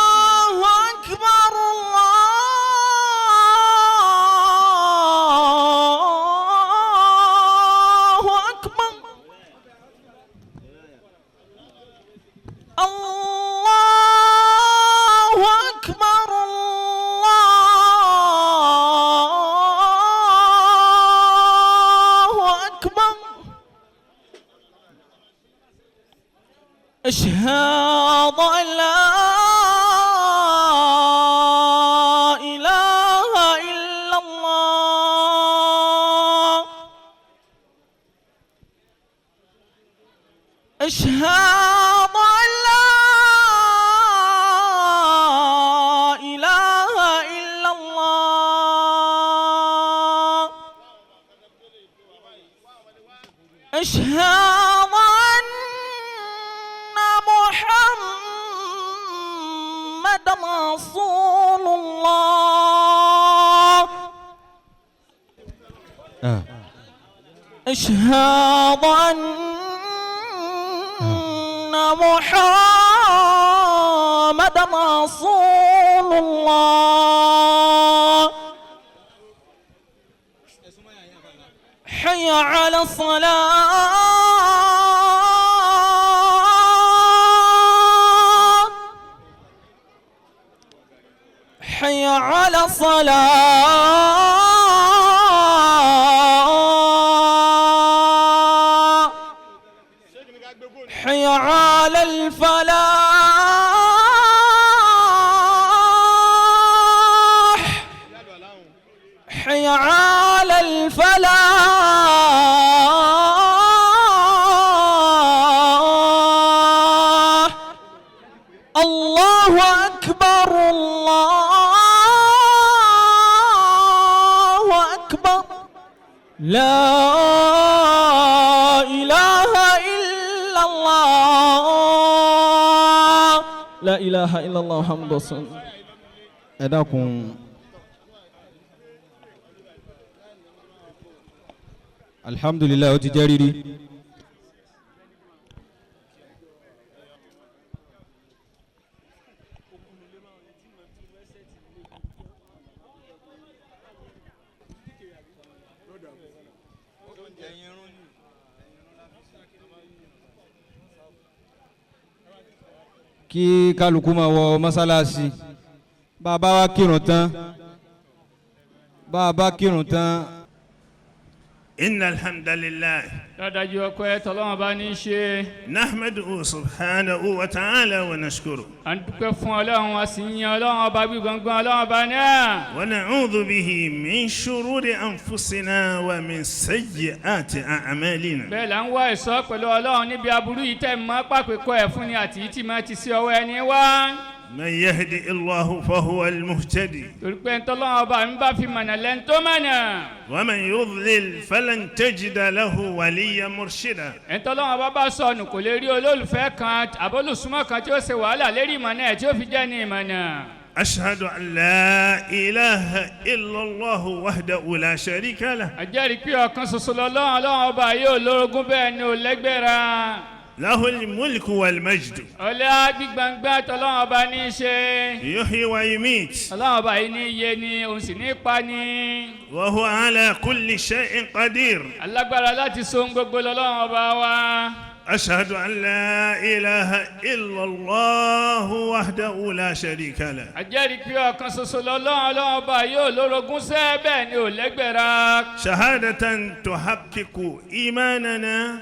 الله أكبر الله أكبر الله أكبر الله أكبر أشهد أن لا إله إلا الله أشهد أن لا إله إلا الله أشهد أن محمد رسول الله أشهد أن محمد رسول الله حي على الصلاة حي على الصلاة حي على الفلاح حي على الفلاح الله أكبر الله أكبر لا إله إلا الله لا إله إلا الله محمد رسول الله. Ẹ dákun, alhamdulilayi, ó ti jẹ́ rírí. Kí kálukú máa wọ mọ́sálásí, bá a bá wá kírun tán, bá a bá kírun tán. إن الحمد لله Dájú ọpẹ́ tọ́lọ́wọ́n bá ní í ṣe. نحمده سبحانه وتعالى ونشكره. À ń dúpẹ́ fún Ọlọ́run, a sì ń yan Ọlọ́run ọba gbígbọ̀ngbọ̀n Ọlọ́run ọba náà. ونعوذ به من شرور أنفسنا ومن سيئات أعمالنا. Bẹ́ẹ̀ là ń wá ìṣọ́ pẹ̀lú Ọlọ́run níbi aburú yìí tẹ̀ mọ́ pàpẹ́kọ̀ ẹ̀ fún ni àti yìí tí máa ti sí ọwọ́ ẹni wá. من يهدي الله فهو المهتدي. Torí pé ntọ́lọ́run ọba mi bá fi mọ̀nà lẹ́ni tó mọ̀nà. ومن يضلل فلن تجد له وليا مرشدا. Ntọ́lọ́run ọba bá sọnù, kò lè rí olólùfẹ́ kan àbólùsúmọ́ kan tí ó ṣe wàhálà lérí ìmọ̀nà ẹ̀ tí ó fi jẹ́ ní ìmọ̀nà. أشهد أن لا إله إلا الله وحده لا شريك له. Àjẹ́rìí pé ọ̀kan ṣoṣo lọ́lọ́run, Ọlọ́run ọba yóò lórogún, bẹ́ẹ̀ ni ò lẹ́gbẹ̀ra. له الملك والمجد. Ọlá gbígbàngbà tọ́lọ́run ọba ní í ṣe. يحيي ويميت. Ọlọ́run ọba yìí ní iye ni, òun sì ní pa ni. وهو على كل شيء قدير. Alágbára láti so ohun gbogbo lọ́lọ́run ọba wa. أشهد أن لا إله إلا الله وحده لا شريك له. Àjẹ́rìí pé ọ̀kan ṣoṣo lọ́lọ́run, Ọlọ́run ọba yóò lórogún sẹ́, bẹ́ẹ̀ ni ò lẹ́gbẹ̀ra. شهادة تحقق إيماننا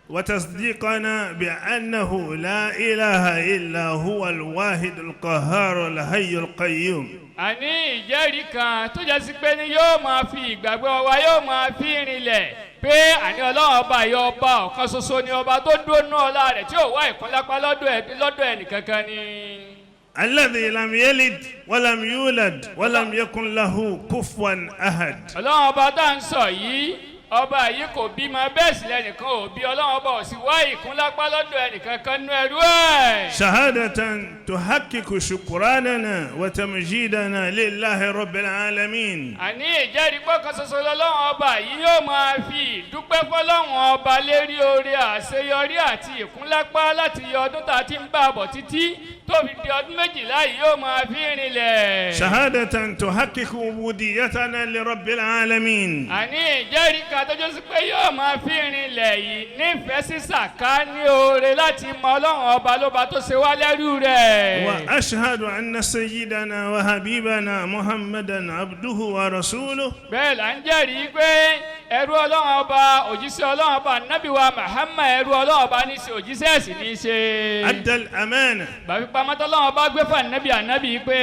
وتصديقنا بأنه لا إله إلا هو الواحد القهار الحي القيوم. Àní ìjẹ́rìí kan tó jẹ́ sí pé ní yóò máa fi ìgbàgbọ́ wa, yóò máa fi rinlẹ̀ pé àní Ọlọ́run ọba yìí, ọba ọ̀kan ṣoṣo ni, ọba tó dúró nú ọlá rẹ̀ tí ò wá ìkúnlápá lọ́dọ̀ ẹnìkankan ni. الذي لم يلد ولم يولد ولم يكن له كفوا أحد. Ọlọ́run ọba tá à ń sọ yìí, Ọba yìí kò bímọ, bẹ́ẹ̀ sì lẹ́nìkan ò bí. Ọlọ́run ọba ò sì wá ìkúnlápá lọ́dọ̀ ẹnìkan kan nú ẹrú ẹ̀. شهادة تحقق شكراننا وتمجيدنا لله رب العالمين. Àní ìjẹ́rìí pọ́kan ṣoṣo lọ́lọ́run ọba yìí yóò máa fi ìdúpẹ́ fọlọ́run ọba lérí oore àṣeyọrí àti ìkúnlápá láti ọdún tá a ti ń bá a bọ̀ títí tó fi di ọdún 12 yìí yóò máa fi rinlẹ̀. شهادة تحقق عبوديتنا لرب العالمين. Àní ìjẹ́rìí kan tó jẹ́ sí pé yóò máa fi rinlẹ̀ yìí nífẹ̀ẹ́ sí sàká ní oore láti mọ ọlọ́run ọba lóba tó ṣe wá lẹ́rú rẹ̀. وأشهد أن سيدنا وحبيبنا محمدا عبده ورسوله. Bẹ́ẹ̀ là ń jẹ́rìí pé ẹrú ọlọ́run ọba, òjíṣẹ́ ọlọ́run ọba, nábì wa Muhammad, ẹrú ọlọ́run ọba ní í ṣe, òjíṣẹ́ sì ní í ṣe. أدى الأمانة. Bàbí pamọ́ tọ́lọ́run ọba gbé fún ànábì, ànábì pé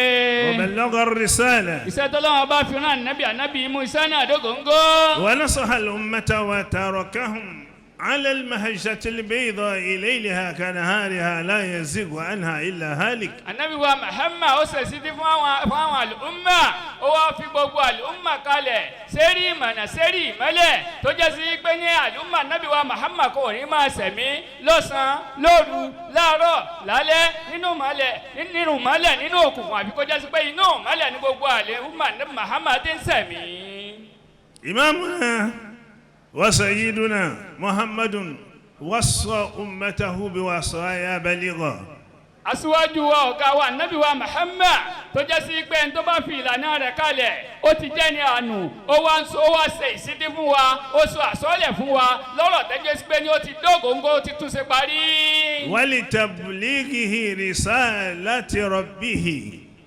وبلغ الرسالة. iṣẹ́ tọ́lọ́run ọba fi rán ànábì, ànábì mú iṣẹ́ náà dógóńgó. ونصح الأمة وتركهم على المحجة البيضاء ليلها كنهارها لا يزيغ عنها إلا هالك. Ànábì wa Muhammad ó ṣèṣì tí fún àwọn àlùmà, ó wá fi gbogbo àlùmà kalẹ̀ sérí ìmọ̀nà, sérí ìmọ́lẹ̀ tó jẹ́ sí pé ní àlùmà ànábì wa Muhammad kò ní máa sẹ̀mí lọ́sàn-án, lóru, láàárọ̀, lálẹ́, nínú ìmọ́lẹ̀, nínú òkùnkùn, àfi kó jẹ́ sí pé inú ìmọ́lẹ̀ ní gbogbo àlùmà ànábì Muhammad ti ń sẹ̀mí. إمامنا وسيدنا محمد وصى أمته بوصايا بليغة. Aṣíwájú wa, ọ̀gá wa, ànábì wa Muhammad, tó jẹ́ sí pé ẹni tó bá fi ìlànà rẹ̀ kalẹ̀ ó ti jẹ́ ní àánú, ó wá ń sọ, ó wá ṣe ìṣítí fún wa, ó sọ àsọ́lẹ̀ fún wa lọ́rọ̀ tẹ́jọ́ sí pé ní ó ti dógóńgó, ó ti túnṣe parí. ولتبليغه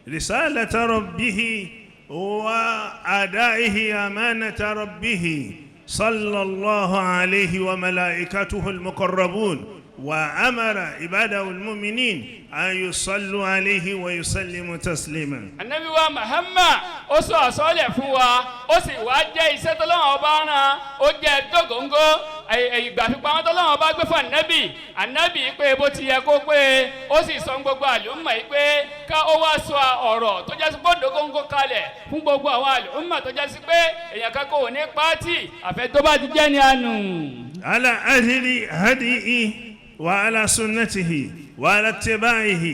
رسالة ربه وأدائه أمانة ربه صلى الله عليه وملائكته المقربون، وأمر عباده المؤمنين أن يصلوا عليه ويسلموا تسليما. Ànábì wa Muhammad ó sọ àsọ́lẹ̀ fún wa, ó sì wá jẹ́ iṣẹ́ tọ́lọ́wọ́n ọba rán, ó jẹ́ dógóńgó. Ìgbà fipamọ́ tọ́lọ́wọ́n ọba gbé fún ànábì, ànábì pé bó ti yẹ kó pé, ó sì sọ gbogbo àlùmọ̀ yìí pé ká ó wá sọ ọ̀rọ̀ tó jẹ́ sí pé dógóńgó kalẹ̀ fún gbogbo àwọn àlùmọ̀ tó jẹ́ sí pé èèyàn kan kò ní pátì àfẹ́ tó bá ti jẹ́ ní àánú. على أهل هديه وعلى سنته وعلى اتباعه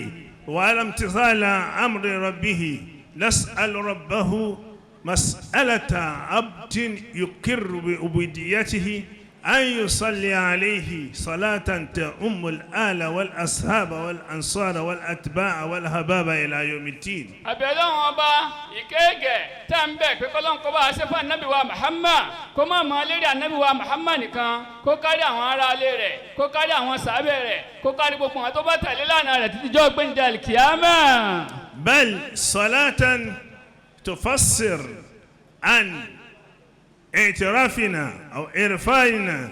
وعلى امتثال أمر ربه، نسأل ربه مسألة عبد يقر بعبوديته أن يصلي عليه صلاة تعم الآل والأصحاب والأنصار والأتباع والأحباب إلى يوم الدين. Àbẹ̀lọ́wọ̀n ọba ìkéègẹ̀ tẹ́ ń bẹ̀ pé kọ́lọ́n kó bá a ṣe fún anabi wa Muhammad, kó má mọ lérí anabi wa Muhammad nìkan, kó kárí àwọn aráalé rẹ̀, kó kárí àwọn sàábẹ̀ rẹ̀, kó kárí gbogbo àwọn tó bá tẹ̀lé lánàá rẹ̀ títí jọ́ gbẹ̀ndẹ̀ kíámà. بل صلاة تفسر عن اعترافنا أو عرفاننا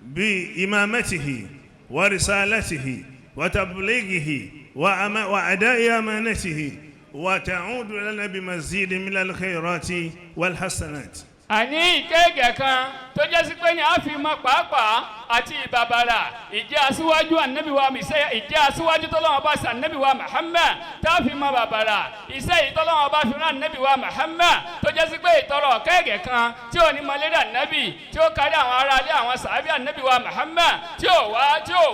بإمامته ورسالته وتبليغه وأداء أمانته، وتعود لنا بمزيد من الخيرات والحسنات. Àní ìkéègẹ̀ kan tó jẹ́ sí pé ní a fi mọ pàápàá àti ìbàbàrà ìjẹ́ aṣíwájú ànábì wa, ìjẹ́ aṣíwájú tọ́lọ́wọ́n bá ṣe ànábì wa Muhammad, tá a fi mọ bàbàrà iṣẹ́ yìí tọ́lọ́wọ́n bá fi rán ànábì wa Muhammad, tó jẹ́ sí pé ìtọrọ kẹ́ẹ̀gẹ̀ kan tí ò ní mọlẹ́rì ànábì, tí ó kárí àwọn aráalé, àwọn sàábì ànábì wa Muhammad, tí ò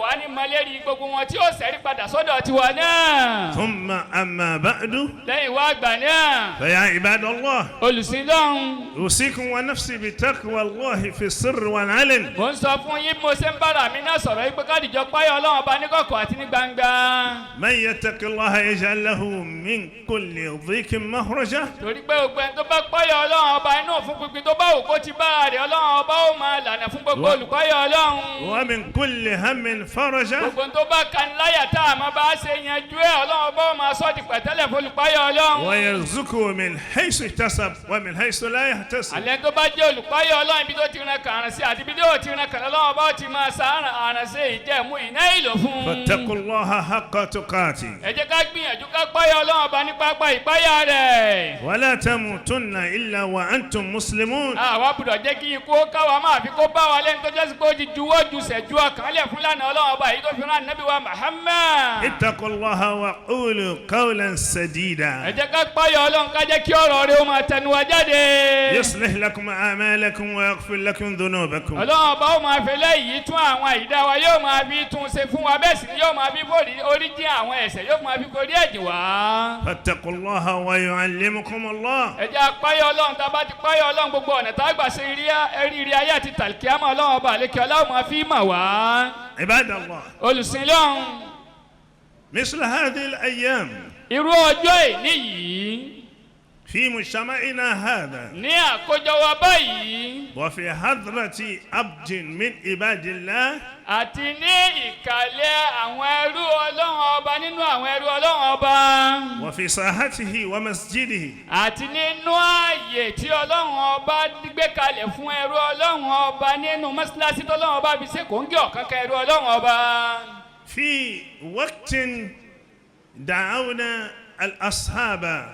wá ní mọlẹ́rì gbogbo wọn, tí ó sẹ́rí padà sọ́dọ̀ tiwa náà. ثم أما بعد. Lẹ́yìn wá gbà náà. فيا عباد الله، Olùsìn lọ́hùn، أوصيكم ونفسي بتقوى الله في السر والعلن. Mo ń sọ fún yín bí mo ṣe ń bára mi náà sọ̀rọ̀ yìí pé kádìjọ páyọ̀ ọlọ́run ọba níkọ̀kọ̀ àti ní gbangba. من يتق الله يجعل له من كل ضيق مخرجا. Torí pé gbogbo ẹni tó bá páyọ̀ ọlọ́run ọba, inú òfin pínpín tó bá wù kó ti bá rẹ̀, ọlọ́run ọba ó máa lànà fún gbogbo olùpáyọ̀ ọlọ́run. ومن كل هم فرجا. Gbogbo tó bá kan láyà tá a máa bá ṣe yanjú ẹ̀, ọlọ́run ọba ó máa sọ́ di pẹ̀tẹ́lẹ̀ fún olùpáyọ̀ ọlọ́run. ويرزقه من حيث احتسب ومن حيث لا يحتسب. Àlẹ́ tó bá jẹ́ olùpáyọ̀ ọlọ́run, ibi tó ti ran kàrán sí àti ibi tó ti ran kàrán, ọlọ́run ọba ó ti máa sa àrùn sí ìjẹ́mú ìná ìlò fún un. فاتقوا الله حق تقاته. Ẹ jẹ́ ká gbìyànjú ká páyà ọlọ́run ọba ní pápá ìpáyà rẹ̀. ولا تموتن إلا وأنتم مسلمون. Àwa gbọ́dọ̀ jẹ́ kí ikú ó káwa máa fi kó bá wa lẹ́nu tó jẹ́ sí pé ó ti juwọ́ ju sẹ̀jú ọkàn lẹ̀ fún lánàá ọlọ́run ọba yìí tó fi rán ànábì wa Muhammad. اتقوا الله وقولوا قولا Ẹ سديدا. Ẹ jẹ́ ká páyà Ọlọ́run, ká jẹ́ kí ọ̀rọ̀ rẹ̀ ó máa tẹnu wa jáde. يصلح لكم أعمالكم ويغفر لكم ذنوبكم. Ọlọ́run Ọba ó máa fi léyìí tún àwọn àìdá wa, yóò máa fi tún ṣe fún wa, bẹ́ẹ̀ sì ni yóò máa fi forí orí jìn àwọn ẹ̀ṣẹ̀, yóò máa fi forí ẹ̀jìn wá. فاتقوا الله ويعلمكم الله. Ẹ jẹ́ á páyà Ọlọ́run. Tá a bá ti páyà Ọlọ́run, gbogbo ọ̀nà tá a gbà ṣe rí ayé àti tàlùkìámà, Ọlọ́run Ọba àlékè Ọlọ́run máa fi mà wá. عباد الله، Olùsìn Lọ́hùn, مثل هذه الأيام irú ọjọ́ ìní yìí في مجتمعنا هذا ní àkójọ wa báyìí وفي حضرة عبد من عباد الله àti ní ìkàlẹ̀ àwọn ẹrú Ọlọ́run Ọba, nínú àwọn ẹrú Ọlọ́run Ọba وفي ساحته ومسجده àti nínú ààyè tí Ọlọ́run Ọba gbé kalẹ̀ fún ẹrú Ọlọ́run Ọba, nínú mọ́ṣáláṣí tọ́lọ́run Ọba fi ṣe kòńgẹ́ ọ̀kan kan ẹrú Ọlọ́run Ọba, في وقت دعونا الأصحاب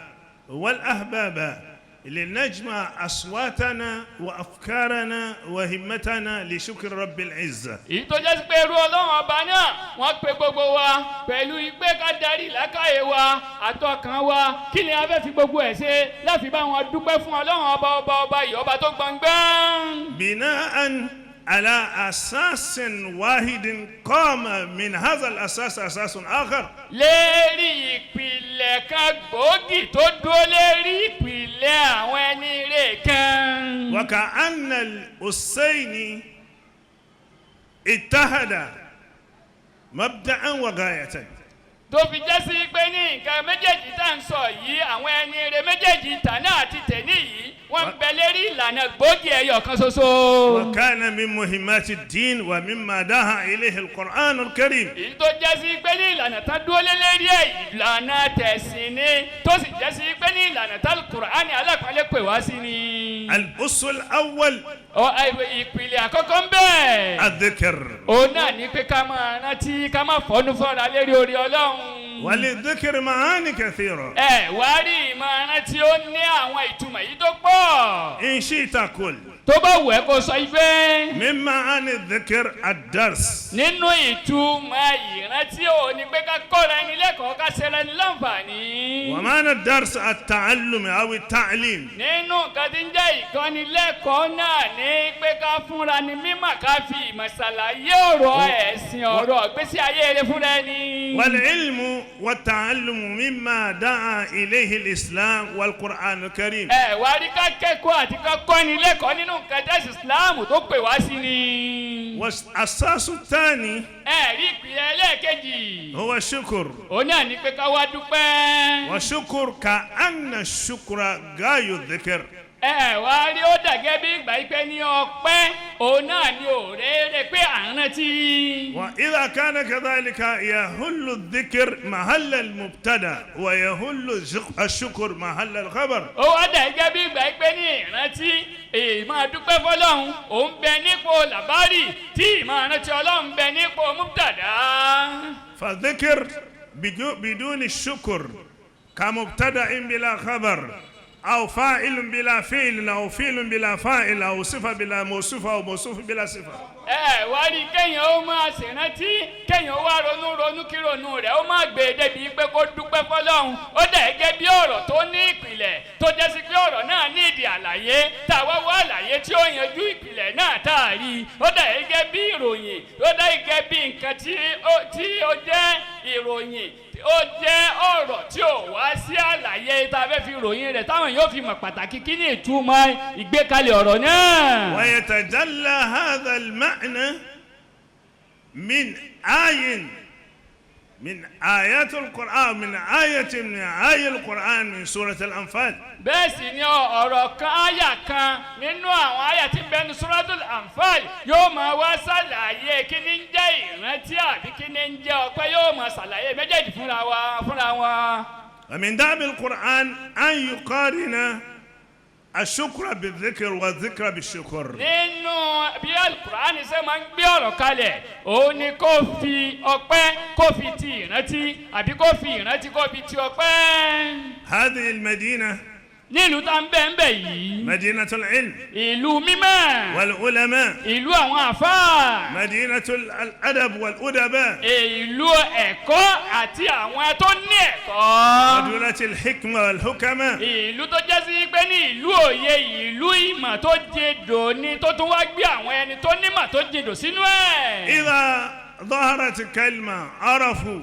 والأحباب لنجمع أصواتنا وأفكارنا وهمتنا لشكر رب العزة. Èyí tó jẹ́ sí pé ẹrú Ọlọ́run Ọba náà, wọ́n pe gbogbo wa pẹ̀lú ìgbé ká darí làákàyè wa àtọkàn wa, kí ni a fẹ́ fi gbogbo ẹ̀ ṣe láti bá wọn dúpẹ́ fún Ọlọ́run Ọba, Ọba Ọba yìí, Ọba tó gbọ̀ngbọ́n. بناء على أساس واحد قام من هذا الأساس أساس آخر. Lérí ìpìlẹ̀ kan gbòógì tó dúró lérí ìpìlẹ̀ àwọn ẹni rè kan. وكأن الأسين اتحدا مبدأ وغاية. Tó fi jẹ́ sí pé ní nǹkan méjèèjì tá à ń sọ yìí, àwọn ẹni rè méjèèjì, tàná àti tẹ̀ní yìí, wọ́n ń bẹ lérí ìlànà gbòógì ẹyọ kan ṣoṣo. وكان من مهمات الدين ومما دعا إليه القرآن الكريم. Èyí tó jẹ́ sí pé ní ìlànà tá dúró lé lérí ẹ̀, ìlànà tẹ̀sìn ni, tó sì jẹ́ sí pé ní ìlànà tá Kùránì alápàlẹ́ pè wá sí ni. الأصل الأول Ọ ìpìlẹ̀ àkọ́kọ́ ń bẹ. الذكر. Òun náà ní pé ká máa rántí, ká máa fọ́nú fọ́ra lérí orí Ọlọ́run. وللذكر معاني كثيرة. Ẹ wá rí, ìmọ̀ rántí ó ní àwọn ìtumọ̀ yìí tó pọ̀. إن شئت قل Tó bá wù ẹ́, kó sọ ifẹ́. من معاني الذكر الدرس. Nínú ìtumọ̀ ìrántí ò ní pé ká kọ́ra ẹni lẹ́kọ̀ọ́, ká ṣe ẹni láǹfààní. ومعنى الدرس التعلم أو التعليم. Nínú nǹkan tí ń jẹ́ ìkọ́nilẹ́kọ̀ọ́ náà ní pé ká fúnra ní mímọ̀, ká fi ìmọ̀ ṣàlàyé ọ̀rọ̀ ẹ̀sìn, ọ̀rọ̀ ìgbésí ayé rẹ fúnra ẹni. والعلم والتعلم مما دعا إليه الإسلام والقرآن الكريم. Ẹ wá rí, ká kẹ́kọ̀ọ́ àti ká kọ́ni lẹ́kọ̀ọ́, nínú nǹkan tẹ́sí Islam tó pè wá sí ni. والأساس الثاني Ẹ rí, ìpìlẹ̀ ẹlẹ́ẹ̀kejì هو الشكر. òun náà ní pé ká wá dúpẹ́. وشكر كأن الشكر غاية الذكر. Ẹ wá rí, ó dàgẹ́ bí ìgbà yìí pé ní ọpẹ́ òun náà ní òréré pé à ń rántí. وإذا كان كذلك يحل الذكر محل المبتدأ ويحل الشكر محل الخبر. Ó wá dàgẹ́ bí ìgbà yìí pé ní ìrántí, ìmọ̀ dúpẹ́ fọlọ́run, òun bẹ nípò làbárì, tí ìmọ̀ rántí Ọlọ́run bẹ nípò mubtada. فالذكر بدون الشكر كمبتدأ بلا خبر أو فاعل بلا فعل أو فعل بلا فاعل أو صفة بلا موصوف أو موصوف بلا صفة. Ẹ wá rí, kéèyàn ó máa ṣèrántí, kéèyàn wá ronú ronú, kí ronú rẹ̀ ó máa gbé e débi pé kó dúpẹ́ fọlọ́run, ó dà gẹ́gẹ́ bí ọ̀rọ̀ tó ní ìpìlẹ̀, tó jẹ́ sí pé ọ̀rọ̀ náà ní ìdí àlàyé, tá a wá wá àlàyé tí ó yanjú ìpìlẹ̀ náà tá a rí i, ó dà gẹ́gẹ́ bí ìròyìn, ó dà gẹ́gẹ́ bí nǹkan tí ó jẹ́ ìròyìn, ó jẹ́ ọ̀rọ̀ tí ò wá sí àlàyé tá a fẹ́ fi ròyìn rẹ̀ táwọn yóò fi mọ̀ pàtàkì kí ní ìtumọ̀ ìgbékalẹ̀ ọ̀rọ̀ náà. ويتجلى هذا المعنى من آي من آيات القرآن، من آية من آي القرآن، من سورة الأنفال. Bẹ́ẹ̀ sì ni ọ̀rọ̀ kan, àyà kan nínú àwọn àyà tí ń bẹ ní Suratul Anfal yóò máa wá ṣàlàyé kí ni ń jẹ́ ìrántí àbí kí ni ń jẹ́ ọpẹ́, yóò máa ṣàlàyé méjèèjì fúnra wa fúnra wọn. ومن دأب القرآن أن يقارن الشكر بالذكر والذكر بالشكر. Nínú bí Alukur'ani ṣe máa ń gbé ọ̀rọ̀ kalẹ̀, òun ni kó fi ọpẹ́ kó fi ti ìrántí, àbí kó fi ìrántí kó fi ti ọpẹ́. هذه المدينة Nílùú tá ń bẹ̀ ń bẹ̀ yìí. مدينة العلم Ìlú mímọ́. والعلماء، Ìlú àwọn àfáà. مدينة الأدب والأدباء، Ìlú ẹ̀kọ́ àti àwọn tó ní ẹ̀kọ́. مدينة الحكمة والحكماء. Ìlú tó jẹ́ sí pé ní ìlú òye, ìlú ìmọ̀ tó jẹdò ni, tó tún wá gbé àwọn ẹni tó nímọ̀ tó jẹdò sínú ẹ̀. إذا ظهرت كلمة عرفوا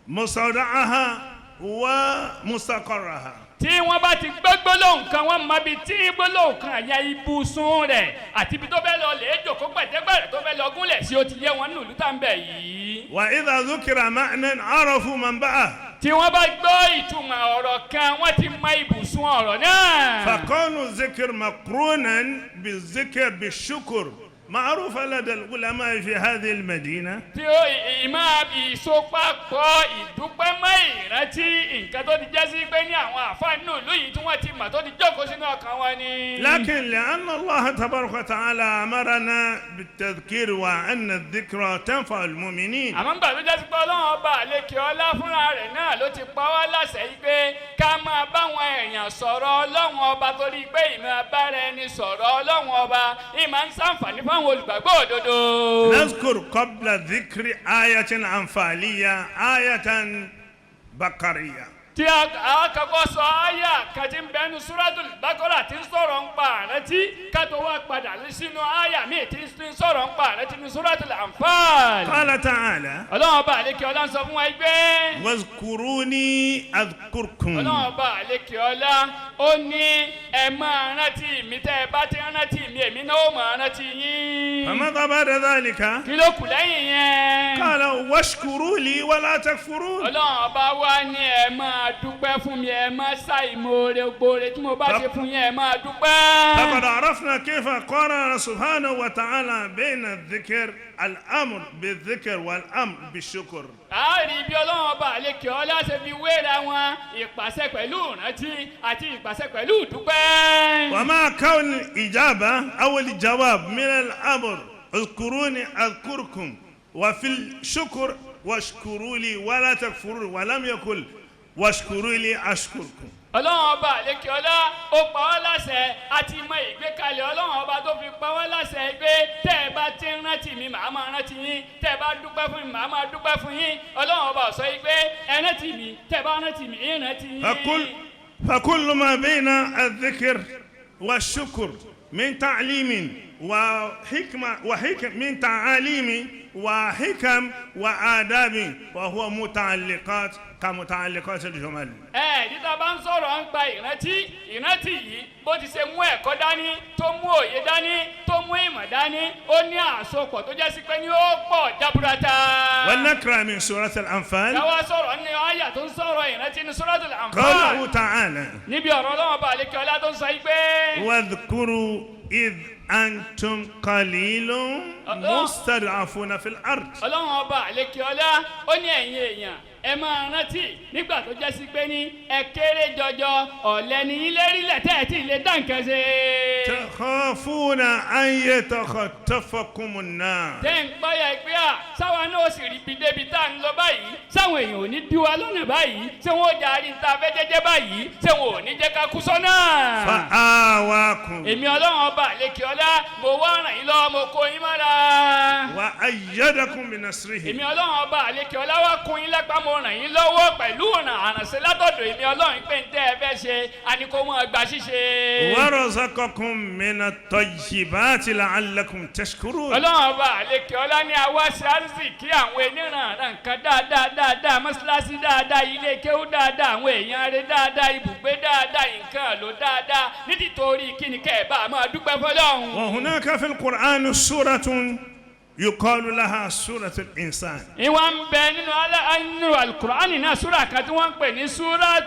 مستودعها ومستقرها. Tí wọ́n bá ti gbọ́ gbólóhùn kan, wọ́n mọ ibi tí gbólóhùn kan àyà ibùsùn rẹ̀ àti ibi tó fẹ́ lọ lè jòkó pẹ̀tẹ́pẹ̀rẹ̀ tó fẹ́ lọ gúnlẹ̀ sí, ó ti yé wọn nílùú tá ń bẹ̀ yìí. وإذا ذكر معنى عرفوا منبعه. Tí wọ́n bá gbọ́ ìtumọ̀ ọ̀rọ̀ kan, wọ́n ti mọ ibùsùn ọ̀rọ̀ náà. فكون الذكر مقرونا بالذكر بالشكر معروف لدى العلماء في هذه المدينة. Tí ó ìmọ̀ ìsopapọ̀ ìdúpẹ́ mọ́ ìrántí, nǹkan tó ti jẹ́ sí pé ní àwọn àfáà nínú ìlú yìí tí wọ́n ti mọ̀, tó ti jókòó sínú ọkàn wọn ni. لكن لأن الله تبارك وتعالى أمرنا بالتذكير وأن الذكرى تنفع المؤمنين، Àmọ́ ńgbà tó jásí pé Ọlọ́run ọba àlekè ọlá fúnra rẹ̀ náà ló ti pa wá láṣẹ yìí pé ká máa báwọn èèyàn sọ̀rọ̀ Ọlọ́run ọba, torí pé ìmọ̀ abára ẹni sọ̀rọ̀ Ọlọ́run ọba ìmọ̀ ń ṣàǹfààní fáwọn olùgbàgbọ́ òdodo. نذكر قبل ذكر آية أنفالية آية بقرية. Tí a kọ́kọ́ sọ àyà kan tí ń bẹnu Suratul Baqara tí ń sọ̀rọ̀ ń pa àrántí, ká tó wá padà sínú àyà míì tí ń sọ̀rọ̀ ń pa àrántí ní Suratul Anfal. قال تعالى: Ọlọ́run ọba àlekè ọlá ń sọ fún wa pé واذكروني أذكركم. Ọlọ́run ọba àlekè ọlá ó ní ẹ máa rántí mi, tẹ́ ẹ bá ti rántí mi, èmi náà ó máa rántí yín. فماذا بعد ذلك؟ Kí ló kù lẹ́yìn yẹn? قال: واشكروا لي ولا تكفرون. Ọlọ́run ọba wa ní ẹ máa dúpẹ́ fún mi, ẹ má ṣàìmoore, gbóore tí mo bá ṣe fún yín, ẹ máa dúpẹ́. لقد عرفنا كيف قارن سبحانه وتعالى بين الذكر، الأمر بالذكر والأمر بالشكر. A rí bí Ọlọ́run ọba àlekè ọlá ṣe fi wéra wọn, ìpàṣẹ pẹ̀lú ìrántí àti ìpàṣẹ pẹ̀lú ìdúpẹ́. ومع كون الإجابة أو الجواب من الأمر اذكروني أذكركم، وفي الشكر واشكروا لي ولا تكفرون، ولم يقل واشكروا لي أشكركم. Ọlọ́run ọba àlekè ọlá ó pa wá láṣẹ, àti mọ ìgbékalẹ̀ Ọlọ́run ọba tó fi pa wá láṣẹ pé tẹ́ ẹ bá ti ń rántí mi, màá máa rántí yín, tẹ́ ẹ bá dúpẹ́ fún mi, màá máa dúpẹ́ fún yín. Ọlọ́run ọba ò sọ yìí pé ẹ rántí mi, tẹ́ ẹ bá rántí mi, ń rántí yín. فكل ما بين الذكر والشكر من تعليم وحكمة وحكم، من تعاليم وحكم وآداب، وهو متعلقات كمتعلقات الجمل. Ẹ títa bá ń sọ̀rọ̀ ń gba ìrántí, ìrántí yìí bó ti ṣe mú ẹ̀kọ́ dání, tó mú òye dání, tó mú ìmọ̀ dání, ó ní àsopọ̀ tó jẹ́ sí pé ní ó pọ̀ jaburata. ولنقرأ من سورة الأنفال. Káwá sọ̀rọ̀ ní àyà tó ń sọ̀rọ̀ ìrántí ní Suratul Anfal. قوله تعالى: Níbi ọ̀rọ̀ Ọlọ́run bá àlekè ọlá tó ń sọ yìí pé واذكروا إذ أنتم قليل مستضعفون في الأرض. Ọlọ́run ọba àlekè ọlá ó ní ẹ̀yin èèyàn, ẹ máa rántí nígbà tó jẹ́ sí pé ní ẹ kéré jọjọ, ọ̀lẹ ní ilé rílẹ̀ tẹ́ ẹ tí ì lè dá nǹkan ṣe. تخافون أن يتخطفكم الناس. Tẹ́ ń páyà pé à sáwa náà ó sì rí ibi débi tá à ń lọ báyìí, sáwọn èèyàn ò ní dí wa lọ́nà báyìí, ṣé wọn ò jà rí níta fẹ́ jẹ́jẹ́ báyìí, ṣé wọn ò ní jẹ́ ká kú sọ́nà. فآواكم. Èmi Ọlọ́run ọba àlekè ọlá, mo wá ràn yín lọ́wọ́, mo kó yín mọ́ra. وأيدكم بنصره. Èmi Ọlọ́run ọba àlekè ọlá wá kún yín lápá, mo ràn yín lọ́wọ́ pẹ̀lú ọ̀nà àrànṣe látọ̀dọ̀ èmi Ọlọ́run pé ń tẹ́ ẹ fẹ́ ṣe àníkó mọ́ gba ṣíṣe. ورزقكم من الطيبات لعلكم تشكرون. Ọlọ́run ọba àlekè ọlá ní àwa ṣe àrísìkí àwọn onírànràn nǹkan dáadáa dáadáa, mọ́ṣáláṣí dáadáa, ilé kéwú dáadáa, àwọn èèyàn rẹ̀ dáadáa, ibùgbé dáadáa, nǹkan ló dáadáa, nítorí kíni kẹ́ ẹ̀ bá a máa dúpẹ́ fọlọ́run. وهناك في القرآن سورة يقال لها سورة الإنسان. Ìwà ń bẹ nínú nínú Alukur'ani náà, súrà kan tí wọ́n ń pè ní súrà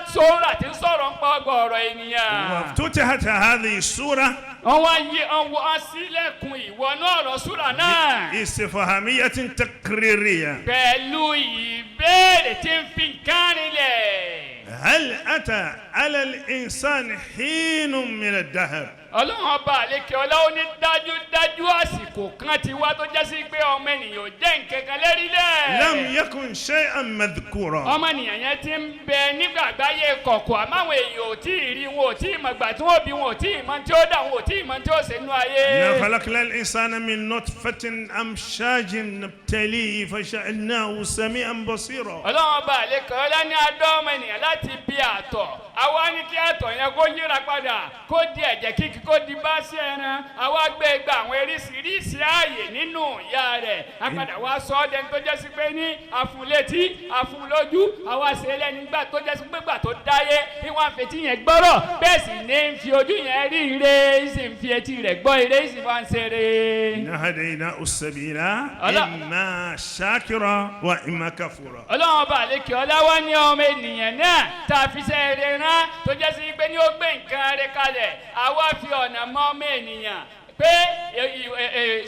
tí ń sọ̀rọ̀ ń pa ọgọ́rọ̀ ènìyàn. وافتتحت هذه السورة Wọ́n wá yí wọ́n sílẹ̀kùn ìwọ̀nú ọ̀rọ̀ súrà náà استفهامية تقريرية. pẹ̀lú ìbéèrè tí ń fi nǹkan rinlẹ̀. هل أتى على الإنسان حين من الدهر؟ Ọlọ́run ọba àlekè ọlá ó ní dájúdájú àsìkò kan ti wá tó jásí pé ọmọ ènìyàn ò jẹ́ nǹkan kan lérílẹ̀. لم يكن شيئا مذكورا. Ọmọnìyàn yẹn ti ń bẹ nígbà àgbáyé kọ̀kọ̀, àmọ́ àwọn èèyàn ò tí ì rí wọn, ò tí ì mọ̀ gbà tí wọ́n bí wọn, ò tí ì mọ̀ tí ó dà wọn, ò tí ì mọ̀ tí ó ṣe nú ayé. إنا خلقنا الإنسان من نطفة أمشاج نبتليه فجعلناه سميعا بصيرا. Ọlọ́run ọba àlekè ọlá ní adọ́ ọmọ ènìyàn láti bí àtọ̀, àwa ní kí àtọ̀ yẹn kó yíra padà, kó di ẹ̀jẹ̀ kíkì, kó di bá sí ẹran. Àwa gbé gba àwọn eríṣiríṣi ààyè nínú ìyá rẹ̀, a padà wá sọ ọ́ dẹni tó jẹ́ sí pé ní àfúnlétí, àfúnlójú. Àwa ṣe lẹ́ni gbà tó jẹ́ sí pé gbà tó dáyé bí wọ́n á fetí yẹn gbọ́rọ̀, bẹ́ẹ̀ sì ní ń fi ojú yẹn rí ire, sì ń fi etí rẹ̀ gbọ́ ire, sì máa ń ṣeré. إنا هديناه السبيل الله. إما شاكرا وإما كفورا. Ọlọ́run ọba àlekè ọlá wá ní ọmọ ènìyàn náà tá a fi ṣe eré rán, tó jẹ́ sí pé ní ó gbé nǹkan rẹ̀ kalẹ̀, àwa fi ọ̀nà mọ ọmọ ènìyàn pé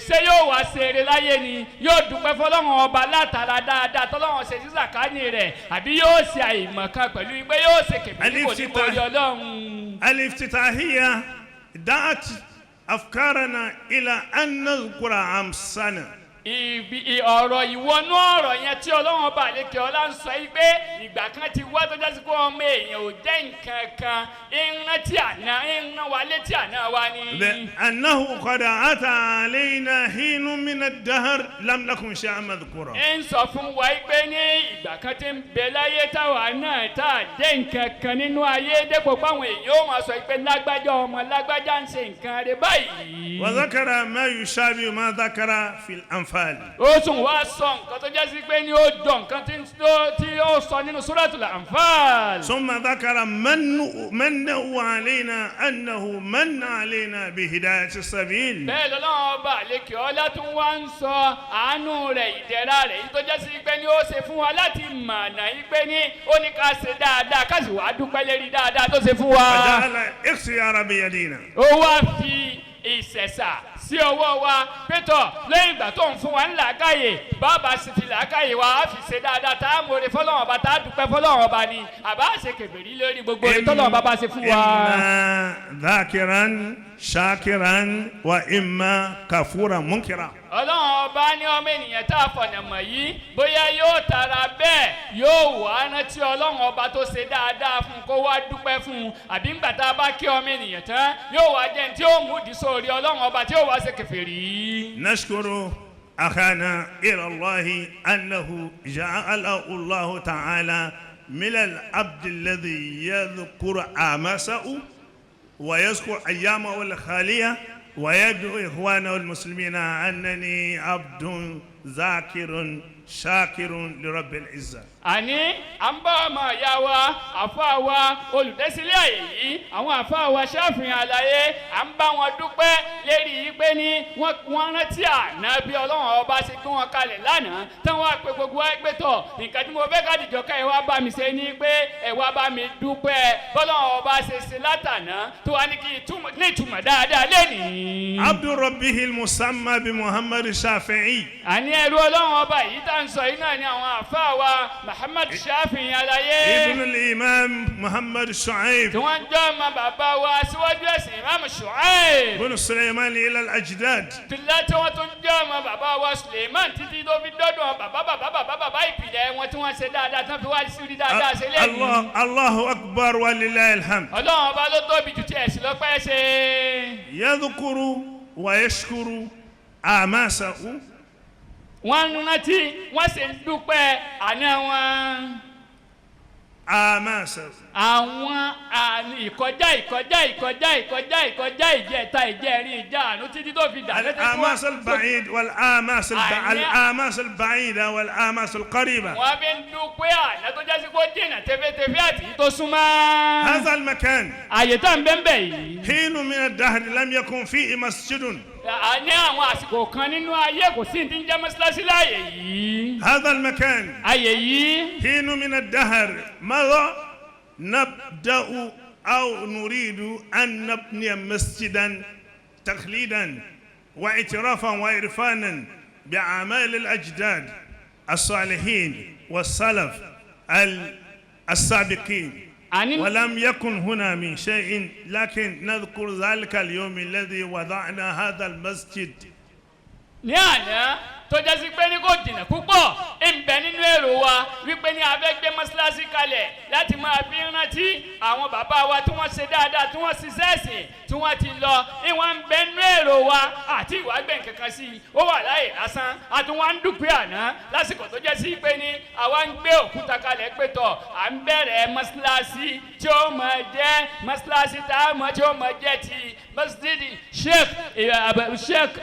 ṣé yóò wá ṣe eré láyé ni, yóò dúpẹ́ fọlọ́run ọba látara dáadáa tọ́lọ́run ṣe sí sàkání rẹ̀, àbí yóò ṣe àìmọ̀kan pẹ̀lú pé yóò ṣe kèfèrí, kò ní borí Ọlọ́run. الافتتاحية دعت أفكارنا إلى أن نذكر أمسنا. Ibi ọ̀rọ̀ ìwọnú ọ̀rọ̀ yẹn tí Ọlọ́run ọba àlekè ọlá ń sọ yìí pé ìgbà kan ti wá tó jásí pé ọmọ èèyàn ò jẹ́ nǹkan kan, ìran tí àná ìran wa létí àná wa ni. لأنه قد أتى علينا حين من الدهر لم نكن شيئا مذكورا. Ń sọ fún wa yìí pé ní ìgbà kan ti ń bẹ láyé táwa náà tá a jẹ́ nǹkan kan nínú ayé, dépò páwọn èèyàn ó máa sọ yìí pé lágbájá ọmọ lágbájá ń ṣe nǹkan rẹ̀ báyìí. وذكر ما يشابه ما ذكر في الأنفال. Ó tún wá sọ nǹkan tó jásí pé ní ó jọ nǹkan tí ó sọ nínú Suratul Anfal. ثم ذكر من منه علينا أنه من علينا بهداية السبيل. Bẹ́ẹ̀ lọ́lọ́run ọba àlekè ọlá tún wá ń sọ àánú rẹ̀, ìdẹ̀ra rẹ̀ yìí tó jẹ́ sí pé ní ó ṣe fún wa láti mọ̀nà yìí, pé ní ó ní ká ṣe dáadáa, ká sì wá dúpẹ́ lérí dáadáa tó ṣe fún wa. فجعل اختيار بيدينا. Ó wá fi ìṣẹ̀ṣà sí ọwọ́ wa pétọ̀ lẹ́yìn ìgbà tó ń fún wa ń làákàyè, bàbá sì fi làákàyè wa á fi ṣe dáadáa tá a mọ̀ọ́rẹ́ fọlọ́run ọba, tá a dúpẹ́ fọlọ́run ọba ni, àbá ṣe kèfèrí lórí gbogbo oore tọ́lọ́run ọba bá ṣe fún wa. إما ذاكرا شاكرا وإما كفورا منكرا. Ọlọ́run ọba ní ọmọ ènìyàn tá a fọ̀nà mọ̀ yìí, bóyá yóò tara bẹ́ẹ̀ yóò wá rántí Ọlọ́run ọba tó ṣe dáadáa fún un, kó wá dúpẹ́ fún un, àbí ńgbà tá a bá kí ọmọ ènìyàn tán yóò wá jẹ́ ní tí ó mú ìdí sórí Ọlọ́run ọba, tí yóò wá ṣe kèfèrí. نشكر أخانا إلى الله أنه جعله الله تعالى من العبد الذي يذكر أمسه ويذكر أيامه الخالية ويدعو إخوانه المسلمين أنني عبد ذاكر شاكر لرب العزة. Àní à ń bá ọmọ ìyá wa, àfa wa, olùdásílẹ̀ àyè yìí, àwọn àfa wa ṣàfihàn àlàyé, à ń bá wọn dúpẹ́ lérí yìí pé ní wọ́n rántí àná bí Ọlọ́run ọba ṣe gbé wọn kalẹ̀ lánàá tán, wọ́n á pe gbogbo wa pé tọ̀, nǹkan tí mo fẹ́ ká dìjọ́ ká ẹ wá bá mi ṣe ní pé ẹ wá bá mi dúpẹ́ bọ́lọ́run ọba ṣe ṣe látàná tó wá ní kí ní ìtumọ̀ dáadáa lénìí. عبد ربه المسمى بمحمد الشافعي. Àní ẹrú Ọlọ́run ọba yìí tá ń sọ yìí náà ni àwọn àfa wa Muhammad Shafi'i àlàyé, ابن الإمام محمد الشعيب tí wọ́n ń jọ́ ọmọ bàbá wa síwájú ẹ̀sìn Imam Shu'aib بن سليمان إلى الأجداد. Tìlá, tí wọ́n tún jẹ́ ọmọ bàbá wa Suleiman títí tó fi dọ́dọ̀ bàbá bàbá bàbá bàbá ìpìlẹ̀ wọn tí wọ́n ṣe dáadáa tán fi wá sí rí dáadáa ṣe lẹ́yìn. الله الله أكبر ولله الحمد. Ọlọ́run ọba ló tóbi jù tí ẹ̀sìn lọ́pẹ́ ṣe. يذكر ويشكر آماسه. Wọ́n ń rántí, wọ́n sì ń dúpẹ́ àná wọn. آماسه. Àwọn àní ìkọjá ìkọjá ìkọjá ìkọjá ìkọjá, ìjẹta, ìjẹrin, ìjànú, títí tó fi dà létí tí wọ́n- الآماس البعيد والآماس الآماس البعيدة والآماس القريبة. Wọ́n fi ń dúpẹ́ àná tó jásí kó jìnnà tẹfẹ́tẹfẹ́ àti tó súnmọ́. هذا المكان Àyè tá à ń bẹ́ẹ̀ bẹ́ẹ̀ yìí. حين من الدهر لم يكن فيه مسجد. À ní àwọn àsìkò kan nínú ayé, kò sí ní ti ń jẹ́ mọ́ṣáláṣí láàyè yìí. هذا المكان Àyè yìí. حين من الدهر مضى نبدأ أو نريد أن نبني مسجدا تخليدا واعترافا وعرفانا بأعمال الأجداد الصالحين والسلف السابقين. Àní ولم يكن هنا من شيء، لكن نذكر ذلك اليوم الذي وضعنا هذا المسجد. Ní àná tó jẹ́ sí pé ní kò jìnnà púpọ̀, ń bẹ nínú èrò wa wípé ní a fẹ́ gbé mọ́ṣáláṣí kalẹ̀ láti máa fi rántí àwọn bàbá wa tí wọ́n ṣe dáadáa, tí wọ́n ṣiṣẹ́ ẹ̀sìn, tí wọ́n ti lọ. Ìwọ̀n ń bẹ nínú èrò wa àti ìwà gbẹ̀ nkankan sí i, ó wà láyè lásán. Àti wọ́n ń dúpẹ́ àná lásìkò tó jẹ́ sí pé ní àwa ń gbé òkúta kalẹ̀ pé tọ̀ à ń bẹ̀rẹ̀ mọ́ṣáláṣí tí ó máa jẹ́ mọ́ṣáláṣí tá a mọ̀ tí ó máa jẹ́ ti masjidi Sheikh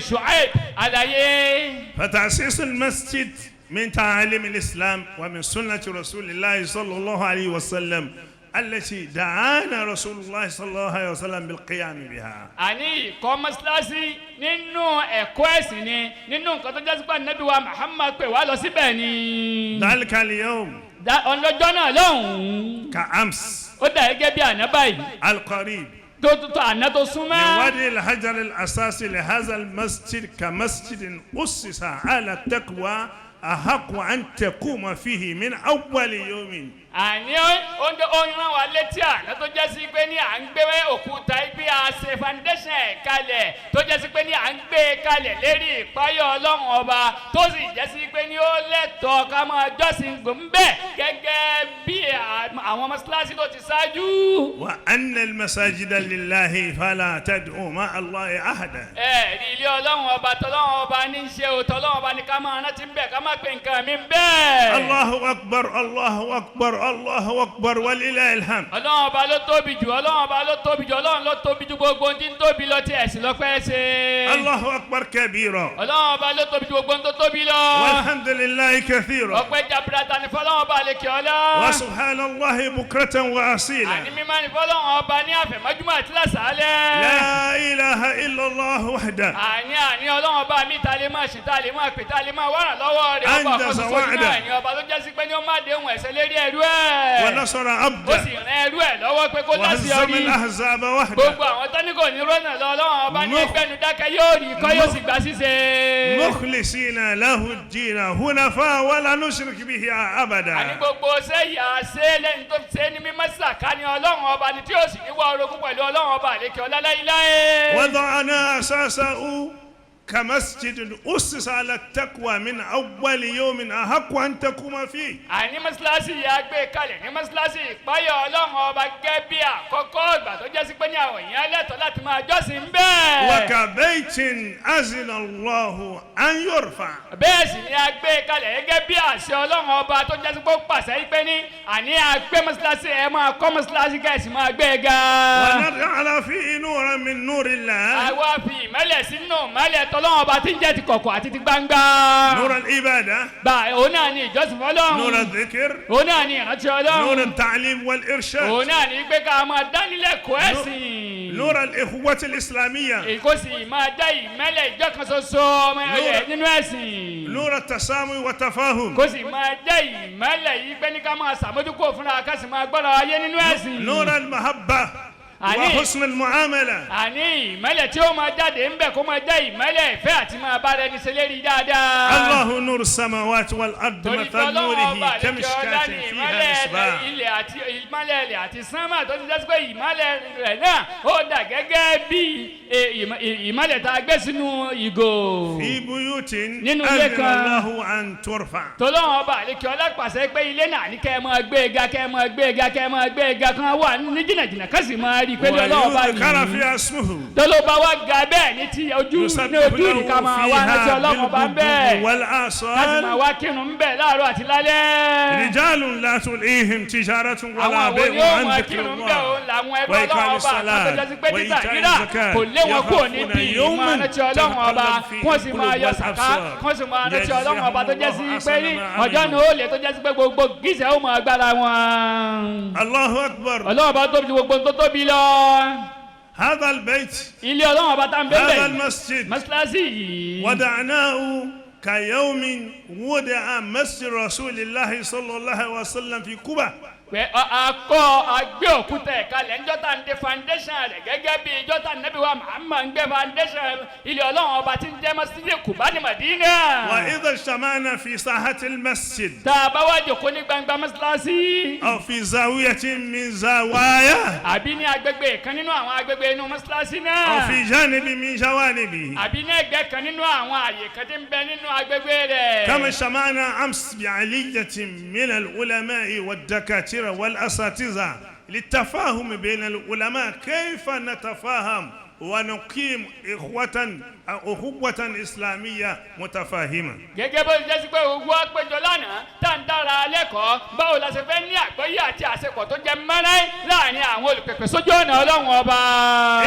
Shuaib Alaye. فتأسيس المسجد من تعاليم الإسلام ومن سنة رسول الله صلى الله عليه وسلم التي دعانا رسول الله صلى الله عليه وسلم بالقيام بها. Àní ìkọ́ mọ́ṣáláṣí nínú ẹ̀kọ́ ẹ̀sìn ni, nínú nǹkan tó jásí pé Ànábì wa Muhammad pè wá lọ síbẹ̀ ni. ذلك اليوم Ọlọ́jọ́ náà lọ́hùn-ún كأمس ó dà gẹ́gẹ́ bí àná báyìí القريب tó àná tó súnmọ́. لوضع الحجر الأساسي لهذا المسجد كمسجد أسس على التقوى أحق أن تقوم فيه من أول يوم. Àní ó ń rán wa létí àná tó jẹ́ sí pé ní à ń gbé òkúta ibi a ṣe foundation ẹ̀ kalẹ̀, tó jẹ́ sí pé ní à ń gbé e kalẹ̀ lérí ìpáyọ̀ Ọlọ́run Ọba, tó sì jẹ́ sí pé ní ó lẹ́tọ̀ọ́ ká máa jọ́sìn gbòǹbẹ̀ gẹ́gẹ́ bí àwọn mọ́ṣáláṣí tó ti ṣáájú. وأن المساجد لله فلا تدعوا مع الله أحدا. Ẹ rí ilé Ọlọ́run Ọba, tọ́lọ́run Ọba ní í ṣe o. Tọ́lọ́run Ọba ní ká máa rántí ń bẹ̀, ká má pe nǹkan mi bẹ́ẹ̀. الله أكبر، الله أكبر، الله أكبر، ولله الحمد. Ọlọ́run Ọba ló tóbi jù, Ọlọ́run Ọba ló tóbi jù, Ọlọ́run ló tóbi jù gbogbo ohun tí ń tóbi lọ, tí ẹ̀sìn lọ́pẹ́ ṣe. الله أكبر كبيرا. Ọlọ́run Ọba ló tóbi jù gbogbo ohun tó tóbi lọ. والحمد لله كثيرا. Ọpẹ́ jaburata ní fọlọ́run Ọba àlekè ọlá. وسبحان الله بكرة وأصيلا. Àní mímọ́ ní fọlọ́run Ọba ní àfẹ̀mọ́júmọ́ àti lásàálẹ̀. لا إله إلا الله وحده. Àní Ọlọ́run Ọba mi ta lè máa ṣe, ta lè máa pè, ta lè máa wàrà lọ́wọ́ rẹ̀, ọba Anjaza ọ̀kan ṣoṣo wa'da. náà ní ọba tó jásí pé ní ó má déhùn ẹ̀ṣẹ̀ lérí ẹrú ẹ̀. ونصر Ó عبده. sì rán ẹrú ẹ̀ lọ́wọ́ pé kó وهزم láṣeyọrí. الأحزاب وحده. Gbogbo àwọn tọ́níkò ní rọ́nà lọ, Ọlọ́run Ọba ní ẹgbẹ́nu dákẹ́, yóò rí kọ́, yóò sì gbà ṣíṣe. مخلصين له الدين حنفاء ولا نشرك به Àní أبدا. gbogbo ṣé yà á ṣe lẹ́ni tó ṣe ní mímọ́ sàká ni Ọlọ́run Ọba ni, tí yóò sì ní wá orogún pẹ̀lú Ọlọ́run Ọba àlékè ọlá láíláí. وضعنا أساسه كمسجد أسس على التقوى من أول يوم أحق أن تقوم فيه. Àní mọ́ṣáláṣí yà á gbé kalẹ̀ ní mọ́ṣáláṣí ìpáyọ̀ Ọlọ́run Ọba gẹ́gẹ́ bí àkọ́kọ́ ìgbà tó jẹ́ sí pé ní àwọn èèyàn lẹ́tọ̀ọ́ láti máa jọ́sìn bẹ́ẹ̀. وكبيت أذن الله أن يرفع. Bẹ́ẹ̀ sì ni a gbé kalẹ̀ gẹ́gẹ́ bí àṣẹ Ọlọ́run Ọba tó jẹ́ sí pé ó pàṣẹ yí pé ní àní a gbé mọ́ṣáláṣí, ẹ máa kọ́ mọ́ṣáláṣí kẹ́sì máa gbé e ga. ونجعل فيه نورا من نور الله. Àwa fi ìmọ́lẹ̀ sínú ìmọ́lẹ̀ tọ́lọ́run Ọba tí ń jẹ́ ti kọ̀kọ̀ àti ti gbangba. نور العبادة. Bá òun náà ni ìjọsìn نور fọlọ́run. الذكر. Òun náà ni ìrántí نور Ọlọ́run. التعليم والإرشاد. Òun náà ni pé ká máa dánilẹ́kọ̀ọ́ ẹ̀sìn. نور الإخوة الإسلامية. Kó sì máa dá ìmọ́lẹ̀ ìjọ kan ṣoṣo ọmọ rẹ̀ nínú ẹ̀sìn. نور التسامح والتفاهم. Kó sì máa jẹ́ ìmọ́lẹ̀ yìí pé ní ká máa ṣàmójúkò fúnra, ká sì máa gbọ́dọ̀ ayé nínú ẹ̀sìn. نور المحبة àní وحسن المعاملة. Àní ìmọ́lẹ̀ tí ó máa jáde ń bẹ̀ kó máa jẹ́ ìmọ́lẹ̀ ìfẹ́ àti máa bá rẹni ṣe lérí dáadáa. الله نور السماوات والأرض، Torí مثل pé Ọlọ́run نوره Ọba àlejò ọlá كمشكاة ní فيها ìmọ́lẹ̀ مصباح. ilẹ̀ àti ìmọ́lẹ̀ ilẹ̀ àti sánmà, tó ti jásí pé ìmọ́lẹ̀ rẹ̀ náà ó dà gẹ́gẹ́ bí ìmọ́lẹ̀ tá a gbé sínú ìgò. في بيوت Nínú ilé أذن kan. الله أن ترفع. Tọ́lọ́run Ọba àlekè ọlá pàṣẹ pé ilé náà ní kẹ́ ẹ máa gbé e ga, kẹ́ ẹ máa gbé e ga, kẹ́ ẹ máa gbé e ga, kan wà ní jìnnàjìnnà ká sì máa rí i pé ní Ọlọ́run Ọba ويذكر yìí فيها اسمه. tọ́lọ́ba wa ga bẹ́ẹ̀ ní ti ojú ní يسبح ojú له ìrìkà máa wá rántí فيها Ọlọ́run Ọba ń بالغدو bẹ́ẹ̀ ká sì máa والآصال wá kírun ń bẹ̀ láàárọ̀ àti lálẹ́. رجال لا تلهيهم تجارة Àwọn ولا àwọn ni بيع ó عن máa ذكر kírun ń bẹ̀, الله òun làwọn ẹrú وإقام Ọlọ́run Ọba الصلاة àtọ́jọ́ sí pé títà وإيتاء rírà الزكاة kò lé wọn kúrò يخافون níbi ìmọ̀ يوما rántí Ọlọ́run Ọba, تتقلب فيه kí wọ́n sì máa القلوب yọ sàká, والأبصار. kí wọ́n sì máa rántí Ọlọ́run Ọba tó jẹ́ sí يجزيهم pé ní الله أحسن ما ọjọ́ عملوا. ní ó lè tó jẹ́ sí pé gbogbo gíṣẹ́ ó máa gbára wọn. الله أكبر. Ọlọ́run Ọba tóbi ju gbogbo tó tóbi lọ. هذا البيت، Ilé Ọlọ́run Ọba tá ń bẹ́ẹ̀ هذا bẹ́ẹ̀ المسجد، mọ́ṣáláṣí yìí وضعناه كيوم وضع مسجد رسول الله صلى الله عليه وسلم في كوبا. Pé akọ agbé òkúta ẹ̀ka lẹ̀ ń jọ́ta ń de foundation rẹ̀ gẹ́gẹ́ bí jọ́ta nẹ́bí wa Muhammad ń gbé foundation ilé ọlọ́run ọba tí ń jẹ́ masjid Kuba ní Madina. وإذا اجتمعنا في ساحة المسجد Tá a bá wá jòkó ní gbangba mọ́sálásí. أو في زاوية من زواياه Àbí ní agbègbè kan nínú àwọn agbègbè inú mọ́sálásí أو náà. في جانب من جوانبه Àbí ní ẹgbẹ́ kan nínú àwọn àyè kan tí ń bẹ nínú agbègbè rẹ̀. كما اجتمعنا أمس بعلية من العلماء والدكاترة والأساتذة للتفاهم بين العلماء كيف نتفاهم ونقيم إخوة أخوة إسلامية متفاهمة. Gẹ́gẹ́ bó ṣe jẹ́ sí pé gbogbo àpéjọ lánàá tá à ń dára lẹ́kọ̀ọ́ báwo la ṣe fẹ́ ní àgbọ́yé àti àṣepọ̀ tó jẹ́ mẹ́rẹ́ láàrin àwọn olùpèpè sójú ọ̀nà ọlọ́run ọba.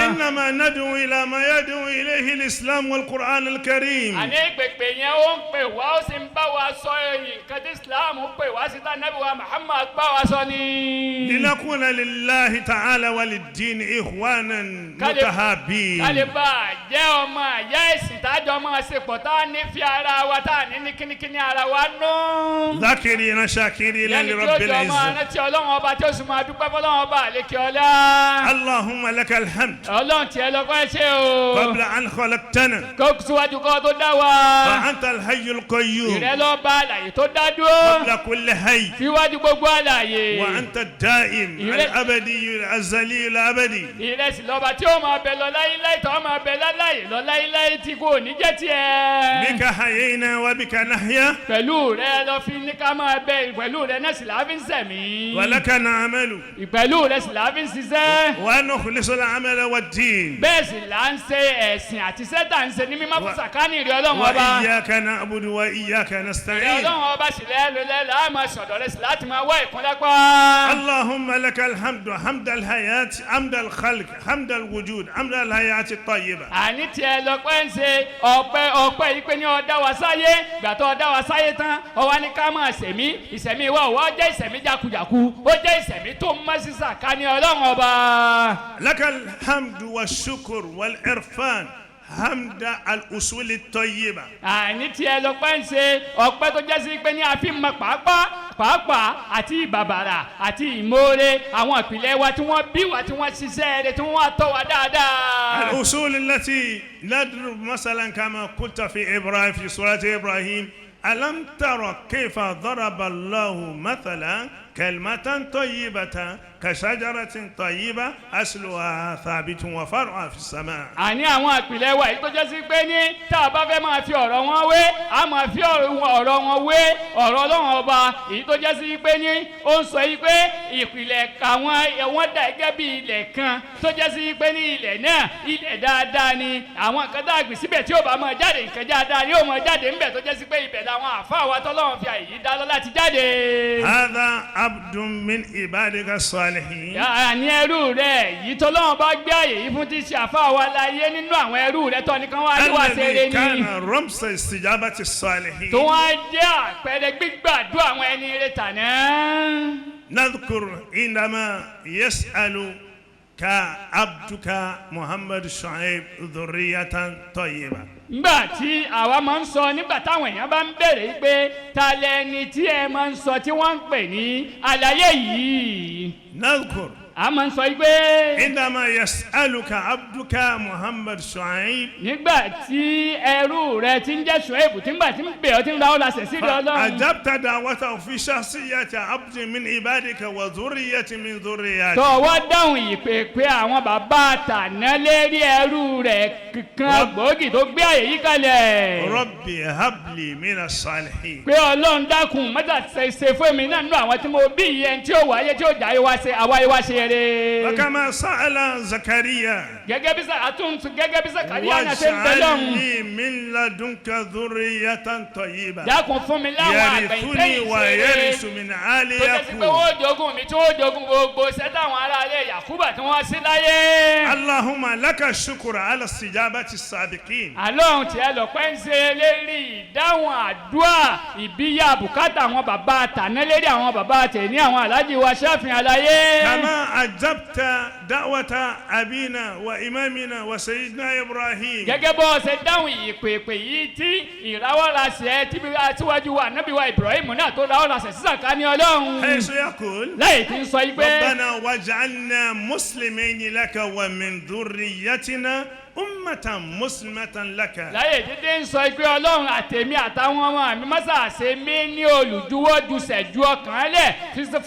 إنما ندعو إلى ما يدعو إليه الإسلام والقرآن الكريم. Àní pèpè yẹn ó ń pè wá ó sì ń bá wa sọ nǹkan tí Islam pè wá sí tá Nábì wa Muhammad bá wa sọ ni. لنكون لله تعالى وللدين إخوانا متحابين. Ká lè bá a jẹ́ ọmọ àyá ẹ̀sìn tájọ máa ṣe pọ̀ tá a ní fi ara wa tá a ní ní kínníkínní ara wa nú. ذاكرين شاكرين Lẹ́ni tí ó لرب jọ máa العزة. rántí ọlọ́run ọba tí ó sì máa dúpẹ́ fọlọ́run ọba àlékè ọlá. اللهم لك الحمد Ọlọ́run tiẹ̀ lọ́kọ́ ẹ ṣe o. قبل أن خلقتنا Kó síwájú kó tó dá wa. فأنت الحي القيوم Ìrẹ́ ló bá àlàyé tó dá dúró. قبل كل حي Síwájú gbogbo àlàyé. وأنت الدائم الأبدي الأزلي الأبدي. Ìrẹsì lọ́ba tí ó máa bẹ lọ láíláí tó máa bẹ láláyè lọ láíláí tí kò ní jẹ́ tiẹ̀. بك حيينا وبك نحيا Pẹ̀lú rẹ lọ fi ní ká máa bẹ pẹ̀lú rẹ náà sì láà fi ń sẹ̀mí. ولك نعمل Pẹ̀lú rẹ sì láà fi ń ṣiṣẹ́. ونخلص العمل والدين. Bẹ́ẹ̀ sì là ń ṣe ẹ̀sìn àti sẹ́tà ń ṣe ní mímọ́ fún sàkánì rẹ ọlọ́run ọba. وإياك نعبد وإياك Ìrẹ نستعين. ọlọ́run ọba sì lẹ́lẹ́lẹ́ là á máa sọ̀dọ̀ rẹ sì láti máa wá ìkúnlẹ́pá. اللهم لك الحمد حمد الحياة حمد الخلق حمد الوجود حمد الحياة الطيبة. Àní tiẹ̀ lọ́pẹ́ ń ṣe ọpẹ́ ọpẹ́ yìí pé ní ọ̀dá wa sáyé gbàtọ́ ọ̀dá wa sáyé tán ọwọ́ ní ká máa ṣẹ̀mí ìṣẹ̀mí wa ò wá jẹ́ ìṣẹ̀mí jákujàku ó jẹ́ ìṣẹ̀mí tó ń mọ́ sísà ká ní ọlọ́run ọba. لك الحمد والشكر والعرفان حمد الأصول الطيبة. Àní tiẹ̀ lọ́pẹ́ ń ṣe ọpẹ́ tó jẹ́ sí pé ní a fi mọ pàápàá pàápàá àti ìbàbàrà àti ìmoore àwọn ìpìlẹ̀ wa tí wọ́n bí wa tí wọ́n ṣiṣẹ́ rẹ̀ tí wọ́n wá tọ́ wa dáadáa. الأصول التي نضرب مثلا كما قلت في إبراهيم في سورة إبراهيم ألم تر كيف ضرب الله مثلا كلمة طيبة كشجرة طيبة أصلها ثابت وفرعها في السماء. Àní àwọn àpìlẹ̀ wa yìí tó jẹ́ sí pé ní tá a bá fẹ́ máa fi ọ̀rọ̀ wọn wé a máa fi ọ̀rọ̀ wọn wé ọ̀rọ̀ ọlọ́run ọba èyí tó jẹ́ sí pé ní ó ń sọ yìí pé ìpìlẹ̀ àwọn wọ́n dà gẹ́gẹ́ bí ilẹ̀ kan tó jẹ́ sí pé ní ilẹ̀ náà ilẹ̀ dáadáa ni àwọn nǹkan tá a gbìn síbẹ̀ tí ó bá máa jáde nǹkan dáadáa ni ó máa jáde ńbẹ̀ tó jẹ́ sí pé ibẹ̀ làwọn àfáà wa tọ́lọ́run fi àyè yìí dá lọ láti jáde. هذا عبد من عبادك الصالحين. Àní ẹrú rẹ̀ yìí tọ́lọ́run bá gbé àyè yìí fún ti ṣe àfáà wa láyé nínú àwọn ẹrú rẹ̀ tọ́ nìkan wá ní wá ṣeré الذي ni. كان رمز استجابة الصالحين. Tó wá jẹ́ àpẹẹrẹ gbígbàdúrà àwọn ẹni rẹ̀ tàná. نذكر عندما يسأل كعبدك محمد شعيب ذرية طيبة. Nígbà tí àwa máa ń sọ nígbà táwọn èèyàn bá ń bèrè yìí pé ta lẹni tí ẹ máa ń sọ tí wọ́n ń pè ní àlàyé yìí. نذكر A máa ń sọ yìí pé عندما يسألك عبدك محمد شعيب nígbà tí ẹrú rẹ̀ ti ń jẹ́ Ṣùẹ́bù tí ń gbà tí ń bè ọ́ tí ń ra ọ́ lásẹ̀ sí Ọlọ́run. أجبت دعوته في شخصية عبد من عبادك وذرية من ذرياتك. Tó wá dáhùn ìpè pé àwọn bàbá àtàná lérí ẹrú rẹ̀ kan gbòógì tó gbé àyè yìí kalẹ̀. ربي هب لي من الصالحين. Pé ọlọ́run dákun mẹ́ta ṣe fún mi náà nínú àwọn tí mo bí yẹn tí ó wáyé tí ó jà wá ṣe àwáyé wá ṣe eré. وكما سأل زكريا Gẹ́gẹ́ bí àtúntò gẹ́gẹ́ bí Sàkàríyà náà ṣe ń bẹ واجعل lọ́hùn. لي من لدنك ذرية طيبة Dákun fún mi láwọn يرثني àgbẹ̀yìntẹ́yìn ṣe eré. ويرث من آل Tó jẹ́ sí pé يعقوب. wọ́n jogún mi tí wọ́n jogún gbogbo iṣẹ́ táwọn aráalé Yakuba tí wọ́n sí láyé. اللهم لك الشكر على استجابة السابقين. Àlọ́run tiẹ̀ lọ́pẹ́ ń ṣe lérí ìdáhùn àdúrà ìbíyà bùkátà àwọn bàbá tàná lérí àwọn bàbá tẹ̀ ní àwọn aláàjì wa ṣáfihàn aláyé. كما أجبت دعوة أبينا وإمامنا وسيدنا إبراهيم Gẹ́gẹ́ bó ṣe dáhùn ìpèpè yìí tí ìrawọ́rasẹ̀ tí aṣíwájú wa nábì wa Ibrahim náà tó rawọ́rasẹ̀ sísàká ní Ọlọ́run. حيث يقول Láyé tí ń sọ yìí pé ربنا واجعلنا مسلمين لك ومن ذريتنا أمة مسلمة لك. Láyé títí ń sọ pé Ọlọ́run àtèmi àtàwọn ọmọ mi mọ́sà ṣe mí ní olùjuwọ́jusẹ̀ ju ọkàn lẹ̀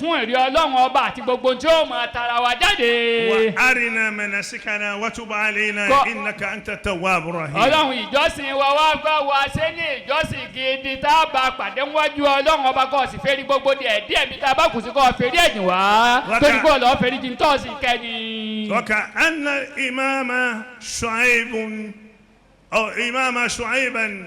fún ìrí Ọlọ́run ọba àti gbogbo tí ó máa tara wa jáde. وأرنا مناسكنا وتب علينا إنك أنت التواب الرحيم. Ọlọ́run ìjọsìn wa wá gbọ́ wa ṣé ní ìjọsìn gidi tá a bá pàdé wájú Ọlọ́run ọba kọ́ sì fẹ́rí gbogbo díẹ̀ díẹ̀ mi tá a bá kù sí kọ́ fẹ́rí ẹ̀jìn wá torí kó lọ́ọ́ fẹ́rí jí tọ́sí kẹ́ni. وكأن الإمام شعيب أو إمام شعيبا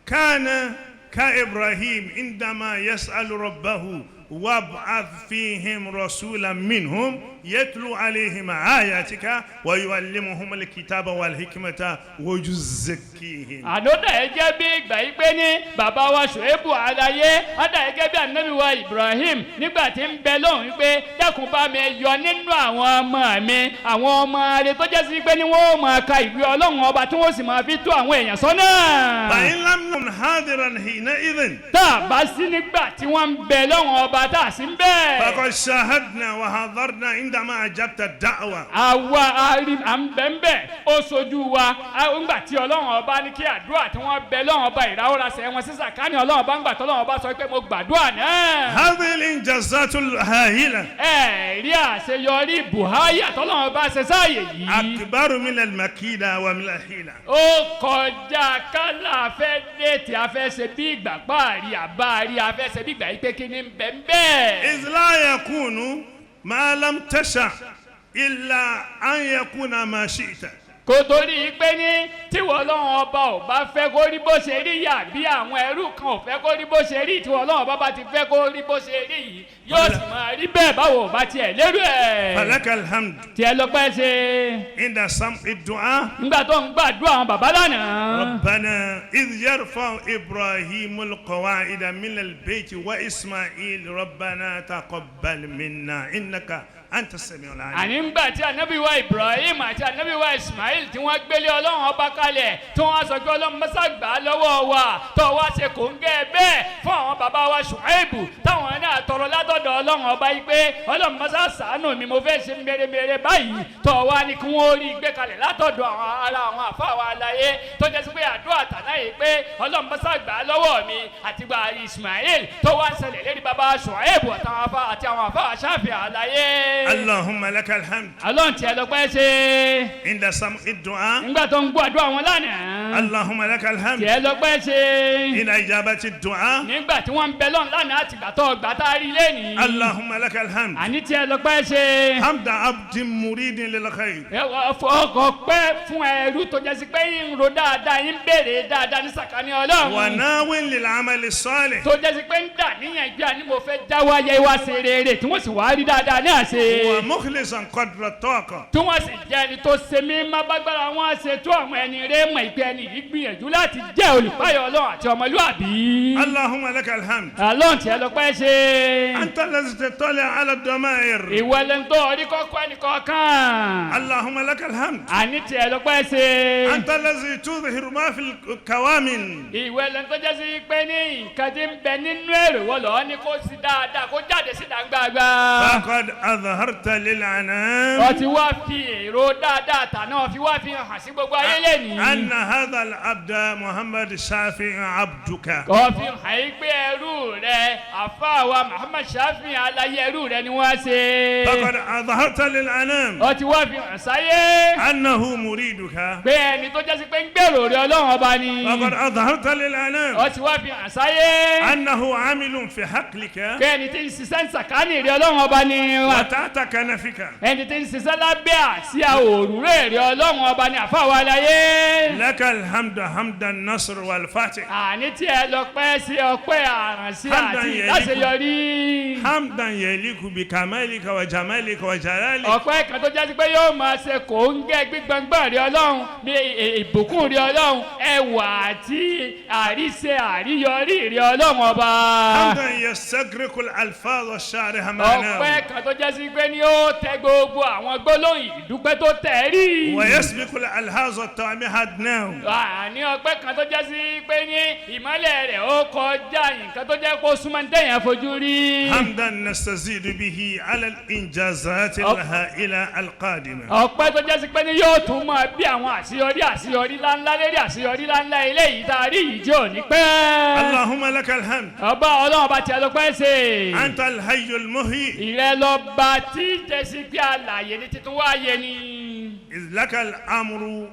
كان كإبراهيم عندما يسأل ربه وابعث فيهم رسولا منهم يتلو عليهم آياتك ويعلمهم الكتاب والحكمة ويزكيهم. Ànódà ẹ jẹ́ bí ìgbà yìí pé ní bàbá wa Ṣùébù aláyé ọ̀dà ẹ jẹ́ bí ànábì wa Ibrahim nígbà tí ń bẹ lóhùn pé dákun bá mi yọ nínú àwọn ọmọ mi àwọn ọmọ rẹ tó jẹ́ sí pé ní wọ́n ó máa ka ìwé Ọlọ́run ọba tí wọ́n sì máa fi tó àwọn èèyàn sọ́nà. فإن لم نكن حاضرا حينئذ Tá a bá sí nígbà tí wọ́n ń bẹ lọ́hùn ọba tá a sì ń bẹ́ẹ̀. فقد شاهدنا وحضرنا عندما أجبت الدعوة. Àwa arí à ń bẹ́ ń bẹ́ ó sojú wa ńgbà tí Ọlọ́run ọba ní kí àdúrà tí wọ́n bẹ lọ́run ọba ìráwọ́rasẹ̀ wọn sísà ká ní Ọlọ́run ọba ńgbà tọ́lọ́run ọba sọ pé mo gbàdúrà náà. هذه الإنجازات الهائلة Ẹ rí àṣeyọrí buhari àtọ́lọ́run ọba ṣe sáàyè yìí. أكبر من المكيدة ومن الحيلة. Ó kọjá kálá afẹ́ déètì afẹ́ ṣe bí ìgbà páàrí àbáàrí afẹ́ ṣe bí ìgbà yìí pé kí ni ń bẹ ń bẹ́ẹ̀. إذ لا يكون ما لم تشأ إلا أن يكون ما شئت. Kò torí pé ní tíwọ́ Ọlọ́run ọba ò bá fẹ́ kó rí bó ṣe rí yà bí àwọn ẹrú kan ò fẹ́ kó rí bó ṣe rí tíwọ́ Ọlọ́run ọba bá ti fẹ́ kó rí bó ṣe rí yìí yóò sì máa rí bẹ́ẹ̀ báwo ò bá tiẹ̀ lérò ẹ̀. فلك الحمد. Tiẹ̀ lọ́pẹ́ ṣe. عند سمع الدعاء Nígbà tó ń gbàdúrà àwọn bàbá lánàá. ربنا إذ يرفع إبراهيم القواعد من البيت وإسماعيل ربنا تقبل منا إنك أنت السميع العليم. Àní ńgbà tí ànábì wa Ibrahim àti ànábì wa Ismail tí wọ́n gbélé Ọlọ́run ọba kalẹ̀ tí wọ́n sọ pé Ọlọ́run mọ́sá gbà á lọ́wọ́ wa tó wá ṣe kòńgẹ́ bẹ́ẹ̀ fún àwọn bàbá wa Ṣùáìbù táwọn náà tọrọ látọ̀dọ̀ Ọlọ́run ọba yìí pé Ọlọ́run mọ́sá ṣàánú mi mo fẹ́ ṣe mèremère báyìí tó wá ní kí wọ́n rí gbé kalẹ̀ látọ̀dọ̀ àwọn ará àwọn àfa wa aláyé tó jẹ́ sí pé àdúrà tàná yìí pé Ọlọ́run mọ́sá gbà á lọ́wọ́ mi àti gba Ismail tó wá ń ṣẹlẹ̀ lérí bàbá Ṣùáìbù àti àwọn àfa àṣàfihàn aláyé. اللهم لك الحمد. Ọlọ́run tiẹ̀ lọ́pẹ́ ṣe. عند سمع الدعاء Nígbà tó ń gbọ́ àdúrà wọn lánàá. اللهم لك الحمد. Tiẹ̀ lọ́pẹ́ ṣe. عند إجابة الدعاء Nígbà tí wọ́n ń bẹ lọ́n lánàá àtìgbà tó gbà tá a rí lẹ́nìí. اللهم لك الحمد. Àní tiẹ̀ lọ́pẹ́ ṣe. حمد عبد مريد للخير. Ọkọ̀ pẹ́ fún ẹrú tó jẹ́ sí pé ń ro dáadáa ń béèrè dáadáa ní sàkání Ọlọ́run. وناو للعمل الصالح. Tó jẹ́ sí pé ń dà níyàn gbé àní mo fẹ́ já wáyé wá ṣe rere tí wọ́n sì wá rí dáadáa ní àṣe. ومخلصا قدر الطاقة. Tí wọ́n sì jẹ́ ẹni tó ṣe mí má bágbára wọn ṣe tó àwọn ẹni rẹ̀ mọ̀ ìpè ẹni yìí gbìyànjú láti jẹ́ olùpáyọ̀ Ọlọ́run àti ọmọlúàbí. اللهم لك الحمد. Ọlọ́run tiẹ̀ lọ́pẹ́ ṣe. أنت الذي تطلع على الضمائر. Ìwọ ẹlẹ́ni tó rí kọ́kọ́ ẹnì kọ̀ọ̀kan. اللهم لك الحمد. Àní tiẹ̀ lọ́pẹ́ ṣe. أنت الذي تظهر ما في الكوامن. Ìwọ ẹlẹ́ni tó jẹ́ sí pé ní nǹkan tí ń bẹ nínú èrò wọ́n lọ́ọ́ ní kó sí dáadáa kó jáde síta gbangba. فقد أظهرت للعنام Ó ti wá fi èrò dáadáa tàná fi wá fi hàn sí gbogbo ayé lẹ́nìí. أن هذا العبد محمد الشافعي عبدك. Kò fi hàn yí pé ẹrú rẹ àfáà wa Muhammad Shafi aláyé ẹrú rẹ ni wọ́n ṣe. فقد أظهرت للأنام Ó ti wá fi hàn sáyé أنه مريدك. pé ẹni tó jẹ́ sí pé ń gbèrò rẹ Ọlọ́run ọba ni. فقد أظهرت للأنام Ó ti wá fi hàn sáyé أنه عامل في حقلك pé ẹni tí ń ṣiṣẹ́ ń sàkánì rẹ Ọlọ́run ọba ni. وتحت كنفك. Ẹni tí ń ṣiṣẹ́ lábẹ́ àsíá òrùlé rẹ Ọlọ́run ọba ni àfáà wa aláyé. لك الحمد حمد النصر والفتح. Àní tí ẹ lọ pẹ́ sí ọpẹ́ àrànṣe àti láṣeyọrí. حمدا يليق بكمالك وجمالك وجلالك. Ọpẹ́ kan tó jásí pé yóò máa ṣe kòńgẹ́ gbígbọ́ngbọ́n rí Ọlọ́run bí ìbùkún rí Ọlọ́run ẹwà àti àríṣe àríyọrí rí Ọlọ́run ọba. حمدا يستغرق الألفاظ الشارحة معناه. Ọpẹ́ kan tó jásí pé ní ó tẹ gbogbo àwọn gbólóhùn ìdúpẹ́ tó tẹ̀ rí. ويسبق الألهاز الطامحة أدناه. Àní ọpẹ́ kan tó jẹ́ sí pé ní ìmọ́lẹ̀ rẹ̀ ó kọjá nǹkan tó jẹ́ kó súnmọ́ ní tẹ̀yàn fojú rí. حمدا نستزيد به على الإنجازات الهائلة القادمة. Ọpẹ́ tó jẹ́ sí pé ní yóò tún máa bí àwọn àṣeyọrí àṣeyọrí láńlá lérí àṣeyọrí láńlá eléyìí tá a rí yìí tí ò ní pẹ́. اللهم لك الحمد. Ọba Ọlọ́run ọba tiẹ̀ ló pẹ́ ṣe. أنت الحي المحيي. Ìrẹ́ lọ́ba tí jẹ́sí pé àlàyé ní titun wáyé ni. إذ لك الأمر،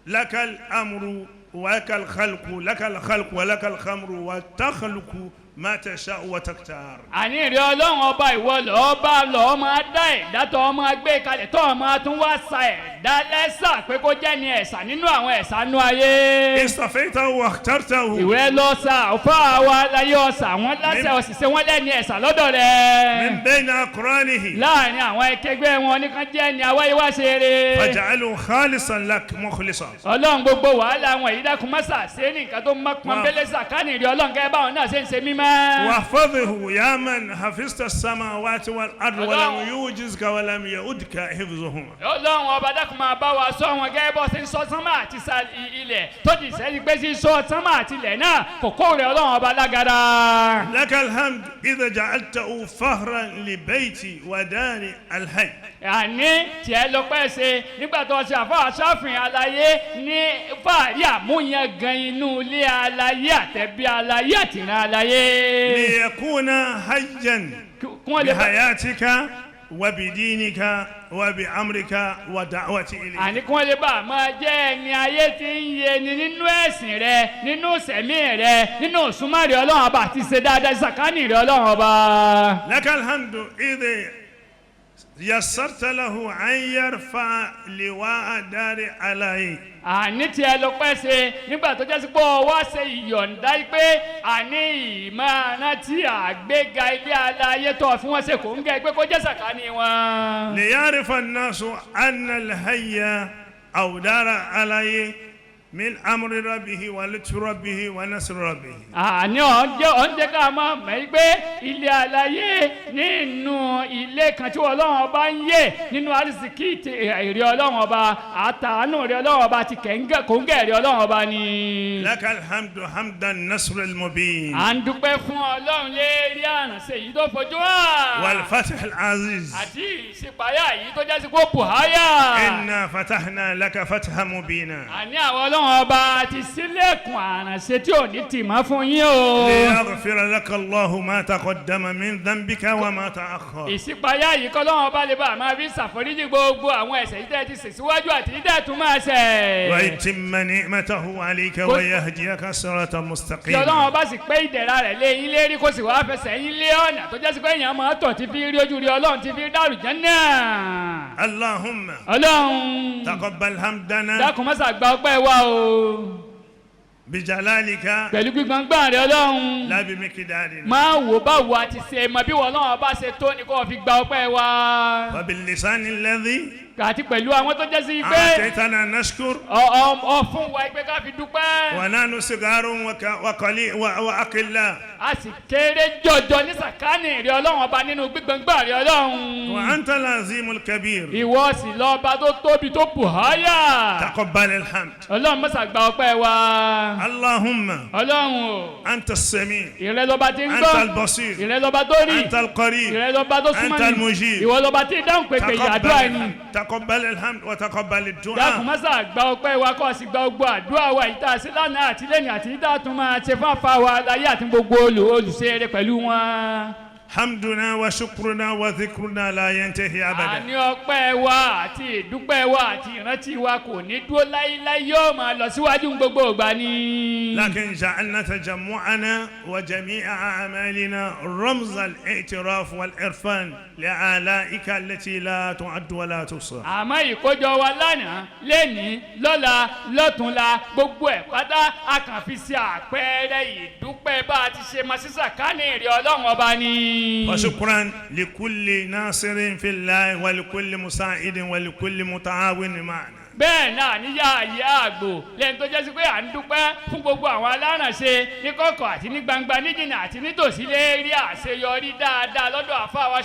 لك الأمر ولك الخلق، لك الخلق ولك الخمر وتخلق ما تشاء وتختار. Àní ìrẹ́ Ọlọ́run ọba, ìwọ lọ́ọ́ bá lọ́ọ́ máa dá ẹ̀dá tó máa gbé kalẹ̀ tó máa tún wá sa ẹ̀dá lẹ́sà pé kó jẹ́ ní ẹ̀sà nínú àwọn ẹ̀sà nú ayé. اصطفيته واخترته. Ìwé lọ sa ọ̀fà wa láyé ọ̀sà wọn lásẹ̀ ọ̀sìsẹ́ wọn lẹ́ni ẹ̀sà lọ́dọ̀ rẹ̀. من بين أقرانه. Láàrin àwọn akẹgbẹ́ wọn nìkan jẹ́ ní awáyé wá ṣe eré. فاجعله خالصا لك مخلصا. Ọlọ́run, gbogbo wàhálà wọn yìí, dákun mọ́sà ṣe ní nǹkan tó mọ́ pọ́nbélé sàkánì rí Ọlọ́run kẹ́ báwọn náà ṣe ń ṣe mímọ́. واحفظه يا من حفظت السماوات والأرض ولم الله. يوجزك ولم يؤدك حفظهما. Ọlọ́run ọba, dákun máa bá wa sọ wọn gẹ́gẹ́ bọ́ ṣe ń sọ sánmà àti ilẹ̀ tó ti sẹ́ni pé sí sọ sánmà àti ilẹ̀ náà kò kó rẹ̀ Ọlọ́run ọba lágara. لك الحمد إذا جعلته فخرا لبيتي ودار الحي. Àní tiẹ̀ lọ pẹ́ ṣe nígbà tó ṣe àfọ àṣàfihàn aláyé ní fàárí àmúyangàn inú ilé aláyé àtẹ̀bí aláyé àtìrán aláyé. ليكون حيا Kí wọ́n lè bá بحياتك وبدينك وبأمرك ودعوتي إليك. Àní kí wọ́n lè bá a máa jẹ́ ẹni ayé tí ń yé ni nínú ẹ̀sìn rẹ, nínú sẹ̀mí rẹ, nínú ìsúnmọ́ rẹ Ọlọ́run ọba àti ṣe dáadáa sàkánì rẹ Ọlọ́run ọba. لك الحمد إذ يسرت له أن يرفع لواء دار عليه. Àní tiẹ̀ lọ pẹ́ ṣe nígbà tó jẹ́ sí pé ọwọ́ ṣe ìyọ̀ǹda pé àní ìmọ̀ràn tí àgbéga ilé aláyé tó fún wọn ṣe kò ń gẹ́ pé kó jẹ́ sàkánì wọn. ليعرف الناس أن الحي أو دار عليه من أمر ربه ولطف ربه ونصر ربه. Àní ọ̀njẹ́ ká máa mọ̀ ẹ́ pé ilé aláyé nínú ilé kan tí Ọlọ́run ọba ń yè nínú àrísìkí èrè Ọlọ́run ọba àtàánú èrè Ọlọ́run ọba àti kòńgẹ́ èrè Ọlọ́run ọba ni. لك الحمد حمد النصر المبين. À ń dúpẹ́ fún Ọlọ́run lérí àrànṣe yìí tó fojú hàn. والفتح العزيز. Àti ìṣípayá yìí tó jásí kó bùháyà. إنا فتحنا لك فتحا مبينا. Àní àwọn Ọlọ́run ọba ti sílẹ̀kùn àrànṣe tí ò ní tì mọ́ fún yín o. ليغفر لك الله ما تقدم من ذنبك وما تأخر. Ìṣípayá yìí kọ́ lọ́wọ́n ọba lè bá a máa fi ṣàforíjì gbogbo àwọn ẹ̀ṣẹ̀ yìí tẹ́ ti ṣẹ̀ síwájú àti yìí tẹ́ tún máa ṣẹ̀. ويتم نعمته عليك ويهديك صراطا Tí Ọlọ́run مستقيما. ọba sì pé ìdẹ̀ra rẹ̀ lé yín lérí kó sì wá fẹsẹ̀ yín lé ọ̀nà tó jásí pé èèyàn máa tọ̀ tí fi rí ojú rí Ọlọ́run tí fi dàrú jẹ́ náà. اللهم Ọlọ́run تقبل حمدنا dákun mọ́sà gba ọpẹ́ wa o. بجلالك Pẹ̀lú gbígbọ́ngbọ́n rẹ Ọlọ́run. لا بمقدارنا. Máa wò báwo a ti ṣe mọ bí wọ́n Ọlọ́run ọba ṣe tó ni kó o fi gba ọpẹ́ wa. وباللسان الذي Àti pẹ̀lú àwọn tó jẹ́ sí pé أعطيتنا نشكر. ọ fún wa pé ká fi dúpẹ́. ونحن صغار وقليل وأقلاء. A sì kéré jọjọ ní sàkánì rẹ Ọlọ́run ọba nínú gbígbọ́ngbọ́n rẹ Ọlọ́run. وأنت العظيم الكبير. Ìwọ sì lọ́ba tó tóbi tó bùháyà. تقبل الحمد. Ọlọ́run mọ́sà gba ọpẹ́ wa. اللهم Ọlọ́run o. أنت السميع. Ìrẹ́ lọ́ba tí ń أنت gbọ́. البصير. Ìrẹ́ lọ́ba tó rí. أنت القريب. Ìrẹ́ lọ́ba tó súnmọ́ أنت ni. المجيب. Ìwọ lọ́ba tí dáhùn pèpè ìyàdúrà تقبل ẹni. الحمد، تقبل الحمد وتقبل Dákun الدعاء. mọ́sà gba ọpẹ́ wa kó o sì gba gbogbo àdúrà wa yìí tá a ṣe lánàá àti lẹ́yìn àti yìí tá a tún máa ṣe fún àfa wa láyé àti gbogbo olùṣeré pẹ̀lú wọn. حمدنا وشكرنا وذكرنا لا ينتهي أبدا. Àní ọpẹ́ wa àti ìdúpẹ́ wa àti ìrántí wa kò ní dúró láíláí, yóò máa lọ síwájú ní gbogbo ìgbà ni. لكن جعلنا تجمعنا وجميع أعمالنا رمز الاعتراف والعرفان لآلائك التي لا تعد ولا تحصى. Àmọ́ ìkójọ wa lánàá, lẹ́ni, lọ́la, lọ́túnla, gbogbo ẹ̀ pátá a kàn fi ṣe àpẹẹrẹ ìdúpẹ́ bá a ti ṣe máa sísà kánì ìrì Ọlọ́run ọba ni. وشكرا لكل ناصر في الله ولكل مساعد ولكل متعاون معنا. Bẹ́ẹ̀ náà níyà ayé àgbò lẹ́yìn tó jẹ́ sí pé à ń dúpẹ́ fún gbogbo àwọn alárànṣe ní kọ̀kọ̀ àti ní gbangba ní jìnnà àti nítòsí lérí àṣeyọrí dáadáa lọ́dọ̀ àfáà wa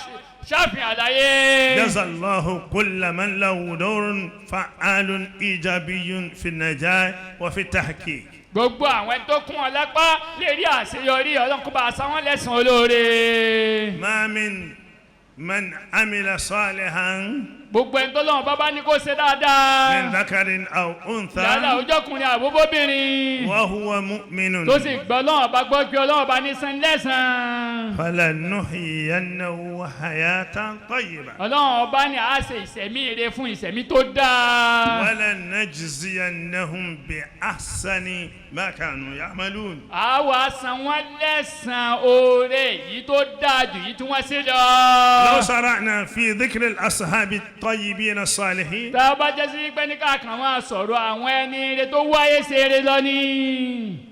ṣàfihàn àlàyé. جزا الله كل من له دور فعال إيجابي في النجاح وفي التحقيق. Gbogbo àwọn ẹni tó kún wọn lápá lérí àṣeyọrí Ọlọ́run kó bá a san wọ́n lẹ́san olóore. ما من من عمل صالحا Gbogbo ẹni tó lọ́wọ́ bábá ní kó ṣe dáadáa. من ذكر أو أنثى Yálà ọjọ́kùnrin àbóbóbìnrin وهو مؤمن tó sì gbọ́ Ọlọ́run bá gbọ́ pé Ọlọ́run bá ní san lẹ́san. فلنحيينه حياة طيبة Ọlọ́run ọba ní a ṣe ìṣẹ̀mí ire fún ìṣẹ̀mí tó dáa. ولنجزينهم بأحسن ما كانوا يعملون. A wá san wọ́n lẹ́san oore yìí tó dáa jù yìí tí wọ́n ṣe lọ. لو شرعنا في ذكر الأصحاب الطيبين الصالحين Tá a bá jẹ́ sí pé ní káàkiri máa sọ̀rọ̀ àwọn ẹni ire tó wáyé ṣe eré lọ ní.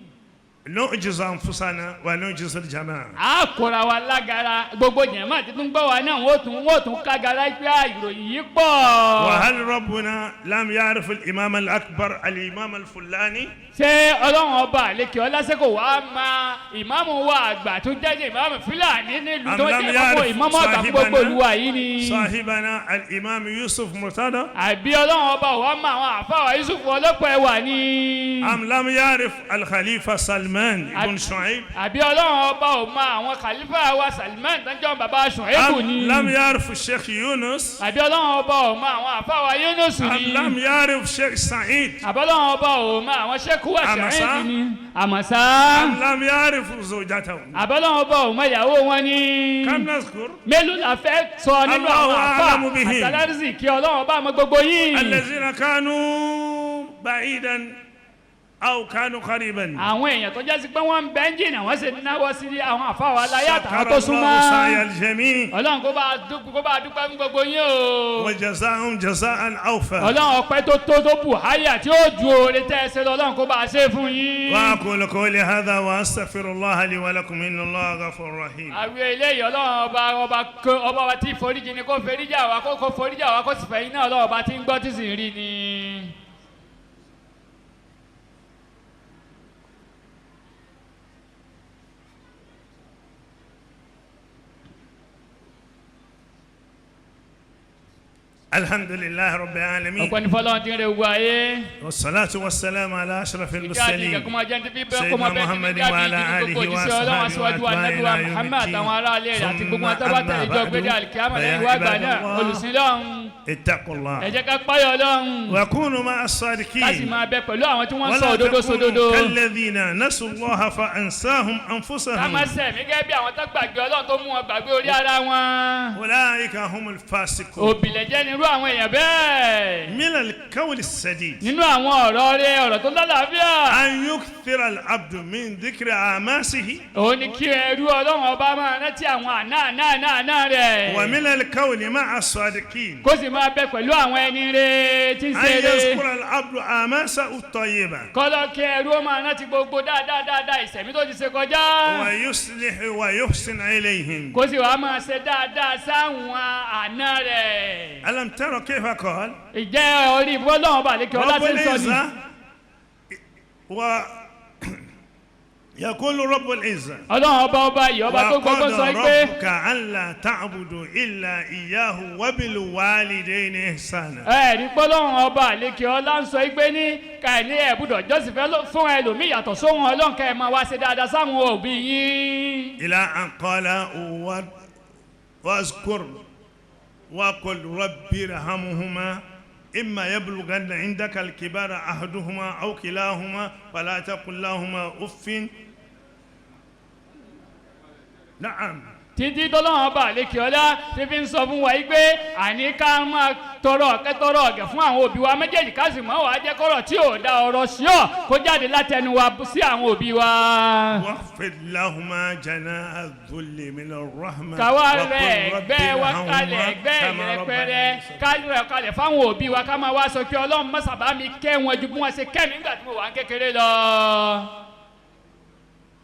نعجز أنفسنا ونعجز الجماعة. A kóra wa lágara gbogbo jẹ̀mọ́ àti tún gbọ́ wa náà wọ́n tún kágara pé ìròyìn yìí pọ̀. وهل ربنا لم يعرف الإمام الأكبر الإمام الفلاني؟ Ṣé Ọlọ́run ọba àlekè ọlásẹ́kò wàá ma ìmáàmù wa àgbà tó jẹ́ ìmáàmù Fúlàní nílùú tó أم لم jẹ́ يعرف ìmáàmù àgbà fún gbogbo olúwa yìí ni. صاحبنا الإمام يوسف مرتضى؟ Àbí Ọlọ́run ọba wàá ma àwọn àfáwà Yusuf ọlọ́pàá ẹwà ni. أم لم يعرف الخليفة سلمان بن شعيب؟ Àbí Ọlọ́run ọba ò ma àwọn khalifa wa Salman tó ń jẹ́ bàbá Ṣùhẹ́bù أم ni. لم يعرف الشيخ يونس؟ Àbí Ọlọ́run ọba ò ma àwọn àfáwà Yunus أم ni. لم يعرف الشيخ سعيد؟ Àbí Ọlọ́run ọba ò ma àwọn ṣẹ́kù wa Àmọ̀sá. Ṣàìdì ni. Àmọ̀sá. أم لم يعرف زوجته؟ Àbí Ọlọ́run ọba ò ma ìyàwó wọn ni. كم نذكر؟ Mélòó la fẹ́ sọ nínú Allahu àwọn àfà a'lamu bihim. àtàlárìsì kí Ọlọ́run ọba mọ gbogbo yín. الذين كانوا بعيدا أو كانوا قريبا. Àwọn èèyàn tó jásí pé wọ́n ń bẹ́ ń jìnnà wọ́n sì náwó sí àwọn àfà wa láyé àtàwọn شكر tó الله súnmọ́. سعي الجميع Ọlọ́run kó bá a dúpẹ́ fún gbogbo yín o. وجزاهم جزاء أوفى. Ọlọ́run ọpẹ́ tó tó tó bù háyà tí ó ju oore tẹ́ ẹ ṣe lọ Ọlọ́run kó bá a ṣe fún yín. وأقول قولي هذا وأستغفر الله لي ولكم إن الله غفور رحيم. Àwọn eléyìí Ọlọ́run ọba wa tí foríjì ni kó foríjì àwa kó foríjì àwa kó sì fẹ̀yìn náà Ọlọ́run ọba tí ń gbọ́ tí sì ń rí ni. الحمد لله رب العالمين Ọpẹ́ ní fọlọ́run tí ń re gbogbo ayé. والصلاة والسلام على أشرف Ìkí àti المرسلين ìgẹ̀ kó máa jẹ́ ní bíbẹ́ kó سيدنا máa bẹ́ẹ̀ ní محمد bíbẹ́ àti وعلى ìdí gbogbo آله òjíṣẹ́ Ọlọ́run aṣíwájú wa وأصحابه Ànábì wa وأتباعه إلى يوم Muhammad الدين. àtàwọn aráalé rẹ̀ àti gbogbo ثم wọn tó bá tẹ̀lé أما jọ gbédé بعد àlìkíyàmọ̀ فيا lẹ́yìn wá gbà عباد náà الله olùsìn lọ́hùn. اتقوا الله Ẹ jẹ́ ká páyọ̀ Ọlọ́run وكونوا مع ká sì الصادقين máa bẹ pẹ̀lú àwọn tí wọ́n ń sọ ولا òdodo تكونوا sódodo. كالذين نسوا الله فأنساهم Ká má أنفسهم ṣẹ̀mí gẹ́gẹ́ bí àwọn tó gbàgbé Ọlọ́run tó mú wọn gbàgbé orí ara wọn. أولئك هم الفاسقون. Òbílẹ̀jẹ́ nírú àwọn èèyàn bẹ́ẹ̀. من القول السديد Nínú àwọn ọ̀rọ̀ rẹ̀ ọ̀rọ̀ tó lálàáfíà. أن يكثر العبد من ذكر أعماسه Òun ni kí ẹrú Ọlọ́run ọba máa rántí àwọn àná àná àná àná rẹ̀. ومن القول مع الصادقين Kó sì máa bẹ pẹ̀lú àwọn ẹni rẹ̀ tí ń أن ṣe rẹ̀. يذكر العبد أعماسه الطيبة Kọ́lọ́ kí ẹrú ó máa rántí gbogbo dáadáa dáadáa ìṣẹ̀mí tó ti ṣe kọjá. ويصلح ويحسن إليهم. Kó sì wá máa ṣe dáadáa sáwọn àná rẹ̀. ألم ترى كيف قال Ìjẹ́ orí Ọlọ́run ọba àlékè ọlá رب ṣe ń sọ ni. العزة و يقول رب العزة Ọlọ́run ọba ọba yìí ọba tó gbogbo sọ وقضى pé ربك ألا تعبدوا إلا إياه وبالوالدين إحسانا. Ẹ̀rí pọ́lọ́run ọba àlékè ọlá ń sọ pé ní kàní ẹ̀bùdọ̀ jọ́sìn fẹ́ fún ẹlòmíì yàtọ̀ sóhun Ọlọ́run kẹ́ ẹ máa wá ṣe dáadáa sáwọn òbí yín. إلى أن قال واذكر وقل رب ارحمهما إما يبلغن عندك الكبار أحدهما أو كلاهما فلا تقل لهما أف. نعم. Títí tọ́lọ́run ọba àlékè ọlá ti fi ń sọ fún wa yìí pé àní ká máa tọrọ ọ̀kẹ́ tọrọ ọ̀gẹ̀ fún àwọn òbí wa méjèèjì ká sì mọ́ wàá jẹ́ kọ́rọ̀ tí ò da ọ̀rọ̀ sí ọ̀ kó jáde látẹnu wa sí àwọn òbí wa. واخفض لهما جناح الذل من الرحمة Káwá وقل rẹ̀ رب ẹgbẹ́ wa kalẹ̀ ارحمهما ẹgbẹ́ كما ìrẹpẹrẹ ربياني صغيرا. ká rẹ̀ kalẹ̀ fáwọn òbí wa ká máa wá sọ pé Ọlọ́run má sábà mi kẹ́ wọn ju bí wọ́n ṣe kẹ́ mi nígbà tí mo wà ń kékeré lọ.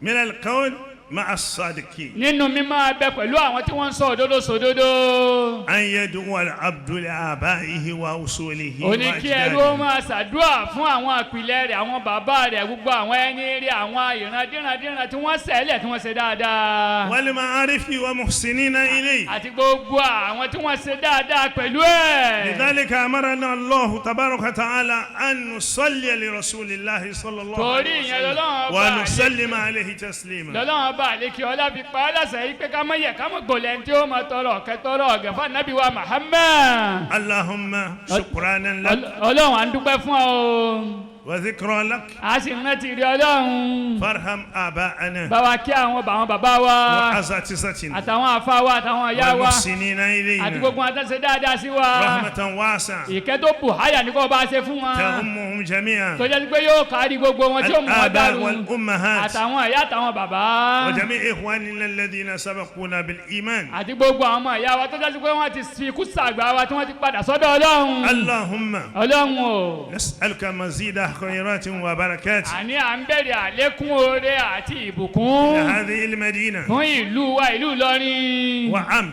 من القول مع الصادقين Nínú mímọ́ abẹ pẹ̀lú àwọn tí wọ́n ń sọ òdodo sòdodo. أن يدعو العبد لآبائه وأصوله Ó ní kí ẹrú ó وأجداده máa ṣàdúrà fún àwọn àpilẹ̀ rẹ̀, àwọn bàbá rẹ̀, gbogbo àwọn ẹni rí, àwọn ìrandírandiran tí wọ́n ṣẹlẹ̀ tí wọ́n ṣe dáadáa. والمعارف ومحسنين إليه. Àti gbogbo àwọn tí wọ́n ṣe dáadáa pẹ̀lú ẹ̀. لذلك أمرنا الله تبارك وتعالى أن نصلي لرسول الله صلى الله Torí عليه ìyẹn وسلم lọ́lọ́run ọba ونسلم عليه تسليما. Lọ́lọ́run ọba àlekí ọlá fi pa á láṣẹ yìí pé ká má yẹ ká má gbòlẹ̀ tí ó máa tọrọ ọ̀kẹ́ tọrọ ọ̀gẹ̀ fún ànábì wa Muhammad. اللهم شكرانا لك Ọlọ́run à ń dúpẹ́ fún ọ o. وذكرى لك A sì ń rántí rí Ọlọ́run. فارحم آباءنا Bá wa kí àwọn àwọn bàbá wa وأساتذتنا àtàwọn àfa wa àtàwọn ìyá wa والمحسنين àti إلينا gbogbo wọn tó ṣe dáadáa sí wa. رحمة واسعة Ìkẹ́ tó bù háyà ní kó bá a ṣe fún wọn. تهمهم جميعا Tó jẹ́ pé yóò kárí gbogbo wọn tí ó mú wọn الآباء dàrú. والأمهات Àtàwọn ìyá àtàwọn bàbá. وجميع إخواننا الذين سبقونا بالإيمان. Àti gbogbo àwọn ọmọ ìyá wa tó jẹ́ pé wọ́n ti fi ikú sàgbà wa tí wọ́n ti padà sọ́dọ̀ Ọlọ́run. اللهم Ọlọ́run o. نسألك مزيد خيرات وبركات Àní à ń bẹ̀rẹ̀ àlékún oore àti ìbùkún لهذه المدينة fún ìlú wa, ìlú Ìlọrin, وعم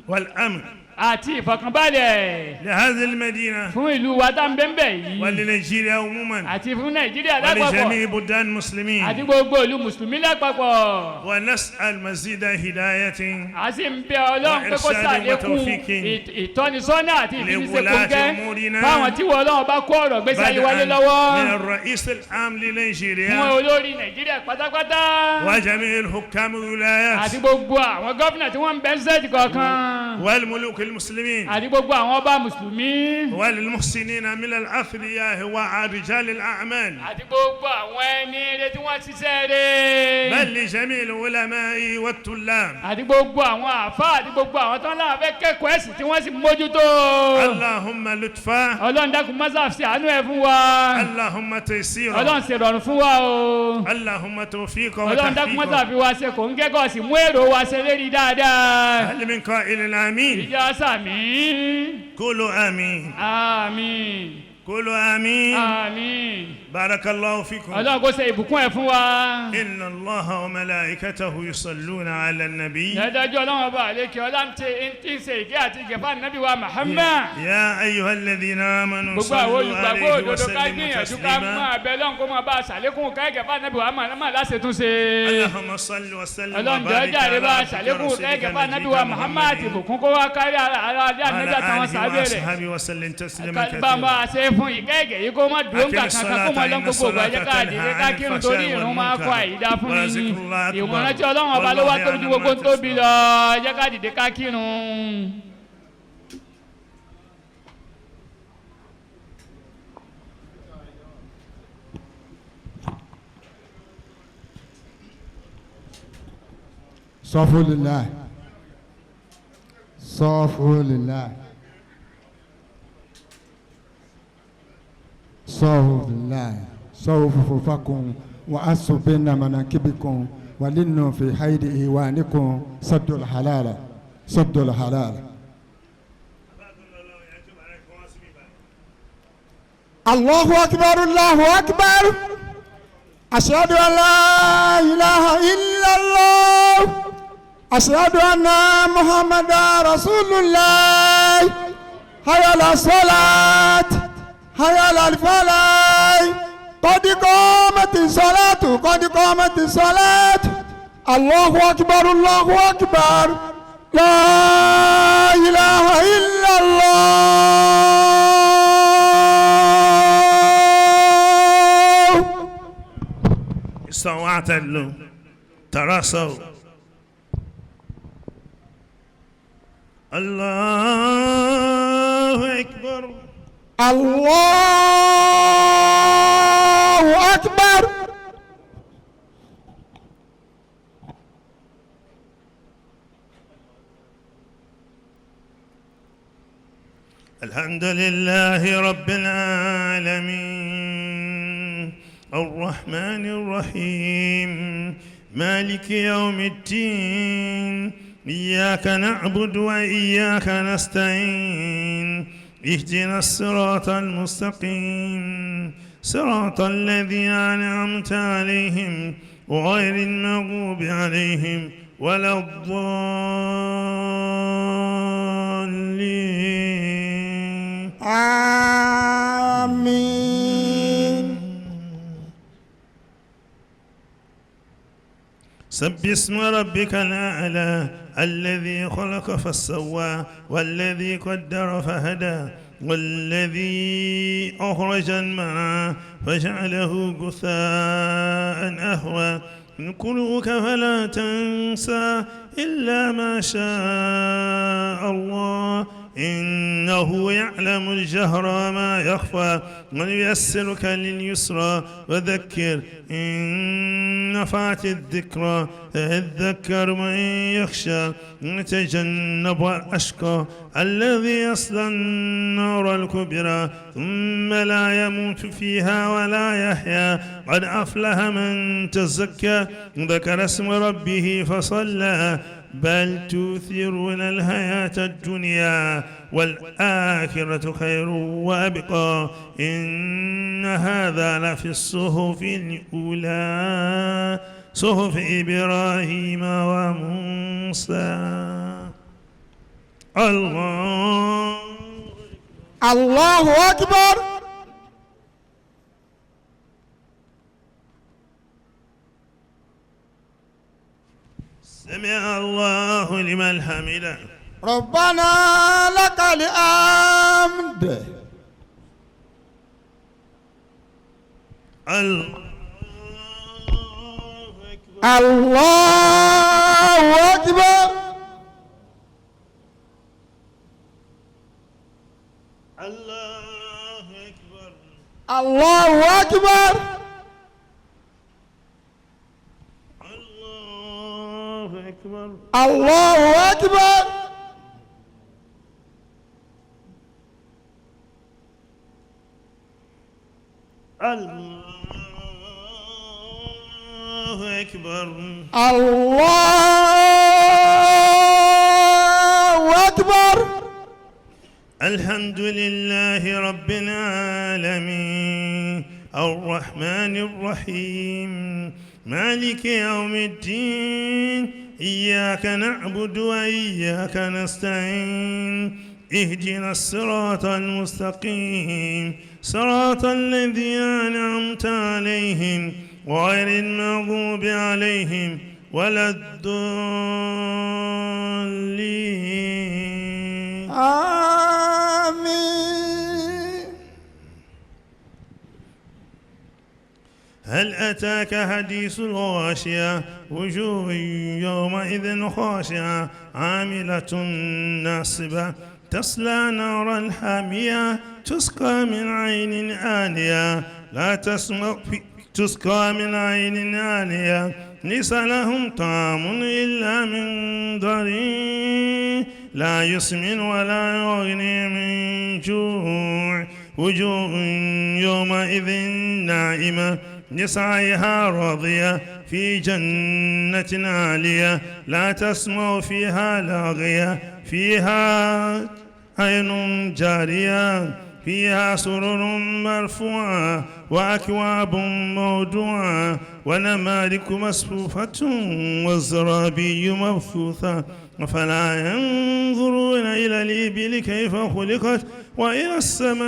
والأمن àti ìfọ̀kànbalẹ̀ لهذه المدينة fún ìlú wa tá ń bẹ́ńbẹ̀ yìí ولنيجيريا عموما àti fún Nàìjíríà lápapọ̀ ولجميع بلدان àti المسلمين. gbogbo ìlú mùsùlùmí lápapọ̀. ونسأل مزيد هداية A sì ń bẹ Ọlọ́run pé kó وإرشاد ṣàlékún وتوفيق ìtọ́nisọ́nà àti لولاة ìfinisẹ́kọ̀ọ́gẹ́ أمورنا fáwọn tí wọ́n Ọlọ́run bá kó ọ̀rọ̀ gbèsè ayé wálé بدءا lọ́wọ́ من الرئيس العام fún لنيجيريا olórí Nàìjíríà pátápátá وجميع الحكام àti الولايات gbogbo àwọn gómìnà tí wọ́n ń bẹ ṣẹ́ẹ̀tì kọ̀ọ̀kan والملوك المسلمين àti gbogbo àwọn ọba mùsùlùmí وللمحسنين من الأثرياء ورجال الأعمال àti gbogbo àwọn ẹni rere tí wọ́n ṣiṣẹ́ rere بل لجميع العلماء والطلاب. àti gbogbo àwọn àáfàá àti gbogbo àwọn tó ń láwọn fẹ́ kẹ́kọ̀ọ́ ẹ̀sìn tí wọ́n sì mójútó. اللهم لطفا. Ọlọ́run dákun mọ́sá ṣe àánú ẹ̀ fún wa. اللهم تيسيرا. Ọlọ́run ṣe rọrùn fún wa o. اللهم توفيقا Ọlọ́run dákun mọ́sá وتحقيقا. fi wa ṣe kò ń kẹ́kọ̀ọ́ sì mú èrò wa ṣe lérí dáadáa. هل من قائل آمين؟ Ìjà sàmì. قولوا آمين. Àmín. قولوا آمين. Àmín. بارك الله فيكم. Ọlọ́run kó ṣe ìbùkún ẹ̀ fún wa. إن الله وملائكته يصلون على النبي. Dájúdájú Ọlọ́run ọba àlekè ọlá ń ń ṣe ìkẹ́ àti ìgẹ̀fà nàbí wa Muhammad. يا أيها الذين آمنوا Gbogbo àwọn صلوا olùgbàgbọ́ عليه òdodo ká وسلموا gbìyànjú ká تسليما. máa bẹ lọ́n kó máa bá a ṣàlékún káyọ̀kẹ́ nàbí wa Muhammad láṣetúnṣe. اللهم صل وسلم Ọlọ́run jọ̀ọ́ وبارك jàre على bá a عبدك ṣàlékún ورسولك káyọ̀kẹ́ nàbí نبينا wa Muhammad àti محمد ìbùkún kó wá kárí ara ara adé ànábì وعلى àtàwọn آله sàábé rẹ̀. وأصحابه وسلم تسليما Bá a máa كثيرا. ṣe fún ìkẹ́gẹ́ yìí kó má dúró أقم ńgbà kankan kó الصلاة mọ lọ́n إن gbogbo ìgbà الصلاة jẹ́ ká تنهى dìde ká عن kírun torí الفحشاء ìrun máa kọ والمنكر àìdá fún mi ولذكر الله أكبر ìwọ̀n tí Ọlọ́run ọba ló wá والله tóbi ju يعلم gbogbo ما ń tóbi تصنعون. lọ jẹ́ ká dìde ká kírun. صفوا لله صفوا لله صفوا لله صفوا صفوفكم وأسوا بين مناكبكم ولنوا في حيد إيوانكم سدوا الحلال سدوا الحلال. الله أكبر الله أكبر أشهد أن لا إله إلا الله أشهد أن محمدا رسول الله حي على الصلاة حي على الفلاح قد قامت الصلاة قد قامت الصلاة الله أكبر الله أكبر لا إله إلا الله. استووا اعتدلوا تراصوا. الله أكبر. الله أكبر. الحمد لله رب العالمين الرحمن الرحيم مالك يوم الدين إياك نعبد وإياك نستعين اهدنا الصراط المستقيم صراط الذين أنعمت عليهم غير المغضوب عليهم ولا الضالين. آمين. سبح اسم ربك الأعلى الذي خلق فسوى والذي قدر فهدى والذي أخرج المرعى فجعله غثاء أهوى. نقرئك فلا تنسى إلا ما شاء الله إنه يعلم الجهر وما يخفى ونيسرك لليسرى وذكر إن نفعت الذكرى تذكر من يخشى وتجنب الأشقى الذي يصلى النار الكبرى ثم لا يموت فيها ولا يحيا. قد أفلح من تزكى ذكر اسم ربه فصلى. بل تؤثرون الحياة الدنيا والآخرة خير وأبقى. إن هذا لفي الصحف الأولى صحف إبراهيم وموسى. الله الله أكبر. سمع الله لمن حمده. ربنا لك الحمد. الله أكبر. الله أكبر. الله أكبر. الله أكبر. الله أكبر. الله أكبر. الله أكبر. الله أكبر. الحمد لله رب العالمين الرحمن الرحيم مالك يوم الدين إياك نعبد وإياك نستعين اهدنا الصراط المستقيم صراط الذين أنعمت عليهم غير المغضوب عليهم ولا الضالين. آمين. هل أتاك حديث الغاشية وجوه يومئذ خاشعة عاملة ناصبة تصلى نارا حامية تسقى من عين آنية لا تسمع تسقى من عين آنية ليس لهم طعام إلا من ضريع لا يسمن ولا يغني من جوع. وجوه يومئذ ناعمة لسعيها راضية في جنة عالية لا تسمع فيها لاغية فيها عين جارية فيها سرر مرفوعة وأكواب موضوعة ونمارق مصفوفة والزرابي مبثوثة. فلا ينظرون إلى الإبل كيف خلقت وإلى السماء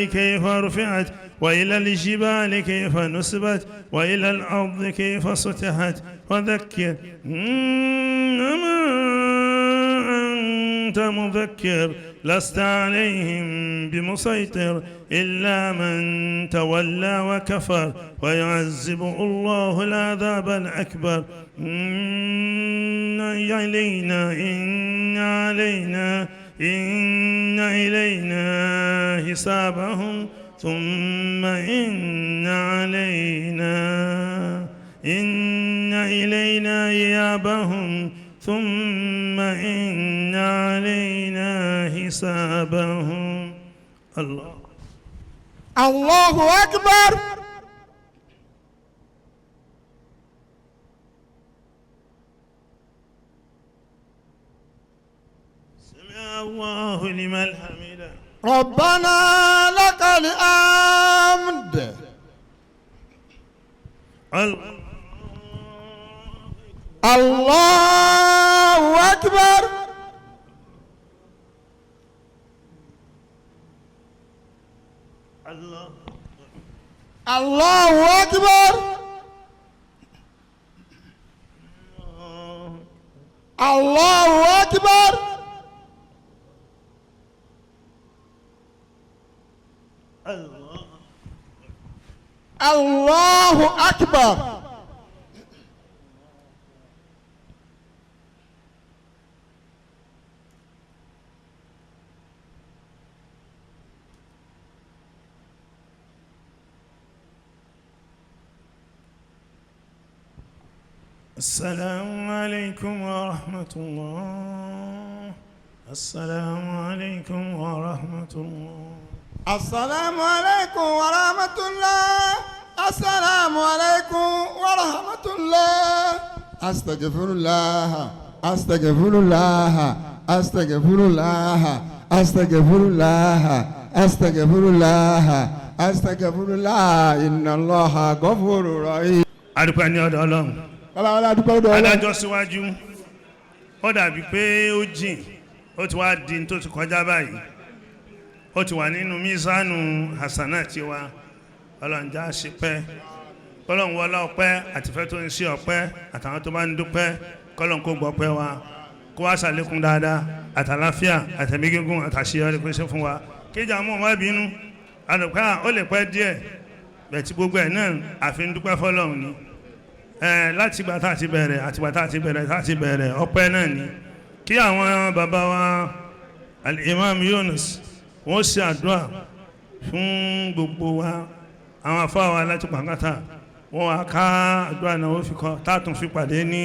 كيف رفعت وإلى الجبال كيف نصبت وإلى الأرض كيف سطحت. وذكر إنما أنت مذكر لست عليهم بمسيطر إلا من تولى وكفر ويعذبه الله العذاب الأكبر. إن إلينا حسابهم ثم إن إلينا إيابهم ثم إن علينا حسابهم. الله الله أكبر. سمع الله لمن حمده. ربنا لك الحمد. Allahu akbar. Allahu akbar. Allahu akbar. Allahu akbar. السلام عليكم ورحمة الله. السلام عليكم ورحمة الله. السلام عليكم ورحمة الله. السلام عليكم ورحمة الله. أستغفر الله أستغفر الله أستغفر الله أستغفر الله أستغفر الله أستغفر الله إن الله غفور رحيم. Adúpẹ́ ní ọ̀dọ̀ Ọlọ́run. Bàbá wa dúpẹ́ lọ́dọ̀ Ọlọ́run. Adájọ́ síwájú, ó dàbí pé ó jìn, ó ti wá di tó ti kọjá báyìí, ó ti wà nínú mísánù hasana tiwa. Ọlọ́run já ṣe pẹ́, kọ́lọ́n wọlé ọpẹ́ àtìfẹ́ tó ń ṣe ọpẹ́ àtàwọn tó bá ń dúpẹ́, kọ́lọ́n kó gbọ́pẹ́ wa, kó wá ṣàlékún dáadáa àtàláfíà àtẹ̀mí gígùn àtàṣeyọrí kó ṣe fún wa. Kíjà mú ọmọ bínú àlùkò ó lè pẹ́ díẹ̀ bẹ̀tí gbogbo ẹ̀ náà àfi ń dúpẹ́ fọlọ́run ni. Láti ìgbà tá a ti bẹ̀rẹ̀ àtìgbà tá a ti bẹ̀rẹ̀ tá a ti bẹ̀rẹ̀ ọpẹ́ náà ni. Kí àwọn bàbá wa Al-Imam Yunus wọ́n ṣe àdúrà fún gbogbo wa, àwọn afá wa láti pàkátà wọ́n wá ká àdúrà náà ó fi kọ́ tátún fi pàdé ní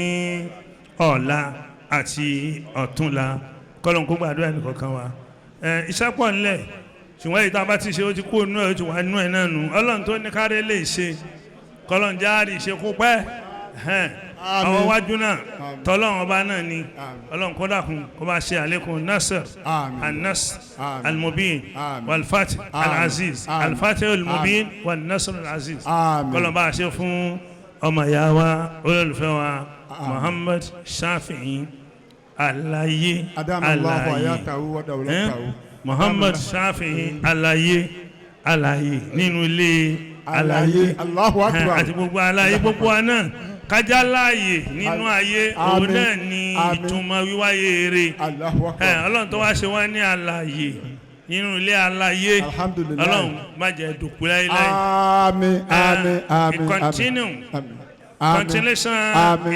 ọ̀la àti ọ̀túnla. Kọ́lọ́n kó gbàdúrà nìkọ̀ọ̀kan wa. Iṣẹ́ pọ̀ nílẹ̀, ṣùgbọ́n èyí tá a bá ti ṣe ó ti kú inú ẹ̀, ó ti wà inú ẹ̀ náà nù. Ọlọ́run tó ní kárẹ́ lè ṣe, kọ́lọ́n jáàrí ṣe kó pẹ́. Àwọn wájú náà tọ́lọ́run ọba náà ni. Ọlọ́run kó dákun kó bá ṣe àlékún nasr an-nasr al-mubin wal-fath al-aziz al-fath al-mubin wal-nasr al-aziz. Kọ́lọ́n bá ṣe fún ọmọ ìyá wa olólùfẹ́ wa Muhammad Shafi'i alaye alaye Muhammad Shafi'i alaye alaye nínú ilé alaye àti gbogbo alaye gbogbo wa náà kájá láàyè nínú ayé, òun náà ni ìtumọ̀ wíwáyé eré. Ọlọ́run tó wá ṣe wá ní alààyè nínú ilé alààyè, Ọlọ́run má jẹ́ dòkú láéláé. Àmín àmín àmín. Continue continuation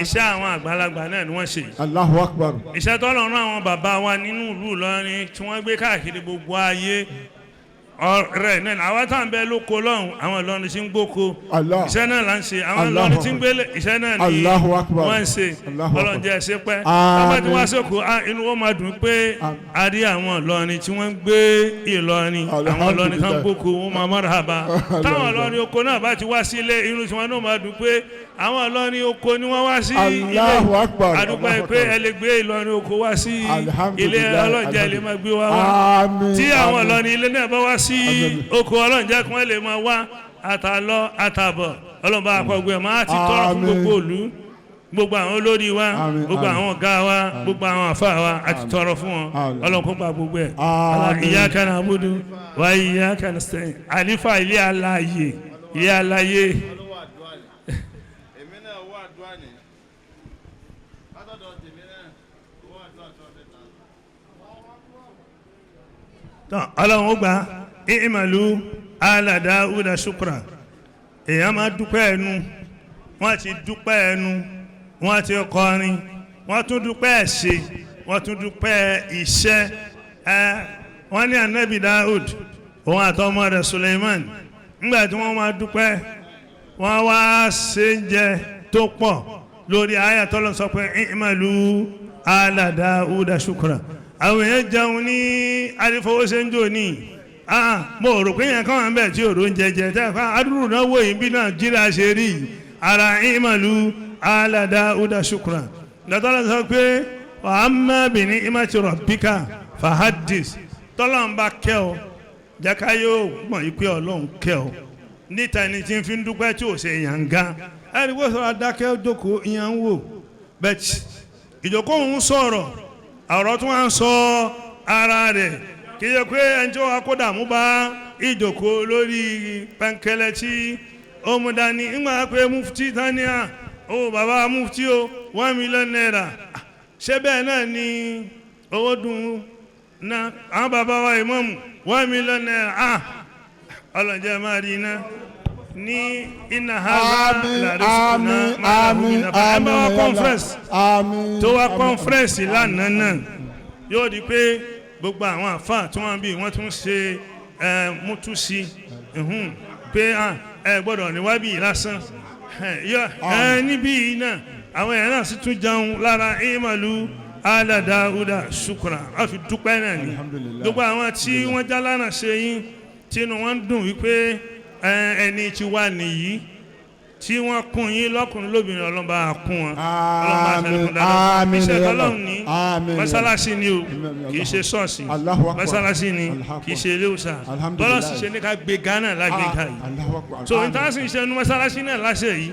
iṣẹ́ àwọn àgbàlagbà náà ni wọ́n ṣe. Allahu Akbar. Iṣẹ́ tọ́lọ́run àwọn bàbá wa nínú ìlú Ìlọrin tí wọ́n gbé káàkiri gbogbo ayé ọ̀rẹ́ náà, àwọn tá à ń bẹ lóko lọ́hùn, àwọn Ìlọrin tí ń gbóko iṣẹ́ náà là ń ṣe, àwọn Ìlọrin tí ń gbélé iṣẹ́ náà ni wọ́n ń ṣe. Ọlọ́run jẹ́ ẹ̀ṣẹ̀ pẹ́. Bàbá tí wọ́n sọ̀kò inú wọn máa dùn pé a rí àwọn Ìlọrin tí wọ́n ń gbé Ìlọrin, àwọn Ìlọrin kan gbóko wọn máa marhaba. Táwọn Ìlọrin oko náà bá ti wá sílé, inú tí wọn náà máa dùn pé àwọn Ìlọrin oko ni wọ́n wá sí ilé. Àdúgbò pé ẹ lè gbé Ìlọrin oko wá sí ilé, Ọlọ́run jẹ́ lè máa gbé wá wá. Tí àwọn Ìlọrin ilé náà bá wá sí oko, Ọlọ́run jẹ́ kí wọ́n lè máa wá àtàlọ́ àtàbọ̀. Ọlọ́run bá akọ̀gbẹ́ máa ti tọrọ fún gbogbo ìlú, gbogbo àwọn olórí wa, gbogbo àwọn ọ̀gá wa, gbogbo àwọn àfáà wa, àti tọrọ fún wọn. Ọlọ́run kó gba gbogbo ẹ̀. Iyyaka na'budu wa iyyaka nasta'in. Àlífà ilé alààyè, ilé alààyè. Ọlọ́run ó gbà ìmàlú ala Dawuda shukra. Èèyàn máa dúpẹ́ ẹnu, wọ́n ti dúpẹ́ ẹnu, wọ́n ti kọrin, wọ́n tún dúpẹ́ ẹ̀ṣẹ̀, wọ́n tún dúpẹ́ iṣẹ́. Wọ́n ní anabi Dawud òun àtọmọ rẹ̀ Suleiman, nígbà tí wọ́n máa dúpẹ́ wọ́n wá ṣe ń jẹ tó pọ̀ lórí àyà tọ́lọ́ sọ pé ìmàlú ala Dawuda shukra. Àwọn èèyàn jẹun ní arífowóṣẹ́njò ní mo rò pé yẹn kàn ń bẹ̀ tí òrò ń jẹjẹ tẹ́ fà adúrú náà wò yín bí Nàìjíríà ṣe rí ara ìmàlú ala Dawuda shukra. Dọ́tọ́lá sọ pé wàhámà bìíní ìmàtí rabbika fahadis. Tọ́lá ń bá kẹ́ ọ jẹ́ ká yóò mọ̀ yí pé Ọlọ́run kẹ́ ọ. Níta ẹni tí ń fi ń dúpẹ́ tí ò ṣe yànga, ẹni wọ́n sọ̀rọ̀ adákẹ́ jókòó ìyẹn ń wò bẹ́ẹ̀. Ìjókòó ń sọ̀rọ̀, ọ̀rọ̀ tí wọ́n ń sọ ara rẹ̀ kì í ṣe pé ẹni tí wọ́n kó dààmú bá ìjókòó lórí pẹ́ńkẹ́lẹ́ tí ó mú dání ńgbà pé mufti tania ó bàbá mufti o, ₦1 million. Ṣé bẹ́ẹ̀ náà ni owó dùn ná àwọn bàbá wa ìmáàmù ₦1 million? Ah, ọlọ́njẹ́ máa rí iná ní iná haza làrísìkúná máa làwọn ìnáfà ẹ bá wá conference tó wá conference lánàá náà, yóò di pé gbogbo àwọn àfáà tí wọ́n bí wọ́n tún ṣe ẹ mútúsí pé ẹ gbọ́dọ̀ níwábí lásán ẹ níbí yìí náà, àwọn èèyàn náà sì tún jẹun lára ìmàlú aládàáhùdà ṣùkúrà, wọ́n fi dúpẹ́ náà ni. Gbogbo àwọn tí wọ́n já lánàá ṣe yín tínú wọn dùn wípé ẹni tí wà nìyí tí wọ́n kún yín lọ́kùnrin lóbìnrin, ọlọ́ba kún wọn, ọlọ́ba àtẹnukùn dáadáa. Iṣẹ́ tọ́lọ́run ní mọ́sálásí ni o, kì í ṣe ṣọ́ọ̀ṣì. Mọ́sálásí ni, kì í ṣe ilé ìwòsàn. Bọ́lá sì ṣe ní ká gbé Ghana lágbèéká yìí. So ìtàsí ìṣe nu mọ́sálásí náà láṣẹ yìí,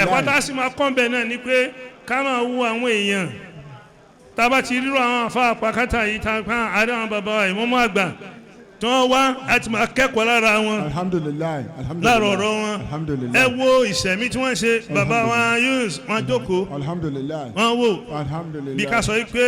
ẹ̀kọ́ tá a sì máa kọ́ bẹ́ẹ̀ náà ni pé ká máa wú àwọn èèyàn tába ti rírọ àwọn afa àpàkátà yìí, tá a pa àárẹ̀ àwọn bàbá wa ìmọ̀mọ́ àgbà tí wọ́n wá àti máa kẹ́kọ̀ọ́ lára wọn. Alhamdulilayi, alhamdulilayi. Lára ọ̀rọ̀ wọn. Alhamdulilayi. Ẹ wo ìṣẹ̀mí tí wọ́n ṣe, bàbá wa Yunus, wọ́n jókòó. Alhamdulilayi. Wọ́n wò. Alhamdulilayi. Bí ká sọ pé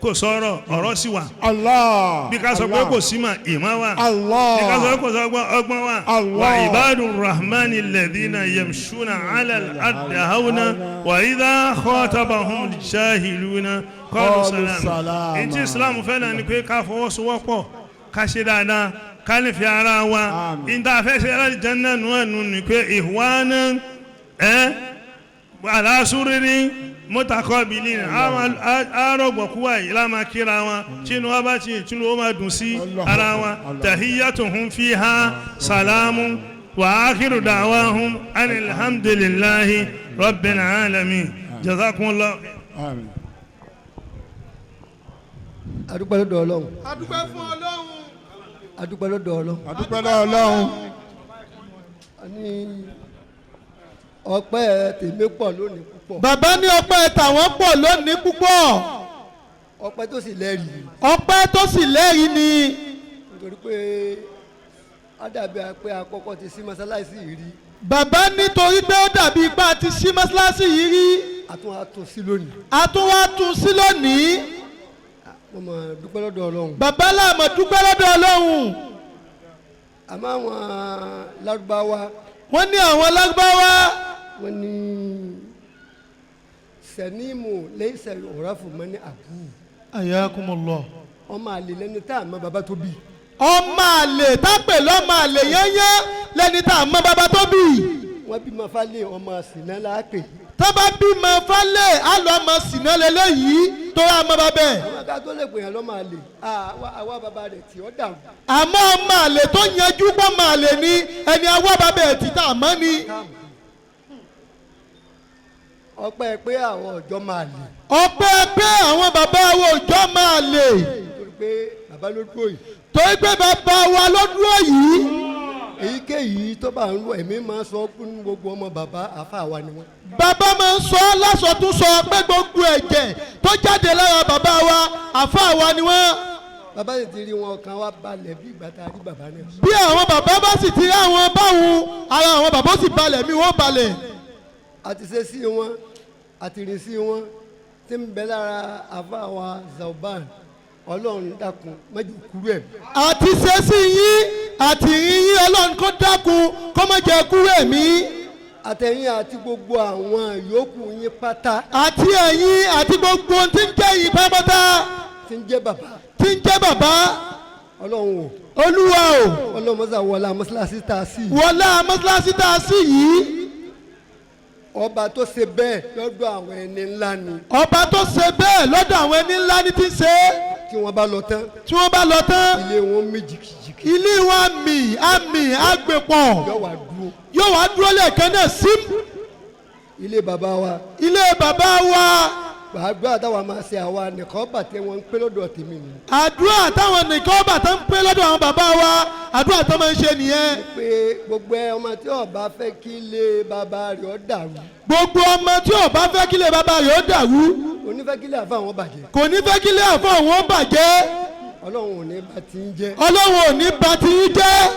kò sọ̀rọ̀, ọ̀rọ̀ sì wà. Allah. Bí ká sọ pé kò sí mà, ìmọ̀ wà. Allah. Bí ká sọ pé kò sọ ọgbọ́n wà. Allah. Wa ibadur rahmani alladhina yamshuna ala al-ardi hawna wa idha khatabahum jahiluna qalu salama. Ìtí Islam fẹ́ náà ni pé ká fọwọ́sowọ́pọ̀, ká ṣe dáadáa, ká lè fi ara wa níta fẹ́ ṣe alálìjánnà nù ẹ̀nù ni pé ìhùwánà ẹ̀ aláṣúrírí mọ́tàkọ́bìlì àrọ̀gbọ̀kúwà yìí láma kíra wọn, tínú wa bá ti tínú ó máa dùn sí ara wa. Tahiyyatuhum fiha salamu wa akhiru da'wahum alhamdulillahi rabbil alamin. Jazakumullah. Àmín. Adúpẹ́ lọ́dọ̀ Ọlọ́run. Adúpẹ́ fún Ọlọ́run. Adúpẹ́ lọ́dọ̀ Ọlọ́run. Adúpẹ́ lọ́dọ̀ Ọlọ́run. A ní ọpẹ́ tèmi pọ̀ lónìí púpọ̀. Bàbá ní ọpẹ́ tàwọn pọ̀ lónìí púpọ̀. Ọpẹ́ tó sì lẹ́rìí. Ọpẹ́ tó sì lẹ́rìí ni. Nítorí pé ó dàbí pé àkọ́kọ́ ti sí mọ́sálásí yìí rí. Bàbá nítorí pé ó dàbí ipá ti sí mọ́sálásí yìí rí. A tún wá tún sí lónìí. A tún wá tún sí lónìí. Mo mọ̀ dúpẹ́ lọ́dọ̀ Ọlọ́run. Bàbá làmọ̀ dúpẹ́ lọ́dọ̀ Ọlọ́run. Àmọ́ àwọn Lárúbáwá. Wọ́n ní àwọn Lárúbáwá. Wọ́n ní sẹ̀nímù lẹ́sẹ̀ ọ̀ráfù mọ́ ní àbú. Ayakumullah. Ọmọ àlè lẹni tá a mọ bàbá tó bí. Ọmọ àlè tápè lọ́mọ àlè yẹ́nyẹ́ lẹni tá a mọ bàbá tó bí. Wọ́n bímọ falẹ̀, ọmọ sìnà láàpè. Tó bá bímọ falẹ̀, á lọ ọmọ sìnà lélẹ́yìí tó wà mọ bàbá ẹ̀. Àwọn aká tó lè pèèyàn lọ́mọ àlè, àwa bàbá rẹ̀ tí ó dàrú. Àmọ́ ọmọ àlè tó yanjú pọ̀ mọ àlè ni ẹni àwa bàbá ẹ̀ tí tá a mọ́ ni. Ọpẹ́ pé àwọn ọjọ́ máa lè. Ọpẹ́ pé àwọn bàbá wa ọjọ́ máa lè. Torí pé bàbá ló dúró yìí. Torí pé bàbá wa ló dúró yìí. Èyíkéyìí tó bá ń lọ, ẹ̀mí máa ń sọ fún gbogbo ọmọ bàbá, àfa wa ni wọ́n. Bàbá máa ń sọ lásọtúnsọ pé gbogbo ẹ̀jẹ̀ tó jáde lára bàbá wa, àfa wa ni wọ́n. Bàbá sì ti rí wọn, kan wá balẹ̀ bí ìgbà tá a rí bàbá náà. Bí àwọn bàbá bá sì ti rí àwọn báwọn, ara àwọn bàbá ó sì balẹ̀, mí wọ́n balẹ̀. Àti ṣe sí wọn, àti rìn sí wọn tí ń bẹ lára àfa wa Zauban, Ọlọ́run dákun má jẹ́ kúrú ẹ̀. Àti ṣe sí yín àti rí yín, Ọlọ́run kó dákun kó má jẹ́ kúrú ẹ̀mí. Àtẹ̀yìn àti gbogbo àwọn yòókù yín pátá. Àti ẹ̀yin àti gbogbo ohun tí ń jẹ́ yín pátápátá. Tí ń jẹ́ bàbá. Tí ń jẹ́ bàbá. Ọlọ́run o. Olúwa o. Ọlọ́run mọ́sá wọlá mọ́sálásí tá a sí yìí. Wọlá mọ́sálásí tá a sí yìí. Ọba tó ṣe bẹ́ẹ̀ lọ́dọ̀ àwọn ẹni ńlá ni. Ọba tó ṣe bẹ́ẹ̀ lọ́dọ̀ àwọn ẹni ńlá ni ti ń ṣe. Tí wọ́n bá lọ tán. Tí wọ́n bá lọ tán. Ilé wọn mì jìkìjìkì. Ilé wọn mì àmì àgbèpọ̀. Yóò wá dúró. Yóò wá dúró lẹ́ẹ̀kan náà sim. Ilé bàbá wa. Ilé bàbá wa. Àdúrà táwa máa ṣe àwa nìkan bàtẹ́ wọn ń pé lọ́dọ̀ tèmi nìyí. Àdúrà táwọn nìkan bàtà ń pé lọ́dọ̀ àwọn bàbá wa, àdúrà tó máa ń ṣe nìyẹn. Pé gbogbo ẹ ọmọ tí ó bá fẹ́ kí ilé bàbá rẹ̀ ó dàrú, Gbogbo ọmọ tí ò bá fẹ́ kílé bàbá rẹ̀ ó dàrú, onífẹ́ kí ilé àfa àwọn bàjẹ́, kò ní fẹ́ kílé àfọ̀ òun ó bàjẹ́, Ọlọ́run ò ní bá ti ń jẹ́. Ọlọ́run ò ní ba ti yín jẹ́.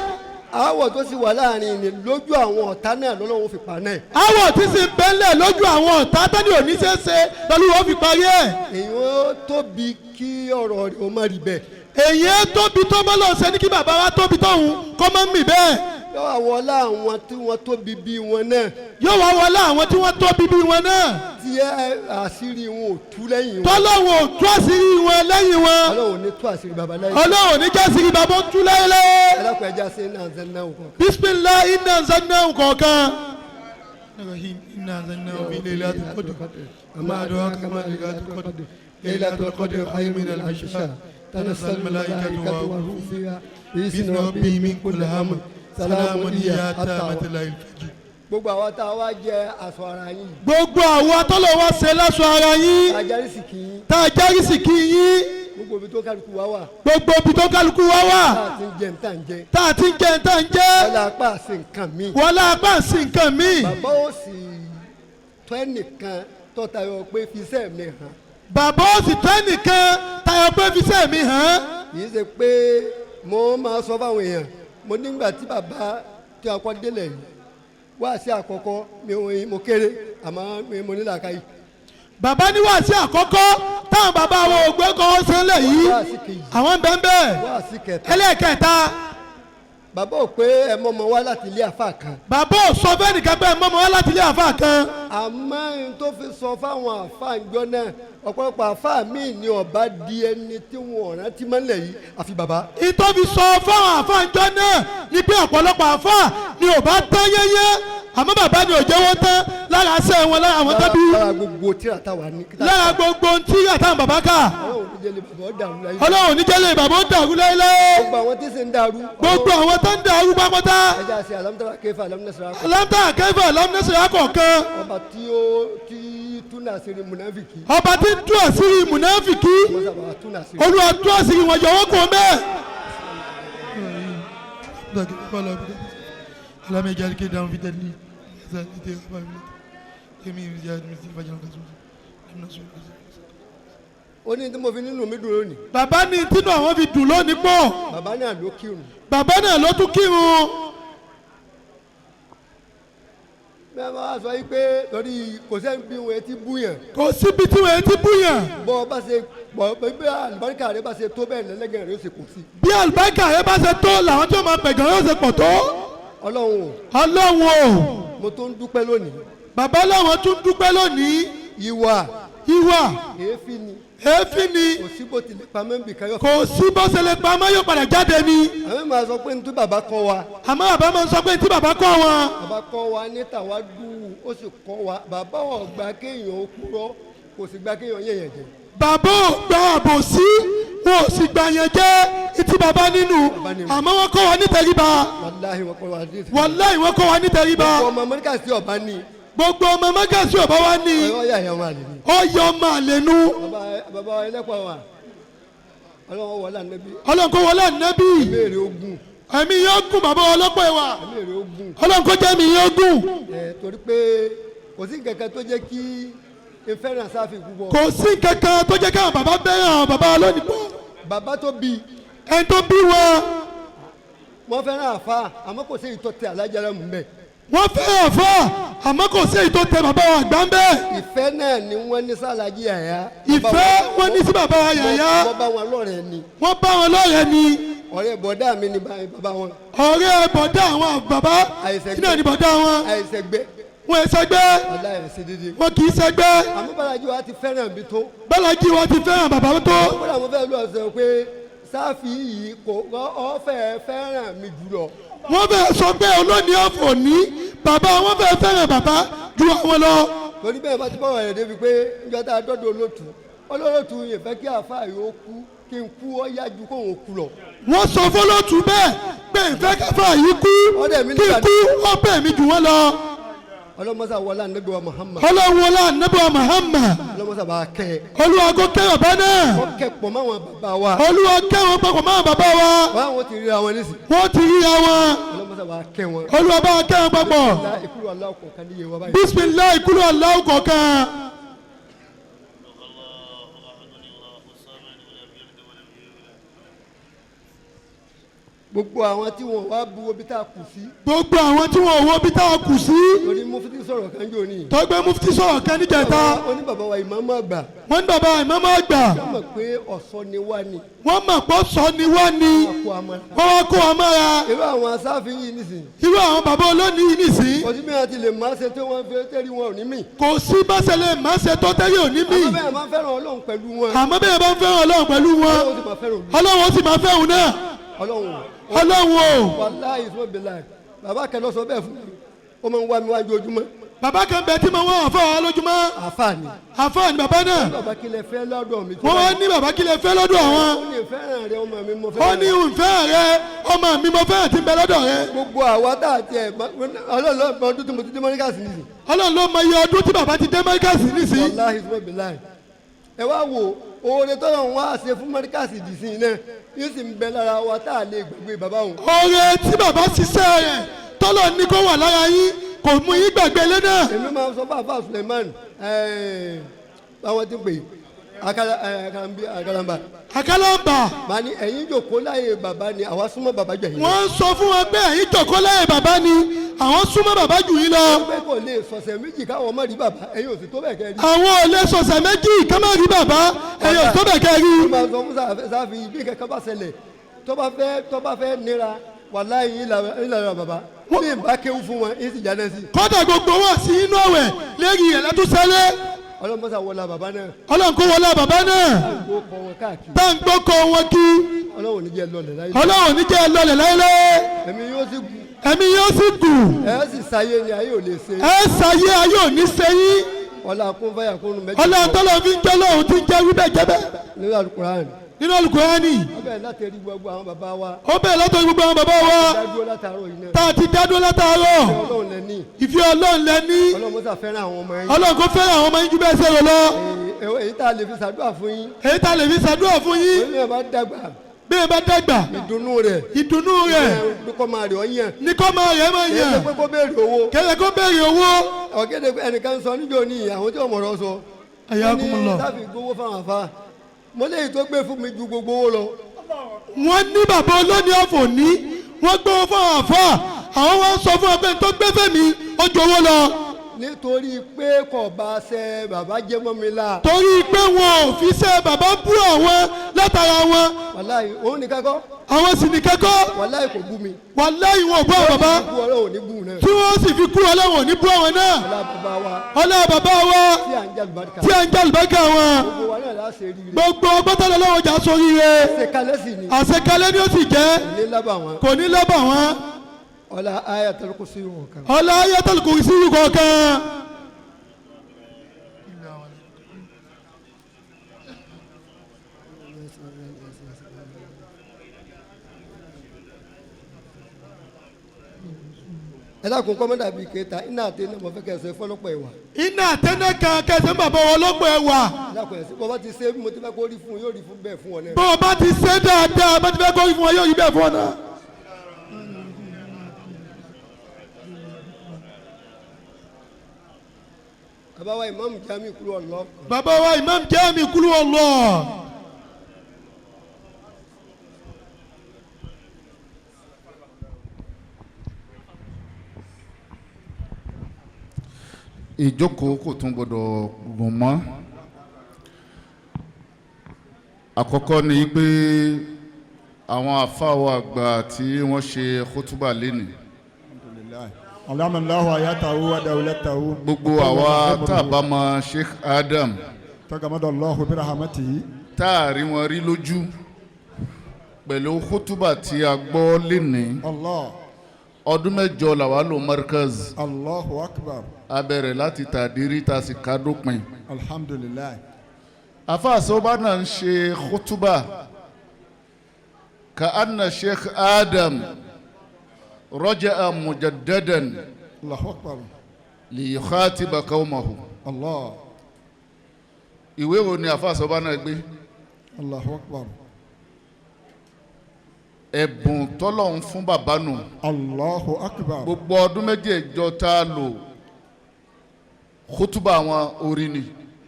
Aáwọ̀ tó sì wà láàrin ni lójú àwọn ọ̀tá náà lọ́lọ́run fi pa náà. Àwọ̀ tí sì ń bẹ́lẹ̀ lójú àwọn ọ̀tá tẹ́lẹ̀ ò ní ṣe é ṣe lọ́lú wọn fi parí ẹ̀. Èyí ó tóbi kí ọ̀rọ̀ rẹ̀ ó má rí bẹ́ẹ̀. Èyí á tóbi tó mọ́ lọ́sẹ̀ ní kí bàbá wa tóbi tóun kọ́ mọ́ mì bẹ́ẹ̀. Yóò wá wọlé àwọn tí wọ́n tóbi bí wọn náà, Yóò wá wọlé àwọn tí wọ́n tóbi bí wọn náà, tí ẹ àṣírí wọn ò tú lẹ́yìn wọn. Tọ́lọ́run ò tú àṣírí wọn lẹ́yìn wọn. Ọlọ́run ò ní tú àṣírí bàbá lẹ́yìn. Ọlọ́run ò ní jẹ́ àṣírí bàbá ó tú lẹ́yìn. Ẹlẹ́kùn ẹja ṣe náà ṣe náà kọ̀. Bismillah inna anzalnahu kọ̀ọ̀kan. إنا أنزلناه في ليلة القدر وما أدراك ما ليلة القدر ليلة القدر خير من ألف شهر تنزل الملائكة والروح فيها بإذن ربهم من كل أمر سلام هي حتى مطلع الفجر. Gbogbo àwọn tá a wá jẹ aṣọ ara yín, Gbogbo àwọn tọ́lọ̀ wá ṣe láṣọ ara yín, ajárí sì kì í, tá a járísì kí yín, gbogbo ibi tó kálukú wá wà, gbogbo ibi tó kálukú wá wà, tá a ti ń jẹ níta ń jẹ, tá a ti ń jẹ tá a ń jẹ, wọlé apá àṣẹ nǹkan míì. Wọlé apá sí nǹkan míì. Bàbá ó sì tọ́ ẹnìkan tó tayọ pé fi iṣẹ́ mi hàn. Bàbá ó sì tọ́ ẹnìkan tayọ pé fi iṣẹ́ mi hàn. Kì í ṣe pé mo máa sọ fáwọn èèyàn, mo nígbà tí bàbá tí a kọ́ délẹ̀ yìí wá sí àkọ́kọ́, mi ò mo kéré, àmọ́ mi mo ní làákàyè. Bàbá ní wàásí àkọ́kọ́ táwọn bàbá wọn ò gbé kọ́ ṣe ń lẹ̀ yìí, Wá sí kejì, àwọn bẹ́ẹ̀ bẹ́ẹ̀. Wá sí kẹta. Ẹlẹ́ẹ̀kẹta. Bàbá ò pé ẹ mọ́mọ́ wá láti ilé àfa kan. Bàbá ò sọ fẹ́ nìkan bẹ́ẹ̀ mọ́mọ́ wá láti ilé àfa kan. Àmọ́ n tó fi sọ fáwọn àfa ìjọ náà, ọ̀pọ̀lọpọ̀ àfa míì ni ọba di ẹni tí wọn ò rántí mọ́lẹ̀ yìí àfi bàbá. Ìtọ́ fi sọ fáwọn àfa ìjọ náà ni pé ọ̀pọ̀lọpọ̀ àfa ni ò bá tán yẹ́yẹ́, àmọ́ bàbá ni ò jẹ́ wọ́n tán lára ṣẹ́ wọn, lára àwọn tẹ́bí, Lára gbogbo tíra táwa ní. Lára gbogbo ohun tí àtàwọn bàbá kà. Ọlọ́run ní jẹ́lẹ̀ bàbá ó dàrú láyé. Ọlọ́run ò ní jẹ́lẹ̀ bàbá ó dàrú láéláé. Gbogbo àwọn tí sì ń dàrú. Gbogbo àwọn tó ń dàrú pápátá. Ẹja ṣe alámúdára kéfà alámúnásíra kọ. Alámúdá kẹfà alámúnásíra kọ̀ọ̀kan. Ọba tí ó tí túnà àṣírí mùnáfìkì. Ọba tí ń tú àṣírí mùnáfìkì. Wọ́n sábà túnà àṣírí. Olúwa tú àṣírí wọn yọwọ́ kò mẹ́ẹ̀. ألم يجعل كيدهم في تدليل Ó ní tí mo fi nínú mi dùn lónìí. Bàbá ní tínú àwọn fi dùn lónìí pọ̀. Bàbá náà ló kírun. Bàbá náà ló tún kírun. Bí wọ́n bá sọ yìí pé torí kò sẹ́ni bí wọ́n ti búyàn. Kò síbi tí wọ́n ti búyàn. Bọ́ ọ bá ṣe bọ́ bí àlùbáríkà rẹ bá ṣe tó bẹ́ẹ̀ lẹ́lẹ́gàn rẹ ó ṣe kò sí. Bí àlùbáríkà rẹ bá ṣe tó làwọn tí ó máa pẹ̀gàn yóò ṣe pọ̀ tó. Ọlọ́run o. Ọlọ́run o. Mo tún dúpẹ́ lónìí. Bàbá làwọn tún dúpẹ́ lónìí. Ìwà. Ìwà. Èéfín ni. Èéfín ni. Kò sí bó tilẹ̀ pamọ́ nbì kan yóò. Kò sí bó ṣe lè pamọ́, yóò padà jáde ni. Àwọn máa sọ pé ntí bàbá kọ́ wa. Àmọ́ bàbá máa ń sọ pé ntí bàbá kọ́ wọn. Bàbá kọ́ wa ní tàwa dùn, ó sì kọ́ wa. Bàbá ò gbà kéèyàn ó kúrọ́, kò sì gbà kéèyàn yẹ̀yẹ̀ jẹ. Bàbá ò gba àbòsí, wọn ò sì gbà yẹn jẹ́ ìtí bàbá nínú, àmọ́ wọ́n kọ́ wa nítẹríba. Wàláhì wọ́n kọ́ wa ní tẹríba. Wàláhì wọ́n kọ́ wa nítẹríba. Gbogbo ọmọ Amẹ́ríkà sí ọba ní. Gbogbo ọmọ Amẹ́ríkà sí ọba wa ní. Ọ yà yà wọn àlè ni. Ó yọ ọmọ àlè nu. Bàbá ẹlẹ́pàá wa, Ọlọ́run wọlé ànábì. Ọlọ́run kó wọlé ànábì. Ẹ̀mí èrè ogun. Ẹ̀mí yóò gùn bàbá ọlọ́pàá ìwà. Ẹ̀mí èrè ogun. Ọlọ́run kó jẹ́ ẹ̀mí yóò gùn. Ẹ torí pé kò sí nǹkan kan tó jẹ́ kí n fẹ́ràn sáfì púpọ̀. Kò sí nǹkan kan tó jẹ́ káwọn bàbá fẹ́ràn àwọn bàbá lónìí pọ̀. Bàbá tó bí. Ẹni tó bí wọn. Wọ́n fẹ́ràn àfa, àmọ́ kò sí ìtọ́ tẹ alájàrá mú bẹ́ẹ̀. Wọ́n fẹ́ràn àfa, àmọ́ kò sí ìtọ́ tẹ bàbá wa àgbà ń bẹ́ẹ̀. Ìfẹ́ náà ni wọ́n ní sálàjì yàyà. Ìfẹ́ wọ́n ní sí bàbá wa yàyà. Wọ́n bá wọn lọ́rẹ̀ẹ́ ni. Wọ́n bá wọn lọ́rẹ̀ẹ́ ni. Ọ̀rẹ́ bọ̀dá mi ni bàbá wọn. Ọ̀rẹ́ bọ̀dá àwọn bàbá iná ni bọ̀dá wọn. Àìsẹ̀gbẹ́. Wọ́n ṣẹgbẹ́. Wọ́n kì í ṣẹgbẹ́. Àmọ́ Bọ́lájí wa ti fẹ́ràn mi tó. Bọ́lájí wa ti fẹ́ràn bàbá tó. Bọ́lá mo fẹ́ lọ sọ pé sáfì yìí kò ọ fẹ́ fẹ́ràn mi jùlọ. Wọ́n fẹ́ sọ pé olóòní ọ̀fọ̀ ní bàbá wọn fẹ́ fẹ́ràn bàbá ju àwọn lọ. Torí bẹ́ẹ̀ bá ti bọ̀rọ̀ rẹ̀ débi pé njọ́ tá a dọ́dọ̀ olóòtú, olóòtú yìí fẹ́ kí àáfàá yìí ó kú, kí n kú ó yá ju kóun ó kú lọ. Wọ́n sọ fọlọ́tù bẹ́ẹ̀ pé ìfẹ́ káfà yìí kú, kí n kú ó bẹ̀ mí jù wọ́n lọ. Ọlọ́mọsá wọlé anabi wa Muhammad. Ọlọ́run wọlé anabi wa Muhammad. Ọlọ́mọsá bá kẹ́. Olúwa kó kẹ́ bàbá náà. Kó kẹ́ pọ̀ mọ́ àwọn bàbá wa. Olúwa kẹ́ wọn papọ̀ mọ́ àwọn bàbá wa. Wọ́n ti ríra wọn nísìn. Wọ́n ti ríra wọn. Ọlọ́mọsá bá kẹ́ wọn. Olúwa bá kẹ́ wọn papọ̀. Bisimilahi kúlù Allahu kọ̀ọ̀kan. Gbogbo àwọn tí wọn wá bu obi tá a kù sí. Gbogbo àwọn tí wọn wo bí tá a kù sí. Torí mufti sọ̀rọ̀ kan jò ní. Tọ́gbẹ́ mufti sọ̀rọ̀ kan níjẹta. Wọ́n ní bàbá wa ìmáàmù àgbà. Wọ́n ní bàbá ìmáàmù àgbà. Wọ́n mọ̀ pé ọ̀sọ́ ni wá ni. Wọ́n mọ̀ pé ọ̀sọ́ ni wá ni. Wọ́n wá kó wa mọ́ra. Irú àwọn asáfin yìí nísìn. Irú àwọn bàbá olónìí yìí nísìn. Kò sí bí wọ́n ti lè máa ṣe tó wọ́n fi tẹ́rí wọn ò ní mì. Kò sí bá ṣe lè máa ṣe tó tẹ́rí ò ní mì. Àmọ́ bẹ́ẹ̀ máa ń fẹ́ràn Ọlọ́run pẹ̀lú wọn. Àmọ́ bẹ́ẹ̀ bá ń fẹ́ràn Ọlọ́run pẹ̀lú wọn. Ọlọ́run ó sì máa fẹ́ òun náà. Ọlọ́run Ọlọ́run o. Wàláhì sọ bẹ̀là bàbá kan lọ sọ bẹ́ẹ̀ fún mi ó máa ń wá mi wájú ojúmọ́. Bàbá kan bẹ tí mo wá àfa wa lójúmọ́. Àfa ni. Àfa ni bàbá náà. Bàbá kí lẹ fẹ́ lọ́dọ̀ mi. Wọ́n wá ní bàbá kí lẹ fẹ́ lọ́dọ̀ àwọn. Ó ní ìfẹ́ràn rẹ ọmọ mi mo fẹ́ràn. Ó ní ìfẹ́ rẹ ọmọ mi mo fẹ́ràn tí ń bẹ lọ́dọ̀ rẹ. Gbogbo àwa tá a tiẹ̀ Ọlọ́run ló mọ ọdún tí mo ti dé Mọ́ríkàsì nísìn. Ọlọ́run ló mọ iye ọdún tí bàbá ti dé Mọ́ríkàsì nísìn. Wàláhì sọ bẹ̀là ẹ wá wo oore tọ́lọ̀ ń wá ṣe fún Mọ́ríkàsì dìsín náà yóò sì ń bẹ lára wa tá a lè gbàgbé bàbá òun. Oore tí bàbá ṣiṣẹ́ rẹ̀ tọ́lọ̀ ní kó wà lára yín kò mú yín gbàgbé ilé náà. Èmi máa sọ fún àfáà Suleiman báwọn ti pè Akalamba. Akalamba. Màá ní ẹ̀yin jòkó láyé bàbá ni àwa súnmọ́ bàbá jù yín lọ. Wọ́n sọ fún wọn pé ẹ̀yin jòkó láyé bàbá ni àwọn súnmọ́ bàbá jù yín lọ. Pé kò lè sọ̀sẹ̀ méjì káwọn má rí bàbá ẹ̀yin ò sì tó bẹ̀ kẹ́ rí. Àwọn ò lè sọ̀sẹ̀ méjì ká má rí bàbá ẹ̀yin ò sì tó bẹ̀ kẹ́ rí. Wọ́n máa sọ fún sáfì bí kankan bá ṣẹlẹ̀ tó bá fẹ́ nira wàláhì ìlànà bàbá ní ìbá kéwú fún wọn ìsì jáde sí. Kọ́dà gbogbo wọn sí inú ọ̀wẹ̀ lérí rẹ̀ látúnṣẹ́lẹ̀. Ọlọ́mọsà wọlá bàbá náà. Ọlọ́run kó wọlá bàbá náà. Tá ń gbọ́ kọ wọn kí. Ọlọ́run ní jẹ́ lọlẹ̀ láyé. Ọlọ́run ní jẹ́ lọlẹ̀ láyé. Ẹ̀mí yóò sì gùn. Ẹ̀mí yóò sì gùn. Ẹ sì sáyé ni ayé ò lè ṣe. Ẹ sáyé ayé ò ní ṣe yín. Ọlá kún fáyà kún mẹ́jọ. Ọlá tọ́lọ̀ fi ń jẹ́ lọ́hùn tí ń jẹ́ wíbẹ̀ jẹ́bẹ̀. Nínú Al-Qur'an. Nínú Al-Qur'ani. Ó bẹ̀rẹ̀ láti rí gbogbo àwọn bàbá wa. Ó bẹ̀rẹ̀ láti rí gbogbo àwọn bàbá wa. Tá a ti dádúró látàárọ̀. Ìfẹ́ Ọlọ́run lẹ ní. Ọlọ́run mọ́sá fẹ́ràn àwọn ọmọ yín. Ọlọ́run kó fẹ́ràn àwọn ọmọ yín ju bẹ́ẹ̀ ṣe rò lọ. Èyí tá a lè fi ṣàdúrà fún yín. Èyí tá a lè fi ṣàdúrà fún yín. Bí ẹ bá dàgbà. Bí ẹ bá dàgbà. Ìdùnnú rẹ̀. Ìdùnnú rẹ̀. Ní kọ́ máa rẹ̀ ọ́ yàn. Ní kọ́ máa rẹ̀ máa yàn. Kẹ́lẹ́ pé kó béèrè owó. Kẹ́lẹ́ kó béèrè owó. Ọ̀gẹ́dẹ̀ ẹnìkan sọ níjọ́ ní àwọn tí ọmọ rẹ̀ sọ. Ayakumullah. Ó ní sáfì gbowó fáwọn àfa. Mo léyìí tó gbé fún mi ju gbogbo owó lọ. Wọ́n ní bàbá olóní ọ̀fọ̀ ní wọ́n gbowó fún àwọn àfa àwọn wọn sọ fún ọ pé tó gbé fẹ́mi ó ju owó lọ. Nítorí pé kò bá ṣe bàbá jẹ́ mọ́ mi la. Torí pé wọn ò fi ṣe bàbá bú àwọn látara wọn. Wàláhì òun ní kẹ́kọ́. Àwọn sì ní kẹ́kọ́. Wàláhì kò bú mi. Wàláhì wọn ò bú àwọn bàbá. Tí wọ́n sì fi kú Ọlọ́run ò ní bú àwọn náà. Ọlá bàbá wa. Ọlá bàbá wa. Tí à ń jẹ́ àlùbáríkà. Tí à ń jẹ́ àlùbáríkà wọn. Gbogbo wa náà láṣẹ rí rẹ. Gbogbo ọgbọ́tọ̀ lọ́wọ́ jà sórí rẹ. Àṣekalẹ̀ sì ni. Àṣekalẹ̀ ni ó sì jẹ́. Kò ní lábà wọn. Kò ní lábà wọn. Ọlá Ayatul Kursi kọ̀ọ̀kan. Ọlá Ayatul Kursi kọ̀ọ̀kan. Ẹ dákun kọ́mọ́dà bíi kẹta iná àti iná mo fẹ́ kẹsẹ̀ fọlọ́pọ̀ ẹ̀wà. Iná àtẹnẹ kan kẹsẹ̀ ń bàbá wọn lọ́pọ̀ ẹ̀wà. Ẹ dákun ẹ̀sìn bọ́ bá ti ṣe bí mo ti fẹ́ kó rí fún un yóò rí fún bẹ́ẹ̀ fún ọ náà. Bọ́ bá ti ṣe dáadáa bá ti fẹ́ kó rí fún ọ yóò rí bẹ́ẹ̀ fún ọ náà. Bàbá wa Imam Jami kúrò ọlọ. Bàbá wa Imam Jami kúrò ọlọ. Ìjókòó kò tún gbọdọ̀ gùn mọ́. Àkọ́kọ́ ni pé àwọn àfáà àgbà tí wọ́n ṣe kótóbà lénìí. Alhamdulilayi ayatahu wa dawlatahu. Gbogbo àwa tá a bá mọ Sheikh Adam. Tagamadallahu birahmatihi. Tá a rí wọn rí lójú pẹ̀lú kótóbà tí a gbọ́ lénìí. Allah. Ọdún mẹ́jọ làwa lò Markaz. Allahu akbar. A bẹ̀rẹ̀ láti tàdírí ta sì ká dópin. Alhamdulilayi. Àfáà sọ́ba náà ń ṣe kótóbà ka anna Sheikh Adam raja'a mujaddadan. Allahu akbar. Liyukhatiba qawmahu. Allah. Ìwé wo ni àfa sọba náà gbé? Allahu akbar. Ẹ̀bùn tọ́lọ́hún fún bàbá nù. Allahu akbar. Gbogbo ọdún méjèèjọ tá a lò kútùbà àwọn orí ni.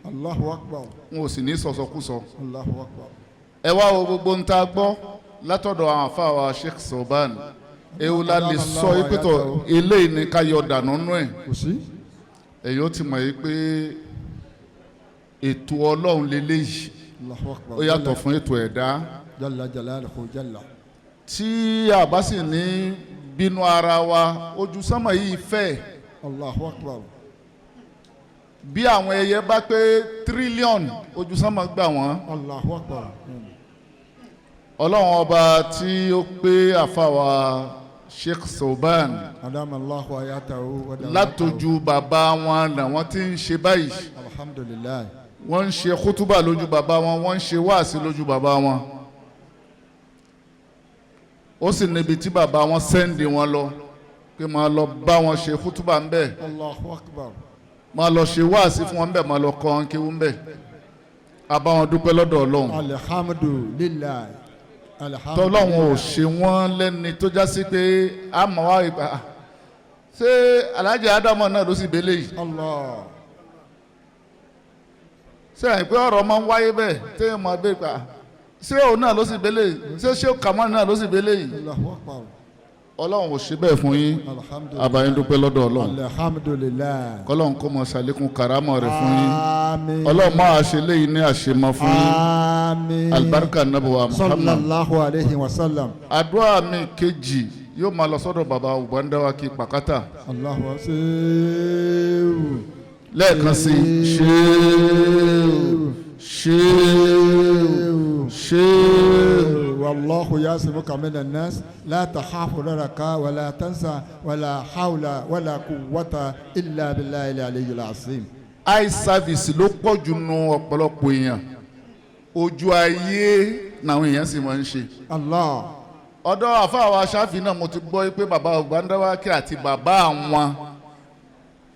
Allahu akbar. Wọn ò sì ní sọ̀sọ̀kúsọ. Allahu akbar. Ẹ wá wo gbogbo ń ta gbọ́ látọ̀dọ̀ àwọn àfa wa Sheikh Soban, ewu la lè sọ ìpètò eléyìí ni ká yọ dànù nú ẹ̀. Kò sí. Èyí ó ti mọ̀ yìí pé ètò Ọlọ́run leléyìí. Allahu akbar. Ó yàtọ̀ fún ètò ẹ̀dá. Jalla jalaluhu jalla. Tí a bá sì ní bínú ara wa, ojú sánmọ̀ yìí fẹ̀. Allahu akbar. Bí àwọn ẹyẹ bá pé tírílíọ̀nù, ojú sánmọ̀ gbà wọ́n. Allahu akbar. Ọlọ́run ọba tí ó pé àfàwà Sheikh Soban Adama Allahu ayatahu wa dawatahu. látọjú bàbá wọn làwọn tí ń ṣe báyìí. Alhamdulillah. Wọ́n ń ṣe kútúbà lójú bàbá wọn, wọ́n ń ṣe wáàsí lójú bàbá wọn. Ó sì níbi tí bàbá wọn sẹ́ndì wọn lọ pé máa lọ bá wọn ṣe kútúbà ń bẹ̀, Allahu akbar. máa lọ ṣe wáàsí fún wọn ń bẹ̀, máa lọ kọ́ wọn kéwú ń bẹ̀. A bá wọn dúpẹ́ lọ́dọ̀ Ọlọ́run. Alhamdulillah. Tọ́lọ́run ò ṣe wọ́n lẹ́ni tó já sí pé a mọ̀ wá ìgbà ṣé Alhaji Ádámọ̀ náà ló sì bẹ́lẹ̀ yìí. Allah. Ṣé àyìn pé ọ̀rọ̀ máa ń wáyé bẹ́ẹ̀ téèyàn máa bẹ́ẹ̀ gbà, ṣé òun náà ló sì bẹ́lẹ̀ yìí, ṣé ṣé Kamal náà ló sì bẹ́lẹ̀ yìí. Allahu akbar. Ọlọ́run ò ṣe bẹ́ẹ̀ fún yín. Alhamdulillah. Àbáyé dúpẹ́ lọ́dọ̀ Ọlọ́run. Alhamdulillah. Kọ́lọ́run kó mọ ṣàlékún karamọ́ rẹ̀ fún yín. Àmín. Ọlọ́run máa ṣe léyìí ní àṣemọ́ fún yín. Àmín. Alibarika nabuwa Muhammad. Sallallahu alayhi wa sallam. Àdúrà mi kejì yóò máa lọ sọ́dọ̀ bàbá Ubandawaki Pàkátà. Allahu akbar. Lẹ́ẹ̀kan sí ṣéèwù ṣéèwù ṣéèwù. والله يعصمك من الناس لا تخاف دركا ولا تنسى ولا حول ولا قوة إلا بالله العلي العظيم. Eye service ló pọ̀ jù nù ọ̀pọ̀lọpọ̀ èèyàn, ojú ayé làwọn èèyàn sì máa ń ṣe. Allah. Ọ̀dọ̀ àfáà aṣáfì náà mo ti gbọ́ pé bàbá Ubandawaki àti bàbá àwọn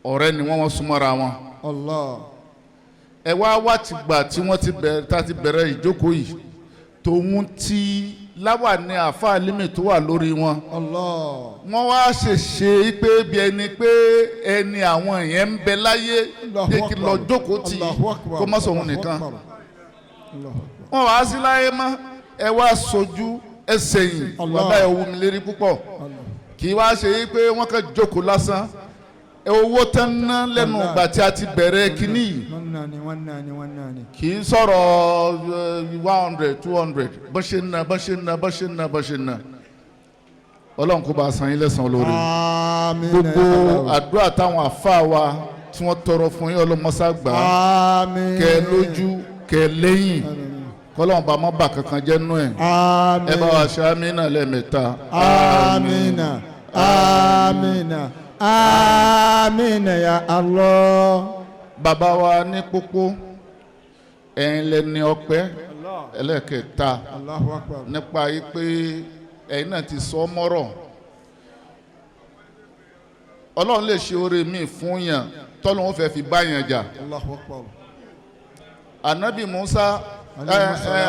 ọ̀rẹ́ ni wọ́n, wọ́n súnmọ́ra wọn. Allah. Ẹ wá wá ti gbà tí wọ́n ti bẹ̀rẹ̀ tá ti bẹ̀rẹ̀ ìjókòó yìí, tòun ti láwà ní àfáà límì tó wà lórí wọn. Allah. Wọ́n wá ṣèṣe pé bí ẹni pé ẹni àwọn èèyàn ń bẹ láyé jẹ́ kí lọ jókòó tì í kó má sọ̀hún nìkan. Wọ́n wá sí láyé mọ́, ẹ wá sojú ẹ sẹ́yìn, bàbá ẹ wú mi lérí púpọ̀. Kì í wá ṣe pé wọ́n kàn jókòó lásán, owó tán ná lẹ́nu ìgbà tí a ti bẹ̀rẹ̀ kínní yìí. Wọ́n náà ni, wọ́n náà ni, wọ́n náà ni. Kì í sọ̀rọ̀ 100, 200, bó ṣe ń ná, bó ṣe ń ná, bó ṣe ń ná, bó ṣe ń ná. Ọlọ́run kó bá a san yín lẹ́san olóore. Àmín. Gbogbo àdúrà táwọn àfáà wa tí wọ́n tọrọ fún yín, ọlọ́mọṣá gbà á. Àmín. Kẹ lójú kẹ lẹ́yìn, kọ́lọ́run bá má bà kankan jẹ́ nú ẹ̀. Àmín. Ẹ bá wa ṣe àmín náà lẹ́ẹ̀mẹ́ta. Àmín. Àmín. Àmín ya Allah. Bàbá wa ní pópó, ẹ̀yin lẹni ọpẹ́ ẹlẹ́kẹta. Allahu akbar. Nípa yìí pé ẹ̀yin náà ti sọ mọ́rọ̀, Ọlọ́run lè ṣe oore míì fún yàn tọ́lọ́run fẹ́ fi bá yàn jà. Allahu akbar. Anabi Musa,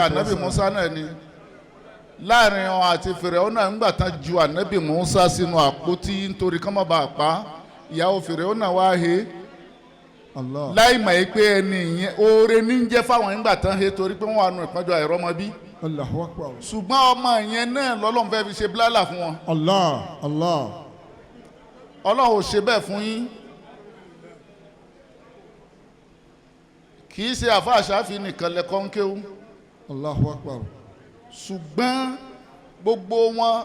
anabi Musa náà ni láàrin wọn àti Fìràwọ́nà ńgbà tán ju anabi Musa sínú àpótí nítorí kán má bàa pa ìyàwó Fìràwọ́nà wá he láì mọ̀ yìí pé ẹni ìyẹn oore ní ń jẹ́ fáwọn ńgbà tán he torí pé wọ́n wà nù ìpọ́njọ àìrọ́mọbí. Allahu akbar. Ṣùgbọ́n ọmọ yẹn náà lọ́lọ́run fẹ́ fi ṣe bílálà fún wọn. Allah Allah. Ọlọ́run ò ṣe bẹ́ẹ̀ fún yín. Kì í ṣe àfa àṣàfi nìkan lẹ́kọ́ ń kéwú. Allahu akbar. Ṣùgbọ́n gbogbo wọn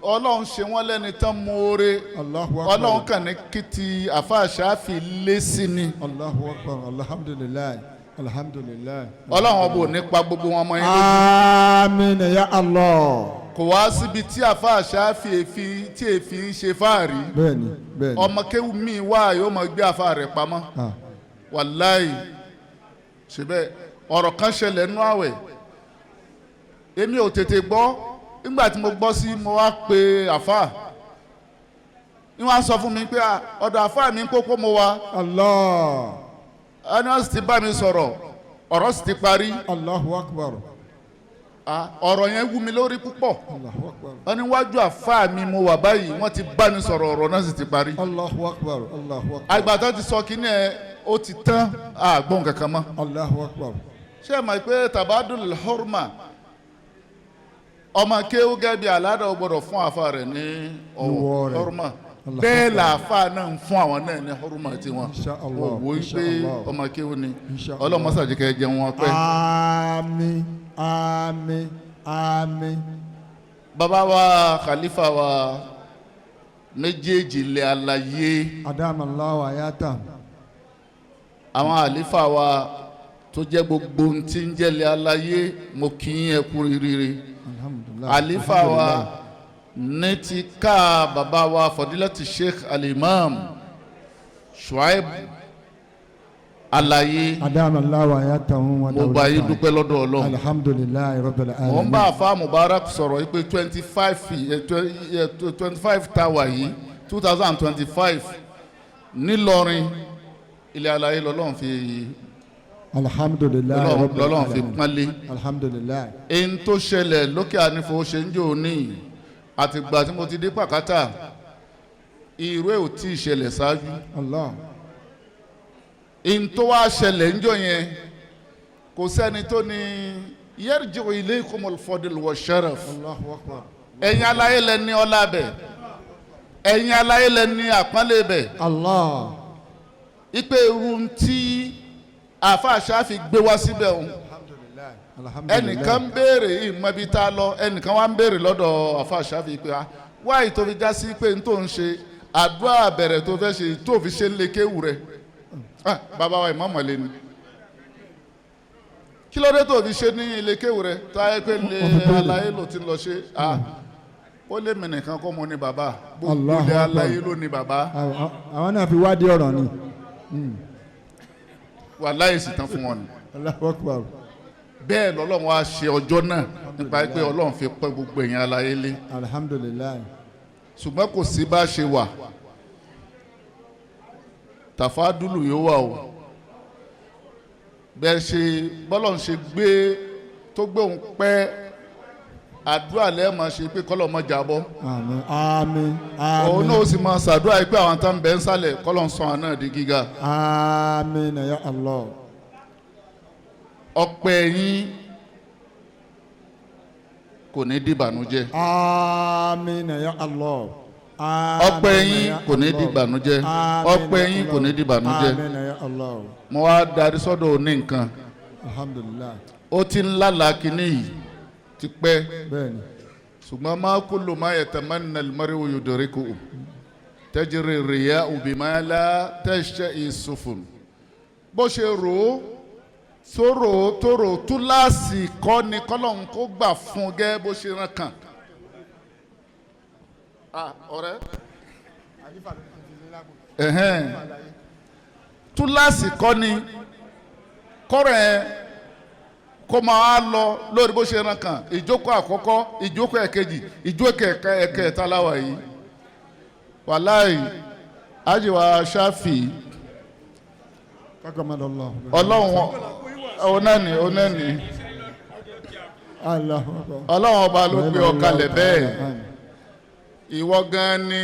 Ọlọ́run ṣe wọ́n lẹ́ni tán mọ́ọ́rẹ́. Allahu akbar. Ọlọ́run kàn ní kí ti àfa àṣàfi lé sí ni. Allahu akbar. Alhamdulilayi. Alhamdulilayi. Ọlọ́run ọba ò ní pa gbogbo wọn mọ́ yín lójú. Àmín ya Allah. Kò wá síbi tí àfa àṣàfi èéfín tí èéfín ń ṣe fáàrí. Bẹ́ẹ̀ni bẹ́ẹ̀ni. Ọmọ kéwú mi wá yóò máa gbé àfa rẹ̀ pamọ́. Wàláì ṣe bẹ́ẹ̀ ọ̀rọ̀ kan ṣẹlẹ̀ nínú àwẹ̀, èmi ò tètè gbọ́. Nígbà tí mo gbọ́ sí, mo wá pe àfa. Ni wọ́n á sọ fún mi pé, "Ah, ọ̀dọ̀ àfáà mi ń kókó mo wa." Allah. Ẹni wọ́n sì ti bá mi sọ̀rọ̀, ọ̀rọ̀ sì ti parí. Allahu akbar. Ah, ọ̀rọ̀ yẹn wú mi lórí púpọ̀. Allahu akbar. Wọ́n ní wájú àfáà mi mo wà báyìí, wọ́n ti bá mi sọ̀rọ̀, ọ̀rọ̀ náà sì ti parí. Allahu akbar. Allahu akbar. Àgbà tó ti sọ kínní ẹ, ó ti tán, àgbọn kankan mọ́. Allahu akbar. Ṣé ẹ mọ̀ pé tabadul hurma, ọmọ kéwú gẹ́gẹ́ bí aládàá, ó gbọ́dọ̀ fún àfa rẹ̀ ní Ìwọ ọ̀wọ̀ rẹ̀. hurma. Allahu Bẹ́ẹ̀ akbar. làáfà náà ń fún àwọn náà ní hurma tiwọn. Insha Allah, Wò ó insha pé Allah. ọmọ kéwú ni. Insha Allah. Ọlọ́mọsàjìkẹ́ jẹun wọn pẹ́. Àmín, àmín, àmín. Bàbá wa, khalifa wa méjèèjì lè àlàyé. Adam Allah ayata. Àwọn àlífà wa tó jẹ́ gbogbo ohun tí ń jẹ́lẹ̀ aláyé, mo kí yín, ẹ kú rírì. Alhamdulillah. Àlífà wa ní ti ká bàbá wa Fadilati Sheikh Alimam Shuaib Alaye. Adam Allah ayata wa. Mo bá yín dúpẹ́ lọ́dọ̀ Ọlọ́run. Alhamdulillah rabbil alamin. Mo ń bá àfa Mubarak sọ̀rọ̀ yìí pé 25 tower yìí, 2025 nílọrin, ilé aláyé lọ́lọ́run fi Alhamdulillah rabbil lọ́lọ́run fi alamin. pọ́nlé. Alhamdulillah. Èyí tó ṣẹlẹ̀ lókè ànífò ṣe ń jò ní àtìgbà tí mo ti dé pàkátà, irú ẹ̀ ò tí ì ṣẹlẹ̀ ṣáájú. Allah. Èyí tó wá ṣẹlẹ̀ ń jọ yẹn, kò sẹ́ni tó ní yarji'u ilaykumul fadl wa sharaf. Allahu akbar. Ẹ̀yin aláyé lẹ ní ọlá bẹ̀, ẹ̀yin aláyé lẹ ní àpọ́nlé bẹ̀. Allah. Ipe irun tí àáfàá ṣáfi gbé wá síbẹ̀ òun, Alhamdulillah. ẹnìkan ń béèrè ìmọ̀ ibi tá a lọ, ẹnìkan wá ń béèrè lọ́dọ̀ àáfàá ṣáfi pé, ah, wáyé tó fi já sí pé n tó ń ṣe àdúrà bẹ̀rẹ̀ tó fẹ́ ṣe tó fi ṣe ń lè kéwù rẹ̀? Ah, bàbá wa ìmọ̀mọ̀lẹ́ ni, kí ló dé tó fi ṣe ní ilé kéwù rẹ̀ tó ayé pé lè aláyé ló ti lọ ṣe? Ah, ó lé mi nìkan kọ́ mo ní bàbá, gbogbo Allahu ilé Akbar. aláyé ló ní bàbá. Àwọn náà fi wádìí ọ̀rọ̀ ni. Wàláyé sì tán fún wọn ni. Allahu akbar. Bẹ́ẹ̀ lọ́lọ́run wá ṣe ọjọ́ náà nípa pé Ọlọ́run fi pẹ́ gbogbo èèyàn aláyé lé. Alhamdulillah. Ṣùgbọ́n kò sí bá ṣe wà, tàfádùlù yóò wà o. Bẹ́ẹ̀ ṣe bọ́lọ́run ṣe gbé tó gbé òun pẹ́, àdúrà lẹ́ẹ̀mọ́ ṣe pé kọ́lọ́ mọ́ jábọ́. Àmín, àmín, àmín. Òun náà ó sì máa ṣàdúrà yìí pé àwọn tá ń bẹ ń sálẹ̀, kọ́lọ́ ń sọ àwọn náà di gíga. Àmín ya Allah. Ọpẹ́ yín kò ní dìbànújẹ́. Àmín ya Allah. Ọpẹ́ yín kò ní dìbànújẹ́. Ọpẹ́ yín kò ní dìbànújẹ́. Àmín ya Allah. Mo wá darí sọ́dọ̀ òní nǹkan. Alhamdulillah. Ó ti ń lálàá kínní yìí ti pẹ́. Bẹ́ẹ̀ni. Ṣùgbọ́n ma kullu ma yatamanna al-mar'u yudrikuhu tajri riya'u bima la tashta'i sufun. Bó ṣe rò ó tó rò ó tó rò ó, túláàsì kọ́ ni kọ́lọ́hún kó gbà fún gẹ́ bó ṣe rán kàn. Ah, ọ̀rẹ́, ẹ̀hẹ́n, túláàsì kọ́ ni kọ́rọ̀ ẹ̀ kó máa lọ lórí bó ṣe rán kàn. Ìjókòó àkọ́kọ́, ìjókòó ẹ̀kejì, ìjókòó ẹ̀kẹta láwà yìí, wàláì, ájìwà ṣáfì. Kakamadallah. Ọlọ́run onẹ́ni onẹ́ni. Allahu akbar. Ọlọ́run ọba ló gbé ọ kalẹ̀ bẹ́ẹ̀. Ìwọ gan ni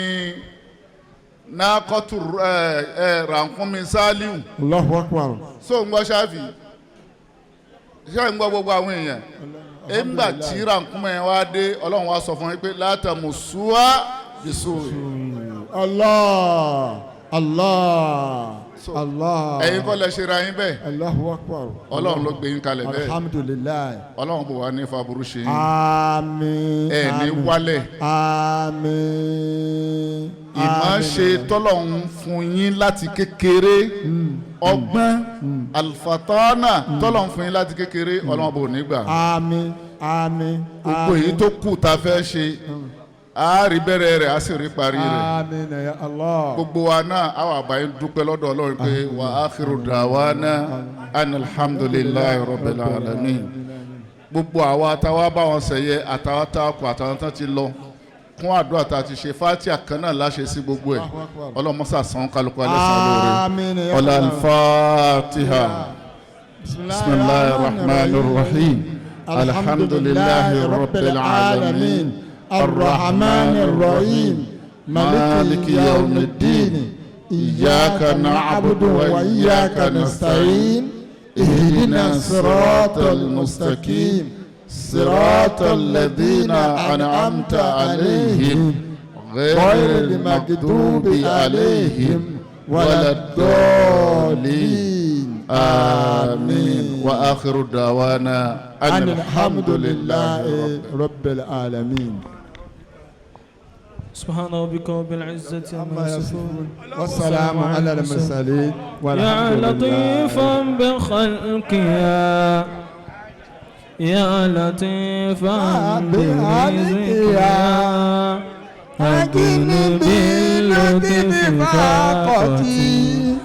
nákọ́tù ẹ ẹ rànkúnmi Sálíù. Allahu akbar. So ń gbọ́ ṣáfì, ṣé ń gbọ́ gbogbo àwọn èèyàn ẹ̀ńgbà tí rànkúnmi yẹn wá dé, Ọlọ́run wá sọ fún yín pé látàmùsùá bìsù. Allah. Allah. Allah. Ẹ̀yin kọ́ lẹ ṣe ra yín bẹ́ẹ̀. Allahu akbar. Ọlọ́run ló gbé yín kalẹ̀ bẹ́ẹ̀. Alhamdulillah. Ọlọ́run bò wá ní faburú ṣe yín. Àmín. Ẹ ní Àmín. wálẹ̀. Àmín. Ìmọ̀ ṣe tọ́lọ́run fún yín láti kékeré, ọgbọ́n alifatana tọ́lọ́run fún yín láti kékeré, Ọlọ́run bò ní gbà. Àmín. Àmín. Gbogbo èyí tó kù tá a fẹ́ ṣe, a rí bẹ̀rẹ̀ rẹ̀, a sì rí parí rẹ̀. Àmín ya Allah. Gbogbo wa náà a wà báyìí dúpẹ́ lọ́dọ̀ Ọlọ́run pé wa akhiru da'wana alhamdulillahi rabbil alamin. Gbogbo àwa táwa bá wọn sẹ̀yẹ, àtàwọn tá a kù, àtàwọn tá ti lọ, kún àdúrà tá a ti ṣe fatia kan náà láṣẹ sí gbogbo ẹ̀ ọlọ́mọṣà san kálukú alẹ́ san lóore Àmín ya ọlá Allah. alfatiha bisimilahi rahman rahim alhamdulilahi rabbil alamin الرحمن الرحيم مالك يوم الدين إياك نعبد وإياك نستعين اهدنا الصراط المستقيم صراط الذين أنعمت عليهم غير المغضوب عليهم ولا الضالين آمين وآخر دعوانا أن أن الحمد لله رب العالمين سبحان ربك رب العزة عما يصفون والسلام على المرسلين يا والحمد لله لطيفا بخلقك يا لطيفا برزقك أجني باللطف فاقتي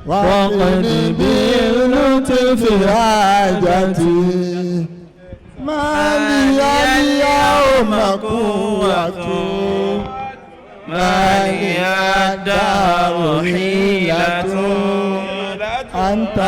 وقد باللطف حاجتي ما لي اليوم قوة ما لي الدهر حيلة أنت